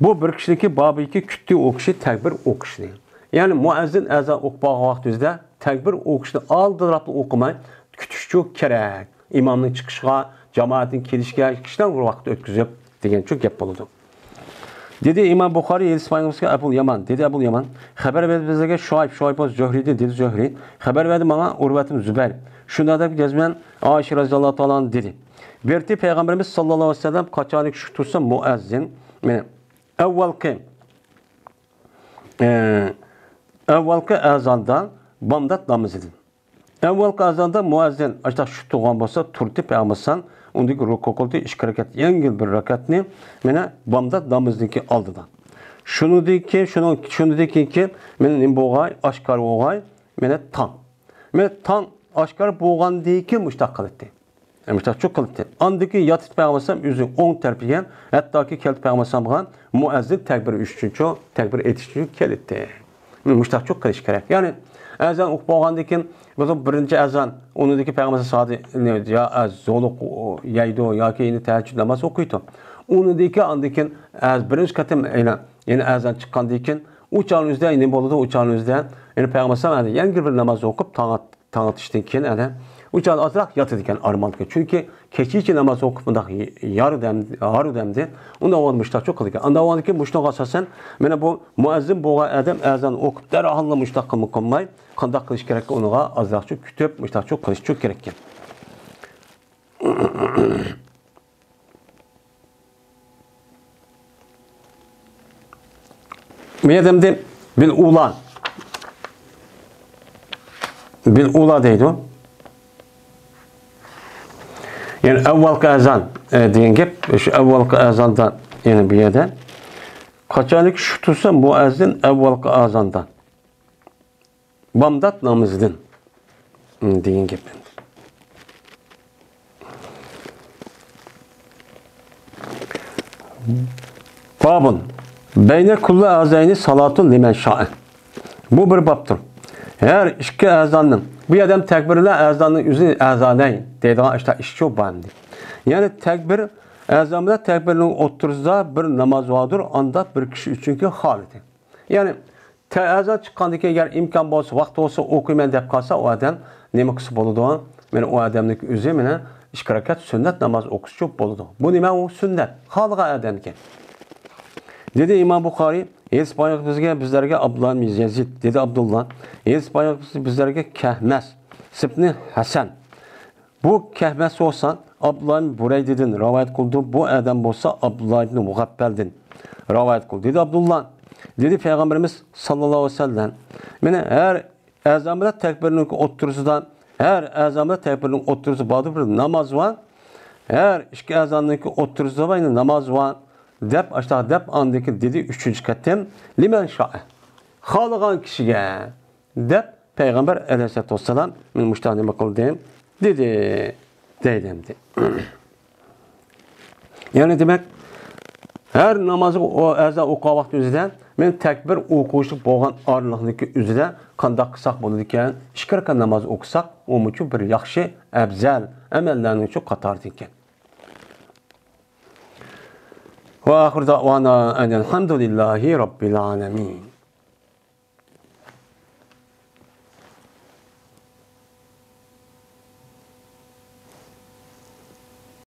بۇ بىر كىشىنىڭكى بابىكى كۈتتى ئوقۇشى تەكبىر ئوقۇشنى. يەنى مۇئەززىن ئەزان ئوقۇپ بولغان ۋاقتىمىزدا تەكبىر ئوقۇشنى ئالدىراپلا ئوقۇماي، كۈتۈشچۇ كېرەك. ئىمامنىڭ چىقىشىغا، جامائەتنىڭ كېلىشىگە، كىشىلەر بىر ۋاقىت ئۆتكۈزۈپ دېگەنچۇ گەپ بولىدۇ. دېدى ئىمام بۇخارىي، ھەدىس بايان قىلىپ بىزگە ئەبۇل يامان. دېدى ئەبۇل يامان، خەۋەر بەردى بىزگە شۇئەيب، شۇئەيب بولسا زۆھرىدىن، دېدى زۆھرى. خەۋەر بەردى ماڭا ئۇرۋەتىن زۇبەير. شۇنداق دەپ جەزمەن ئائىشە رەزىياللاھۇ تائالا ئانھا دېدى. بىرتى پەيغەمبىرىمىز ساللاللاھۇ ئەلەيھى ۋەسەللەم قاچانكى شۇ تۇرسا مۇئەززىن، مانا، ئەۋۋەلقى، ئە، ئەۋۋەلقى ئەزاندا بامدات نامىزىدىن. ئەۋۋەلقى ئەزاندا مۇئەززىن ئاشتاق شۇ تۇرغان بولسا، تۇردى پەيغەمبەر ئەلەيھىسسالام، ئۇندىن كېيىن رۇكۇ قىلدى، ئىككى رەكەت، يەڭگىل بىر رەكەتنى مانا بامدات نامىزىنىڭكى ئالدىدا. شۇنىڭدىن كېيىن، شۇنىڭ، شۇنىڭدىن كېيىنكى مانا نېمە بولغاي، ئاشكارا بولغاي، مانا تاڭ. مانا تاڭ ئاشكارا بولغاندىن كېيىن مۇشتاق قىلاتتى. مۇشتاق چۇ قىلاتتى. ئاندىن كېيىن ياتىتىپ پەيغەمبەر ئەلەيھىسسالام ئۆزىنىڭ ئوڭ تەرىپىگە، ھەتتاكى كەلتى پەيغەمبەر ئەلەيھىسسالامغا مۇئەززىن تەكبىر ئېيتىشچۇ، تەكبىر ئېيتىشچۇ كېلەتتى. مۇشتاق چۇ قىلىش كېرەك. يەنى ئەزان ئوقۇپ بولغاندىن كېيىن، بولسا بىرىنچى ئەزان، ئۇنىڭدىكى پەيغەمبەر ئەلەيھىسسالام يا ئەز زولۇق يەيدۇ ياكى يەنە تەھەججۇد ناماز ئوقۇيدۇ. ئۇنىڭدىن كېيىن، ئاندىن كېيىن ئەز بىرىنچى قېتىم يەنە، يەنە ئەزان چىققاندىن كېيىن، ئۇ چاغنىڭ ئۆزىدە نېمە بولىدۇ؟ ئۇ چاغنىڭ ئۆزىدە يەنە پەيغەمبەر ئەلەيھىسسالام يەنە بىر ناماز ئوقۇپ، تاڭ تاڭ ئاتىشتىن كېيىن ئەنە ئۇ چاغدا ئازراق ياتىدىكەن ئارمانلىقى. چۈنكى كېچىچە ناماز ئوقۇپ مۇنداق يارۇدەم، ھارۇدەمدى. ئۇنداق ۋاقىت مۇشتاقچۇ قىلىدىكەن. ئانداق ۋاقىتتىكى مۇشتاق ئاساسەن، مانا بۇ مۇئەززىن بولغان ئادەم ئەزان ئوقۇپ دەرھاللا مۇشتاق قىلما قىلماي، قانداق قىلىش كېرەككە ئۇنىڭغا ئازراقچۇ كۈتۈپ، مۇشتاقچۇ قىلىشچۇ كېرەككەن. بۇ يەردە بىل ئۇلا، بىل ئۇلا دەيدۇ. يەنى ئەۋۋەلقى ئەزان، ئە، دېگەن گەپ، شۇ ئەۋۋەلقى ئەزاندا، يەنى بۇ يەردە قاچانكى شۇ تۇرسا مۇئەززىن ئەۋۋەلقى ئەزاندا. بامدات نامىزىدىن، م، دېگەن گەپ. بابۇن، بەينە كۇللى ئەزانەينى سالاتۇن لىمەن شائە. بۇ بىر بابتۇر. ھەر ئىككى ئەزاننىڭ، بۇ ئادەم تەكبىرلەر ئەزاننىڭ ئۆزى ئەزانەي دەيدىغان ئىشتا ئىشچۇ بار ئەمدى. يەنى تەكبىر، ئەزان بىلەن تەكبىرنىڭ ئوتتۇرىسىدا بىر ناماز باردۇر، ئاندا بىر كىشى ئۈچۈنكى خالىتى. يەنى، تە-، ئەزان چىققاندىن كېيىن، يەنى ئىمكان بولسا، ۋاقىت بولسا ئوقۇيمەن دەپ قالسا، ئۇ ئادەم نېمە قىلسا بولىدۇ؟ مانا ئۇ ئادەمنىڭ ئۆزى مانا ئىككى رەكەت سۈننەت ناماز ئوقۇسىچۇ بولىدۇ. بۇ نېمە؟ ئۇ سۈننەت. خالىغان ئادەمكەن. دېدى ئىمام بۇخارىي، ھەدىس بايان بىزگە، بىزلەرگە ئابدۇللا بىن يەزىد. دېدى ئابدۇللا، ھەدىس بايان بىزلەرگە كەھمەس، سىپنى ھەسەن. بۇ كەھمەس بولسا ئابدۇللا ئىبن بۇرەيدىدىن رىۋايەت قىلدى، بۇ ئادەم بولسا ئابدۇللا ئىبن مۇغەپپەلدىن رىۋايەت قىلدى. دېدى ئابدۇللا، دېدى پەيغەمبىرىمىز ساللاللاھۇ ئەلەيھى ۋەسەللەم، مانا ھەر ئەزان بىلەن تەكبىرنىڭ ئوتتۇرىسىدا، ھەر ئەزان بىلەن تەكبىرنىڭ ئوتتۇرىسىدا باردۇر بىر ناماز بار، ھەر ئىككى ئەزاننىڭكى ئوتتۇرىسىدا بار ناماز بار، دەپ ئاشتاق دەپ ئاندىن كېيىن دېدى ئۈچىنچى قېتىم، لىمەن شائە، خالىغان كىشىگە. دەپ پەيغەمبەر ئەلەيھىسسالاتۇ ۋەسسالام مېنى مۇشۇنداق نېمە قىلدى؟ دېدى. دەيدۇ ئەمدى. يەنى دېمەك، ھەر نامازغا ئو-، ئەزان ئوقۇغان ۋاقتى ئۆزىدە، مەن تەكبىر ئوقۇشلۇق بولغان ئارىلىقنىڭكى ئۆزىدە قانداق قىلساق بولىدىكەن؟ ئىككى رەكەت ناماز ئوقۇساق، ئۇمۇچۇ بىر ياخشى، ئەۋزەل ئەمەللەرنىڭچۇ قاتارىدىكەن. وآخر دعوانا أن الحمد لله رب العالمين.